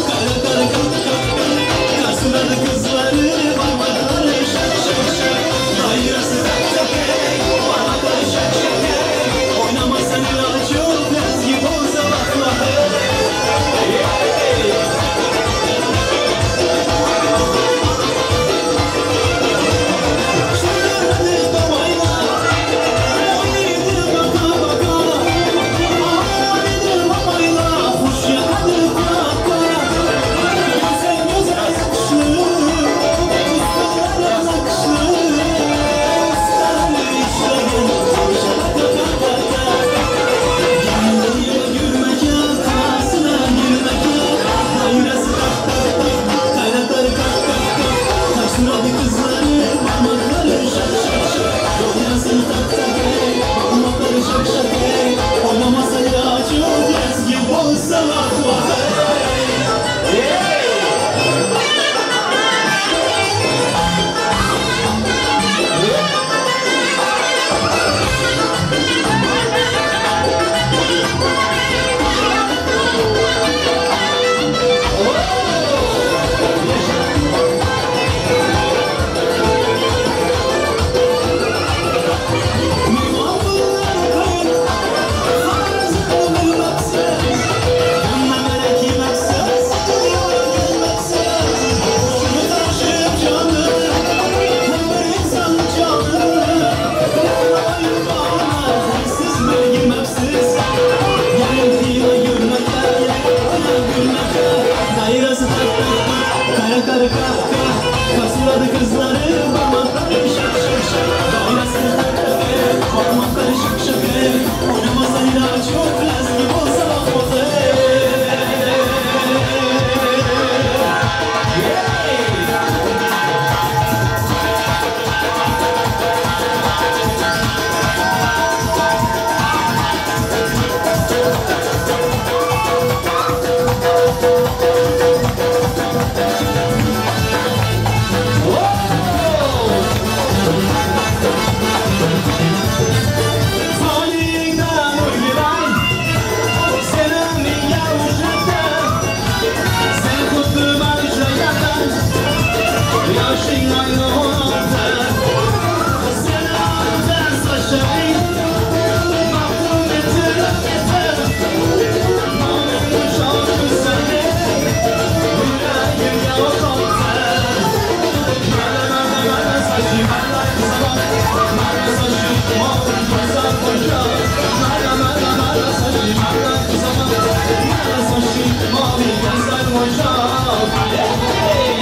kara kara kap kap kap. Karşıladı kızları, parmakları şak şak şak. Dairesi tak tak ey, parmakları şak şak ey. Oynamazsan ilaç yok, lezgi bozsa vah vah ey. Hey! Şekerli babayla, oynaydı baka baka. Ağladı babayla, hoş yakadı kulakla. Güzel güzel yakışlı, ustalara nakışlı. Ustaları işleyen, şaka kaka kaka. Gelin gülmeke, kalasına girmeke. Dairesi tak tak tak, kaynakları kak kak kak. Taşıradı kızları, parmakları şak şak şak. Dairesi tak tak ey, parmakları şak şak ey. Oynamasa ilaç yok, lezgi bozsa vah vah ey. Hey! Kara kara kap kap, kasıladı kızları, parmakları şak şak şak. Dairesi tak tak ey, parmakları şak şak ey. Oynamazsa ilaç yok, lezgi bozsa vah vah ey. Talihinden uyduran, senin yavrucakta. Sen kutlu marjayatan, yaşın aynı oldu. Sen ağzın saçayı, baktım getirip getir. Namını şarkı seni, yüreğim yavaş oldu. Mele mele mele saçı, mele sabah, mele saçı, mavi güzel koca. Mele mele mele saçı, mele sabah, mele saçı, mavi güzel koca. Hey!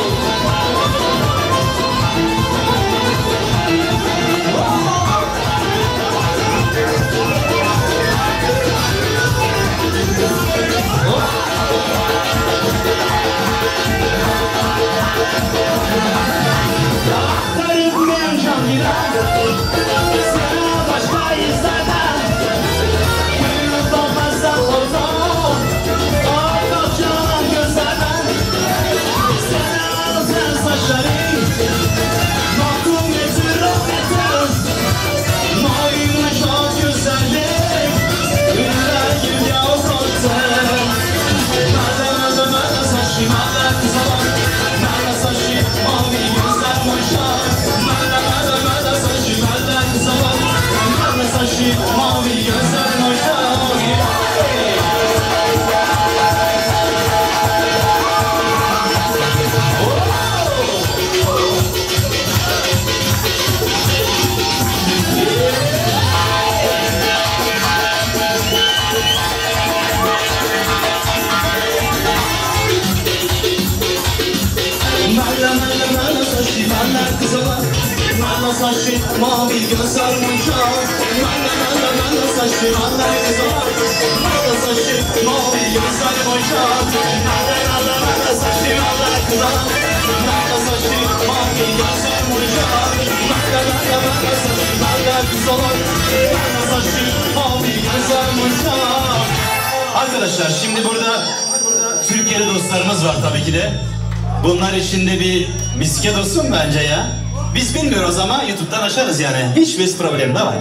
Mavi gözler monşak, Malla malla malla saçlı malla kızlar, malla saçlı mavi gözler monşak, malla malla malla saçlı malla kızlar, malla saçlı mavi gözler monşak, malla malla malla saçlı malla kızlar, malla saçlı mavi gözler monşak. Arkadaşlar şimdi burada Türkiye'li dostlarımız var tabii ki de. Bunlar içinde bir misket olsun bence ya. Biz bilmiyoruz ama YouTube'dan açarız yani. Hiçbir problem de var.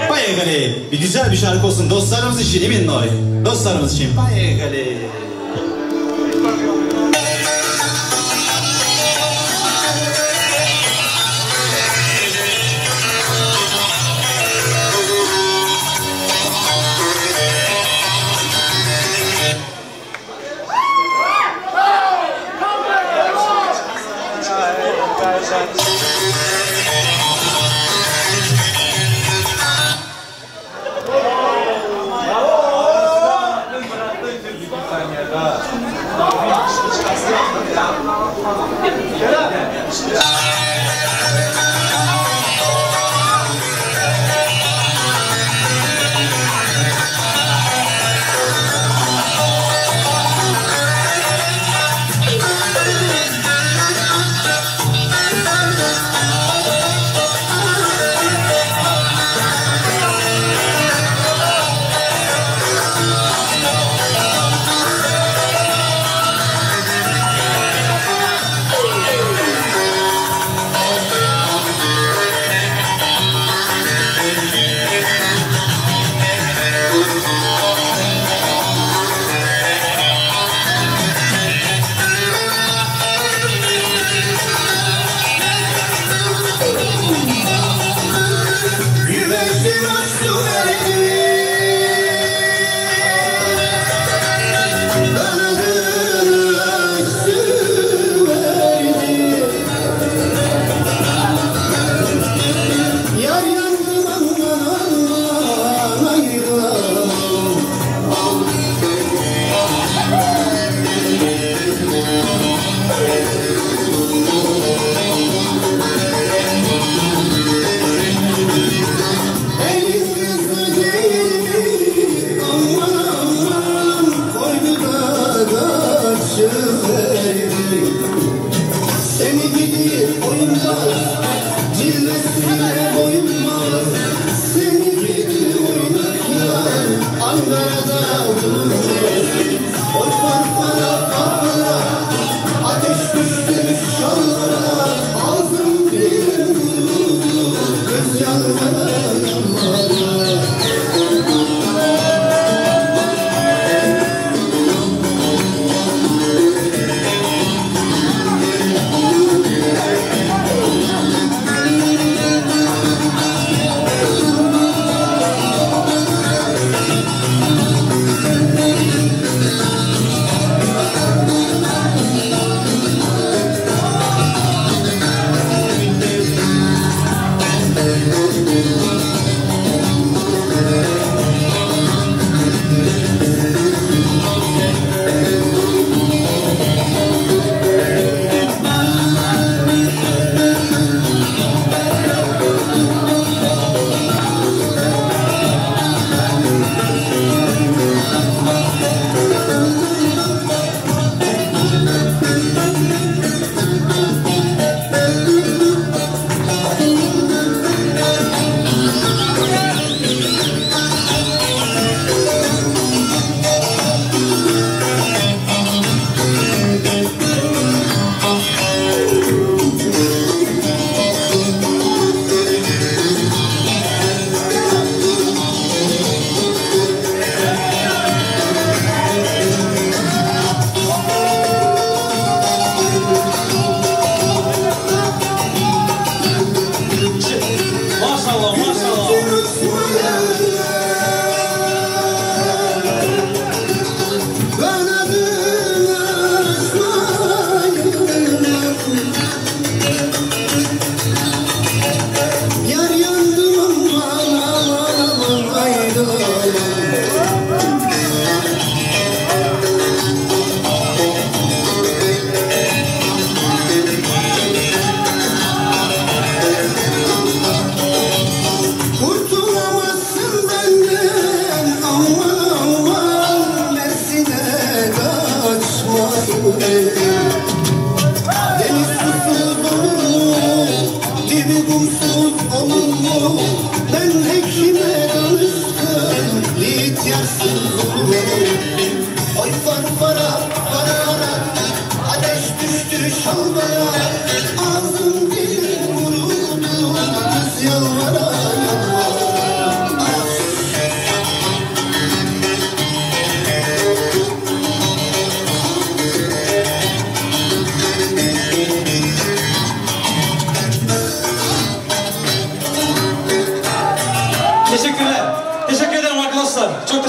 Поехали. Bir güzel bir şarkı olsun dostlarımız için, именно. Dostlarımız için. Поехали.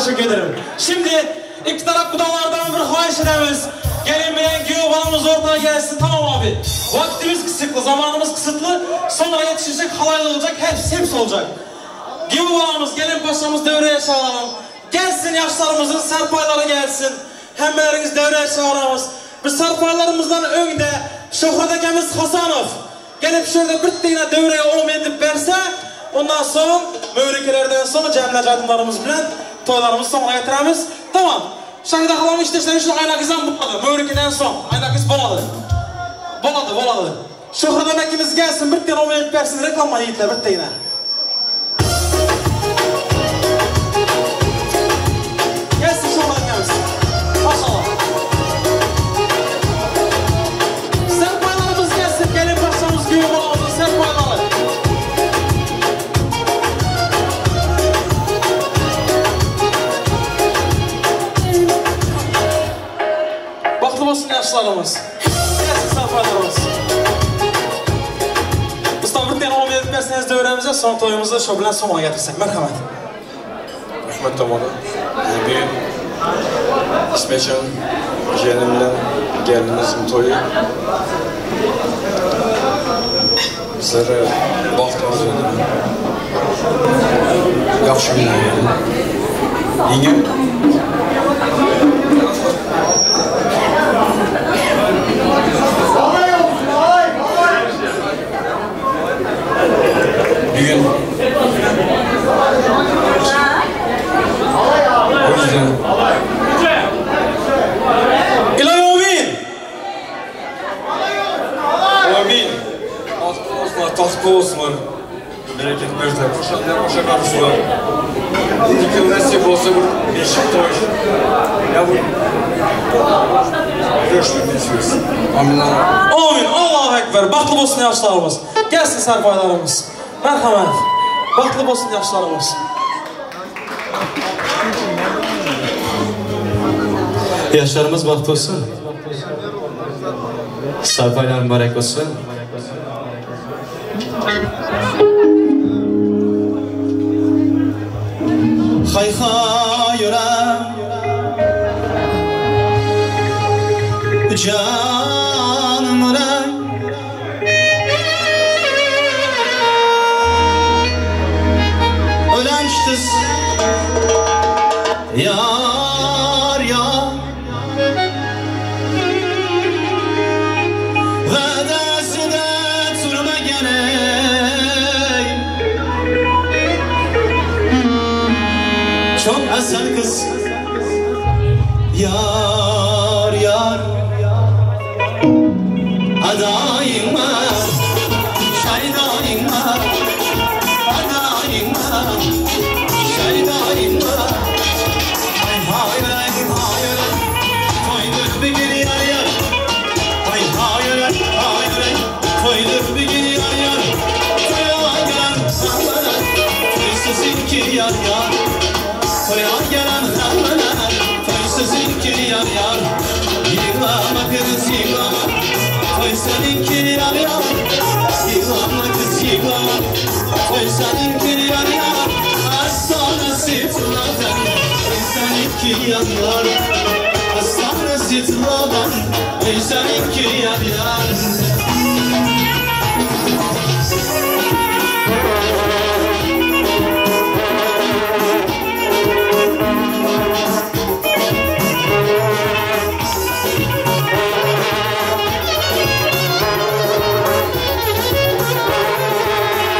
teşekkür ederim. Şimdi iki taraf kudalardan bir xahiş edemiz. Gelin bilen güyü balamız ortaya gelsin. Tamam abi. Vaktimiz kısıtlı, zamanımız kısıtlı. Sonra yetişecek, halaylı olacak, hepsi olacak. Güyü balamız, gelin paşamız devreye çağıralım. Gelsin yaşlarımızın serpayları gelsin. Hemmeleriniz devreye çağıralım. Biz serpaylarımızdan önde Şöhret akamiz Hasanov gelip şöyle bir tane devreye olum edip verse, ondan sonra mövrekelerden sonra cemle aydınlarımız bilen toylarımızı sonuna getiremiz. Tamam. Şahide halamın işleşleri şu ayna kızdan buladı. Mövrekeden son. Ayna kız boladı. Boladı. Şöhret akamiz gelsin bir tane olum edip versin. Reklamla yiğitler bir tane. Gelsin Şöhret akamiz. Maşallah. Serpaylarımız gelsin. Gelin başlamız gibi olamazın serpayları. Baxtlı olsun yaşlarımız. Gelsin serpaylarımız. Usta bir tane olum edip verseniz devremize son toyumuzu şo bilan sonuna getirsek. Merhamet. Rahmat tomoni. Bugün İsmetcan jiyanimle gelinimizin toyu. Bizlere baxt arzu ederim. Yaxşı günler yani. Yengem. Bugün o yüzden İlahi amin. Amin. Bahtlı olsunlar, tahtlı olsunlar. Bereket versin. Kuşaklar kuşak kavuşsunlar. İki nasip olsa bir beşik toy. Ya bu görüşmek istiyoruz. Amin. Amin. Allahu Ekber. Bahtlı olsun yaşlarımız. Gelsin serpaylarımız. Merhamet. Bahtlı olsun yaşlarımız. Yaşlarımız bahtlı olsun. Sarpaylar mübarek olsun. Hay hayra canım ray ölençtiz yar yar Vedasida turma gerek Çok asel kız yar yar Adayım var şaydayım var Adayım var şaydayım var Hay hay hay hay Toydur bir gün yar yar Hay hay hay hay Toydur bir gün yar yar Toya gelen hamleler Toysuz iki yar yar Toya gelen hamleler Toysuz iki yar yar Yığlama kız yığlama Toy seninki yar yar Yığlama kız yığlama Toy seninki yar yar Hastanesi tırladan Toy seninki yar yar Hastanesi tırladan Toy seninki yar yar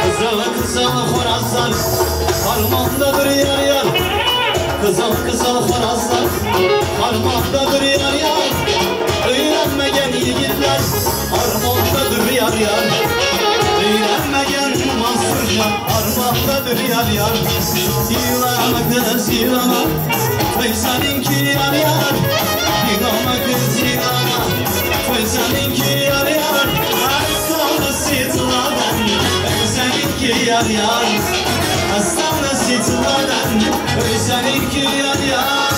Kızıl kızıl horazlar harmandadır yar yar Kızıl kızıl horazlar harmandadır yar yar Öğrenmeyen yiğitler harmandadır yar yar Öğrenmeyen Mansurcan harmandadır yar yar Yığlama kız yığlama Toy seninki yar yar Yığlama kız yığlama Toy seninki yar yar Hastanesi tıladan Seninki yar yar Hastanesi tıladan Seninki yar yar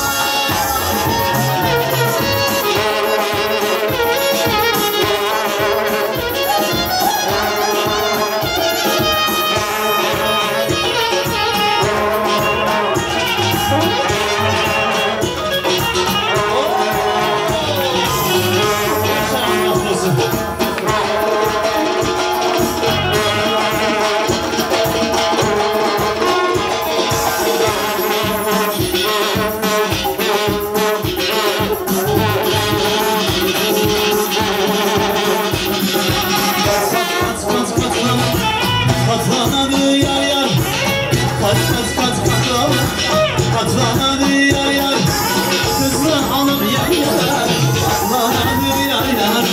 Kaç kaç kaç katlama, katlanadı yar yar. Kızı alıp yan yar, katlanadı yar yar.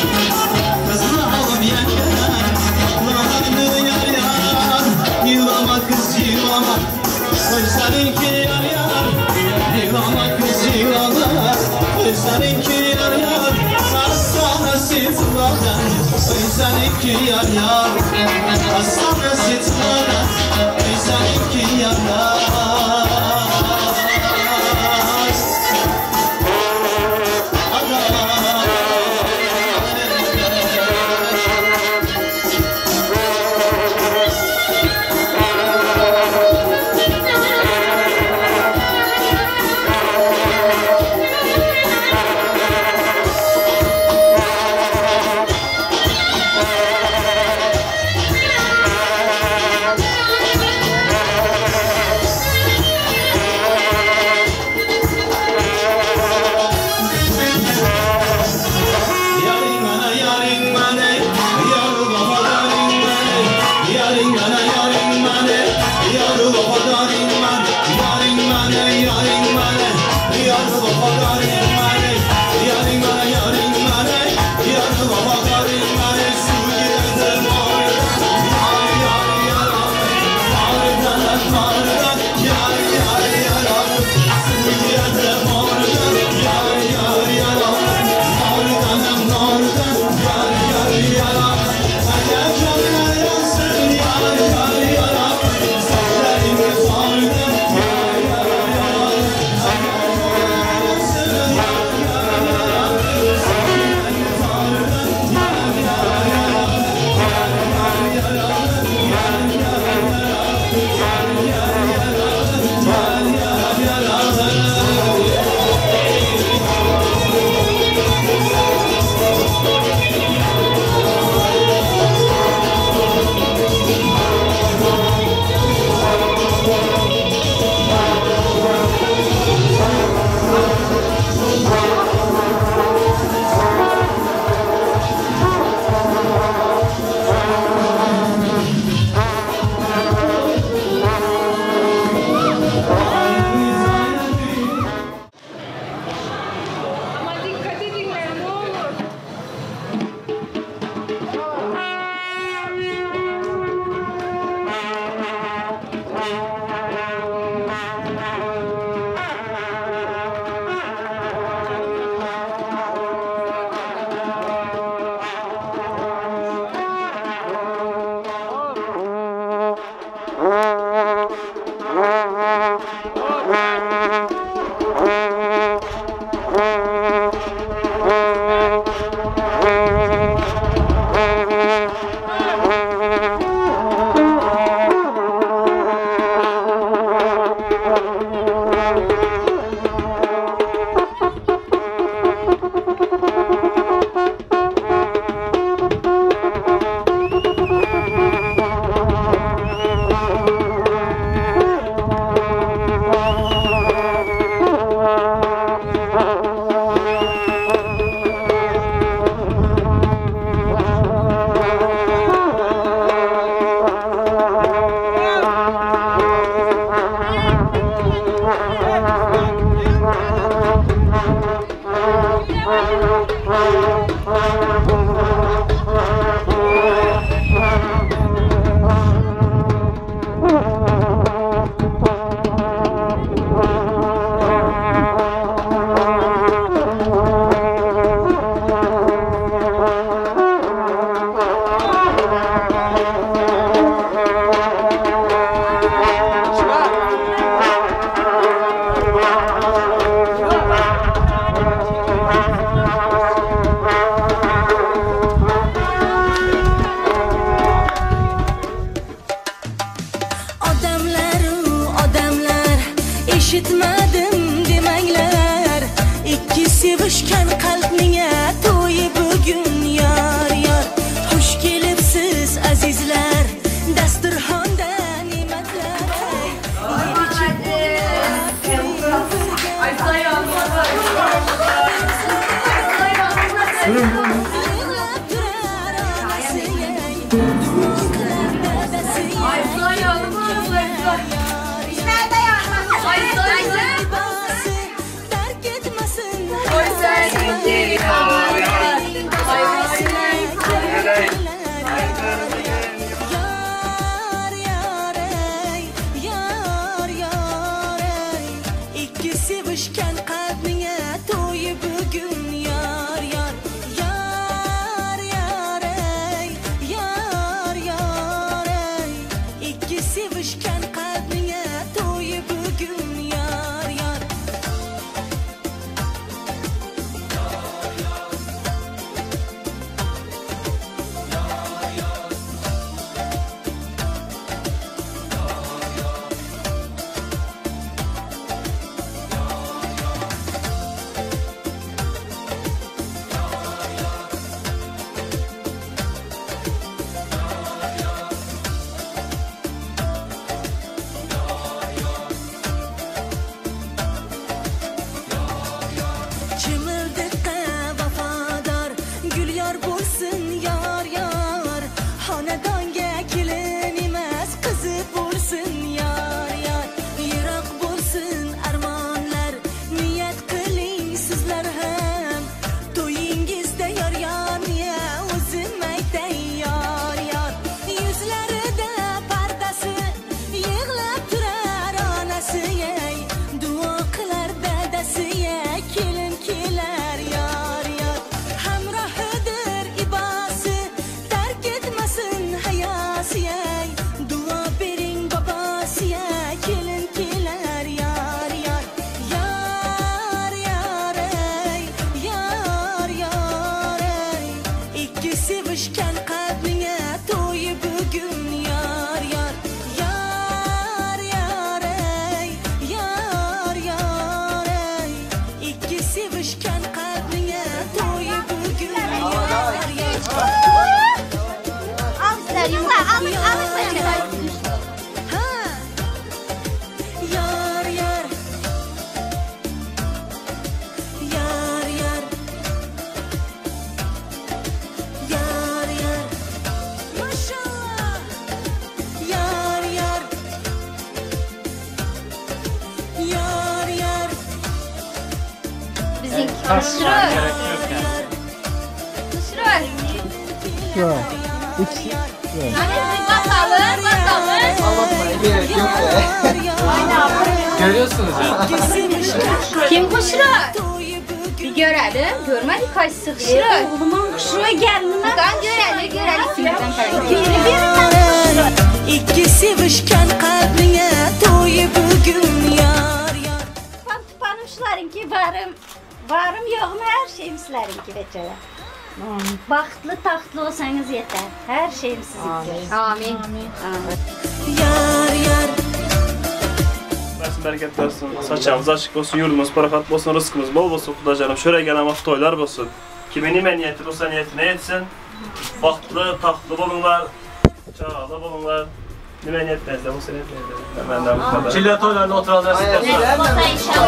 Kızı alıp yan yar, katlanadı yar yar. Yığlama kız yığlama, Özlerinki yar yar. Yığlama kız yığlama, Özlerinki yar yar. Hastanesi tıladan, Özlerinki yar yar. Hastanesi tıladan, Özlerinki yar yar. Eshitmadim demanglar, ikki sevishgan qalbning to'yi bugun yor yor. Xush kelibsiz azizlar, dasturxonda ne'matlar. Alın alın bacım. Yar yar. Yar yar. Yar yar. Maşallah. Yar yar. Yar yar. Bizimki Nusrat. Nusrat. Yok. Üç. Hani bakalım bakalım. Anlatmaya gerek yok ya. Görüyorsunuz ya. Kim Huşra? Bir görelim. Görmedik kaçsı Huşra. Oğlumun Huşra geldi. Bakalım görelim görelim. Ikki sevishgan qalbingga to'yi bugun yar yar. Tupanım şularınki varım. Varım yoğum her şeyim sizlerinki beçeler. Baxtlı taxtlı olsanız yeter. Her şeyim sizinki. Amin. Amin. Yar yar. Versin bereket versin. Saçağımız açık olsun, yurdumuz parakat olsun, rızkımız bol olsun Xudacanım. Şöyle gelen vaxt toylar olsun. Kimin nime niyeti olsa niyetine yetsin. Baxtlı, taxtlı olunlar, çağlı olunlar. Nime niyetlerinizde olsa niyetlerinizde. Benden bu kadar. Çille toylarında oturacağız. Nasip olsa inşallah.